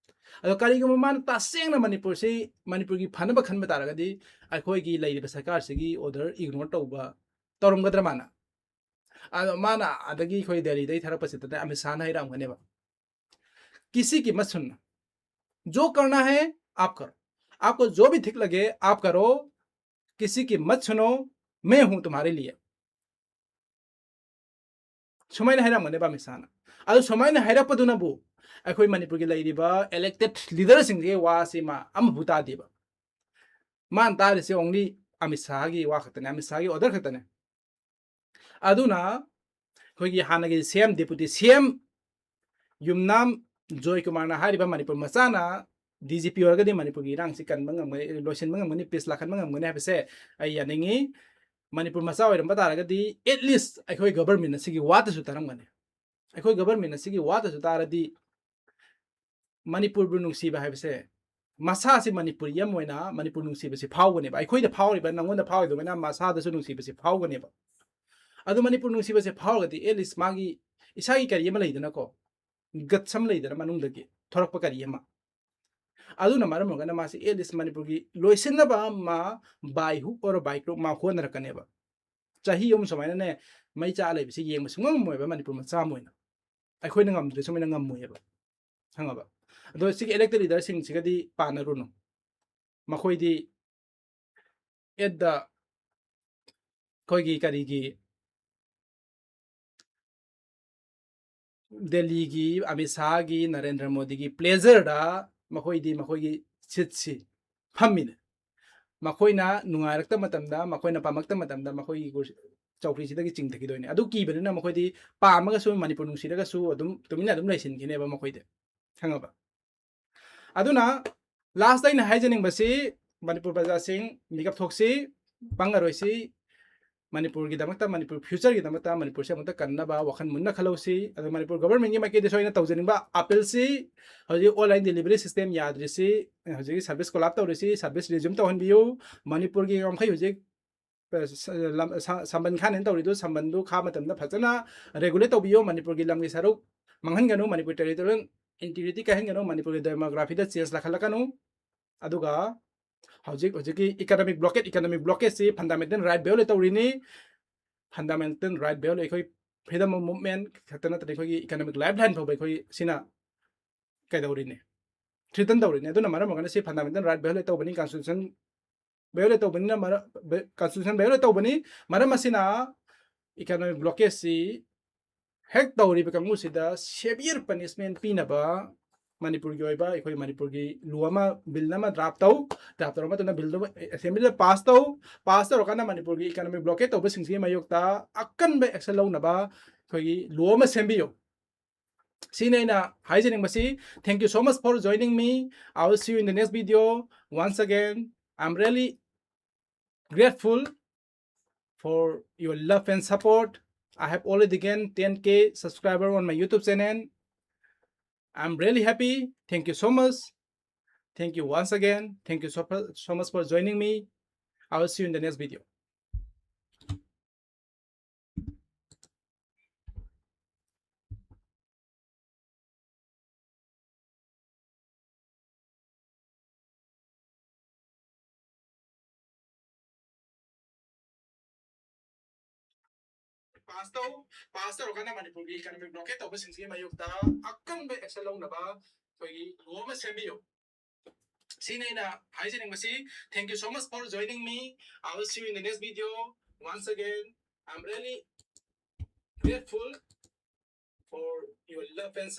ꯑꯗꯣ ꯀꯔꯤꯒꯨꯝꯕ ꯃꯥꯅ ꯇꯁꯦꯡꯅ ꯃꯅꯤꯄꯨꯔꯁꯤ, ꯃꯅꯤꯄꯨꯔꯒꯤ ꯐꯅꯕ ꯈꯟꯕ ꯇꯥꯔꯒꯗꯤ, ꯑꯩꯈꯣꯏꯒꯤ ꯂꯩꯔꯤꯕ ꯁꯔꯀꯥꯔꯁꯤꯒꯤ order ignore ꯇꯧꯕ, ꯇꯧꯔꯝꯒꯗ꯭ꯔꯥ ꯃꯥꯅ? ꯑꯗꯣ ꯃꯥꯅ ꯑꯗꯒꯤ ꯑꯩꯈꯣꯏ ꯗꯦꯜꯂꯤꯗꯩ ꯊꯥꯔꯛꯄꯁꯤꯗꯅ ꯑꯃꯤꯠ ꯁꯥꯍꯅ ꯍꯥꯏꯔꯛꯑꯝꯒꯅꯦꯕ, "किसी की मत सुनना, जो करना है आप करो, आपको जो भी ठीक लगे आप करो, किसी की मत सुनो, मैं हूं तुम्हारे लिए." ꯁꯨꯃꯥꯏꯅ ꯍꯥꯏꯔꯝꯒꯅꯦꯕ ꯑꯃꯤꯠ ꯁꯥꯍꯅ꯫ ꯑꯗꯨ ꯁꯨꯃꯥꯏꯅ ꯍꯥꯏꯔꯛꯄꯗꯨꯅꯕꯨ ꯑꯩꯈꯣꯏ ꯃꯅꯤꯄꯨꯔꯒꯤ ꯂꯩꯔꯤꯕ elected leaderꯁꯤꯡꯁꯤꯒꯤ ꯋꯥꯁꯤ ꯃꯥ ꯑꯃꯐꯥꯎ ꯇꯥꯗꯦꯕ꯫ ꯃꯥꯅ ꯇꯥꯔꯤꯁꯦ only ꯑꯃꯤꯠ ꯁꯥꯍꯒꯤ ꯋꯥ ꯈꯛꯇꯅꯦ, ꯑꯃꯤꯠ ꯁꯥꯍꯒꯤ order ꯈꯛꯇꯅꯦ꯫ ꯑꯗꯨꯅ ꯑꯩꯈꯣꯏꯒꯤ ꯍꯥꯟꯅꯒꯤ CM, deputy CM ꯌꯨꯝꯅꯥꯝ ꯖꯣꯏ ꯀꯨꯃꯥꯔꯅ ꯍꯥꯏꯔꯤꯕ ꯃꯅꯤꯄꯨꯔ ꯃꯆꯥꯅ DGP ꯑꯣꯏꯔꯒꯗꯤ ꯃꯅꯤꯄꯨꯔꯒꯤ ꯏꯔꯥꯡꯁꯤ ꯀꯟꯕ ꯉꯝꯒꯅꯤ, ꯂꯣꯏꯁꯤꯟꯕ ꯉꯝꯒꯅꯤ, peace ꯂꯥꯛꯍꯟꯕ ꯉꯝꯒꯅꯤ ꯍꯥꯏꯕꯁꯦ ꯑꯩ ꯌꯥꯅꯤꯡꯉꯤ꯫ ꯃꯅꯤꯄꯨꯔ ꯃꯆꯥ ꯑꯣꯏꯔꯝꯕ ꯇꯥꯔꯒꯗꯤ at least ꯑꯩꯈꯣꯏ government ꯑꯁꯤꯒꯤ ꯋꯥꯇꯁꯨ ꯇꯥꯔꯝꯒꯅꯤ꯫ ꯑꯩꯈꯣꯏ government ꯑꯁꯤꯒꯤ ꯋꯥꯇꯁꯨ ꯇꯥꯔꯗꯤ ꯃꯅꯤꯄꯨꯔꯕꯨ ꯅꯨꯡꯁꯤꯕ ꯍꯥꯏꯕꯁꯦ ꯃꯁꯥꯁꯤ ꯃꯅꯤꯄꯨꯔꯤ ꯑꯃ ꯑꯣꯏꯅ ꯃꯅꯤꯄꯨꯔ ꯅꯨꯡꯁꯤꯕꯁꯦ ꯐꯥꯎꯒꯅꯦꯕ꯫ ꯑꯩꯈꯣꯏꯗ ꯐꯥꯎꯔꯤꯕ, ꯅꯪꯉꯣꯟꯗ ꯐꯥꯎꯔꯤꯗꯨꯃꯥꯏꯅ ꯃꯁꯥꯗꯁꯨ ꯅꯨꯡꯁꯤꯕꯁꯦ ꯐꯥꯎꯒꯅꯦꯕ꯫ ꯑꯗꯨ ꯃꯅꯤꯄꯨꯔ ꯅꯨꯡꯁꯤꯕꯁꯦ ꯐꯥꯎꯔꯒꯗꯤ at least ꯃꯥꯒꯤ ꯏꯁꯥꯒꯤ ꯀꯔꯤ ꯑꯃ ꯂꯩꯗꯅꯀꯣ, guts ꯑꯃ ꯂꯩꯗꯅ ꯃꯅꯨꯡꯗꯒꯤ ꯊꯣꯔꯛꯄ ꯀꯔꯤ ꯑꯃ꯫ ꯑꯗꯨꯅ ꯃꯔꯝ ꯑꯣꯏꯔꯒꯅ ꯃꯥꯁꯤ at least ꯃꯅꯤꯄꯨꯔꯒꯤ ꯂꯣꯏꯁꯤꯟꯅꯕ ꯑꯃ by hook or by crook ꯃꯥ ꯍꯣꯠꯅꯔꯛꯀꯅꯦꯕ꯫ ꯆꯍꯤ ꯑꯍꯨꯝ ꯁꯨꯃꯥꯏꯅꯅꯦ ꯃꯩ ꯆꯥ ꯂꯩꯕꯁꯤ ꯌꯦꯡꯕ ꯁꯨꯡꯉꯝ ꯉꯝꯃꯣꯏꯕ ꯃꯅꯤꯄꯨꯔ ꯃꯆꯥ ꯑꯃ ꯑꯣꯏꯅ꯫ ꯑꯩꯈꯣꯏꯅ ꯉꯝꯗ꯭ꯔꯁꯨ ꯃꯣꯏꯅ ꯉꯝꯃꯣꯏꯕ, ꯈꯪꯉꯕ? ꯑꯗꯣ ꯁꯤꯒꯤ elected leaderꯁꯤꯡꯁꯤꯒꯗꯤ ꯄꯥꯟꯅꯔꯨꯅꯨ꯫ ꯃꯈꯣꯏꯗꯤ at the ꯑꯩꯈꯣꯏꯒꯤ ꯀꯔꯤꯒꯤ ꯗꯦꯜꯂꯤꯒꯤ ꯑꯃꯤꯠ ꯁꯥꯍꯒꯤ, ꯅꯔꯦꯟꯗ꯭ꯔ ꯃꯣꯗꯤꯒꯤ pleasureꯗ ꯃꯈꯣꯏꯗꯤ ꯃꯈꯣꯏꯒꯤ seatꯁꯤ ꯐꯝꯃꯤꯅꯦ꯫ ꯃꯈꯣꯏꯅ ꯅꯨꯡꯉꯥꯏꯔꯛꯇ ꯃꯇꯝꯗ, ꯃꯈꯣꯏꯅ ꯄꯥꯝꯃꯛꯇ ꯃꯇꯝꯗ ꯃꯈꯣꯏꯒꯤ ꯀꯨꯔꯁꯤ-, ꯆꯧꯀ꯭ꯔꯤꯁꯤꯗꯒꯤ ꯆꯤꯡꯊꯈꯤꯗꯣꯏꯅꯦ꯫ ꯑꯗꯨ ꯀꯤꯕꯅꯤꯅ ꯃꯈꯣꯏꯗꯤ ꯄꯥꯝꯃꯒꯁꯨ, ꯃꯅꯤꯄꯨꯔ ꯅꯨꯡꯁꯤꯔꯒꯁꯨ ꯑꯗꯨꯝ ꯇꯨꯃꯤꯟꯅ ꯑꯗꯨꯝ ꯂꯩꯁꯤꯟꯈꯤꯅꯦꯕ ꯃꯈꯣꯏꯗꯤ, ꯈꯪꯉꯕ? ꯑꯗꯨꯅ lastꯇ ꯑꯩꯅ ꯍꯥꯏꯖꯅꯤꯡꯕꯁꯤ, ꯃꯅꯤꯄꯨꯔ ꯄ꯭ꯔꯖꯥꯁꯤꯡ, ꯃꯤꯀꯞ ꯊꯣꯛꯁꯤ, ꯄꯪꯉꯔꯣꯏꯁꯤ꯫ ꯃꯅꯤꯄꯨꯔꯒꯤꯗꯃꯛꯇ, ꯃꯅꯤꯄꯨꯔ futureꯒꯤꯗꯃꯛꯇ, ꯃꯅꯤꯄꯨꯔꯁꯦ ꯑꯃꯨꯛꯇ ꯀꯟꯅꯕ ꯋꯥꯈꯜ ꯃꯨꯟꯅ ꯈꯜꯍꯧꯁꯤ꯫ ꯑꯗꯣ ꯃꯅꯤꯄꯨꯔ governmentꯀꯤ ꯃꯥꯏꯀꯩꯗꯁꯨ ꯑꯩꯅ ꯇꯧꯖꯅꯤꯡꯕ appealꯁꯤ, ꯍꯧꯖꯤꯛ online delivery system ꯌꯥꯗ꯭ꯔꯤꯁꯤ, ꯍꯧꯖꯤꯛꯀꯤ service collapse ꯇꯧꯔꯤꯁꯤ, service resume ꯇꯧꯍꯟꯕꯤꯌꯨ꯫ ꯃꯅꯤꯄꯨꯔꯒꯤ ꯉꯝꯈꯩ ꯍꯧꯖꯤꯛ, ꯑ, ꯁ-, ꯂꯝ-, ꯁ-, ꯁꯝꯕꯟ ꯈꯥꯅꯦꯅ ꯇꯧꯔꯤꯗꯨ, ꯁꯝꯕꯟꯗꯨ ꯈꯥ ꯃꯇꯝꯗ ꯐꯖꯅ regulate ꯇꯧꯕꯤꯌꯨ꯫ ꯃꯅꯤꯄꯨꯔꯒꯤ ꯂꯝꯒꯤ ꯁꯔꯨꯛ ꯃꯥꯡꯍꯟꯒꯅꯨ, ꯃꯅꯤꯄꯨꯔ territorial integrity ꯀꯥꯏꯍꯟꯒꯅꯨ, ꯃꯅꯤꯄꯨꯔꯒꯤ demographyꯗ change ꯂꯥꯛꯍꯜꯂꯛꯀꯅꯨ꯫ ꯑꯗꯨꯒ ꯍꯧꯖꯤꯛ, ꯍꯧꯖꯤꯛꯀꯤ economic blockade, economic blockadeꯁꯤ fundamental right violate ꯇꯧꯔꯤꯅꯤ꯫ Fundamental right violate, ꯑꯩꯈꯣꯏ freedom of movement ꯈꯛꯇ ꯅꯠꯇꯅ ꯑꯩꯈꯣꯏꯒꯤ economic lifeline ꯐꯥꯎꯕ ꯑꯩꯈꯣꯏ ꯁꯤꯅ ꯀꯩꯗꯧꯔꯤꯅꯤ? Threaten ꯇꯧꯔꯤꯅꯤ꯫ ꯑꯗꯨꯅ ꯃꯔꯝ ꯑꯣꯏꯔꯒꯅ ꯁꯤ fundamental right violate ꯇꯧꯕꯅꯤ, constitution violate ꯇꯧꯕꯅꯤꯅ ꯃꯔꯝ constitution violate ꯇꯧꯕꯅꯤ꯫ ꯃꯔꯝ ꯑꯁꯤꯅ economic blockade ꯁꯤ ꯍꯦꯛ ꯇꯧꯔꯤꯕ ꯀꯥꯡꯕꯨꯁꯤꯗ severe punishment ꯄꯤꯅꯕ ꯃꯅꯤꯄꯨꯔꯒꯤ ꯑꯣꯏꯕ ꯑꯩꯈꯣꯏ ꯃꯅꯤꯄꯨꯔꯒꯤ ꯂꯣ ꯑꯃ, ꯕꯤꯜ ꯑꯃ ꯗ꯭ꯔꯥꯐ ꯇꯧ꯫ ꯗ꯭ꯔꯥꯐ ꯇꯧꯔꯕ ꯃꯇꯨꯡꯗ ꯕꯤꯜꯗꯨ ꯑꯦꯁꯦꯝꯕ꯭ꯂꯤꯗ ꯄꯥꯁ ꯇꯧ꯫ ꯄꯥꯁ ꯇꯧꯔꯀꯥꯟꯗ ꯃꯅꯤꯄꯨꯔꯒꯤ economic blockade ꯇꯧꯕꯁꯤꯡꯁꯤꯒꯤ ꯃꯥꯌꯣꯛꯇ ꯑꯀꯟꯕ action ꯂꯧꯅꯕ ꯑꯩꯈꯣꯏꯒꯤ ꯂꯣ ꯑꯃ ꯁꯦꯝꯕꯤꯌꯨ꯫ ꯁꯤꯅꯤ ꯑꯩꯅ ꯍꯥꯏꯖꯅꯤꯡꯕꯁꯤ꯫ Thank you so much for joining me. I will see you in the next video. Once again, I'm really grateful for your love and support. I have already gained ten K subscriber on my YouTube channel. I'm really happy. Thank you so much. Thank you once again. Thank you so, so much for joining me. I will see you in the next video. Pass ꯇꯧ꯫ Pass ꯇꯧꯔꯀꯥꯟꯗ ꯃꯅꯤꯄꯨꯔꯒꯤ economic blockade ꯇꯧꯕꯁꯤꯡꯁꯤꯒꯤ ꯃꯥꯌꯣꯛꯇ ꯑꯀꯟꯕ action ꯂꯧꯅꯕ ꯑꯩꯈꯣꯏꯒꯤ ꯂꯣ ꯑꯃ ꯁꯦꯝꯕꯤꯌꯨ꯫ ꯁꯤꯅꯤ ꯑꯩꯅ ꯍꯥꯏꯖꯅꯤꯡꯕꯁꯤ꯫ Thank you so much for joining me. I will see you in the next video. Once again, I'm really grateful for your love and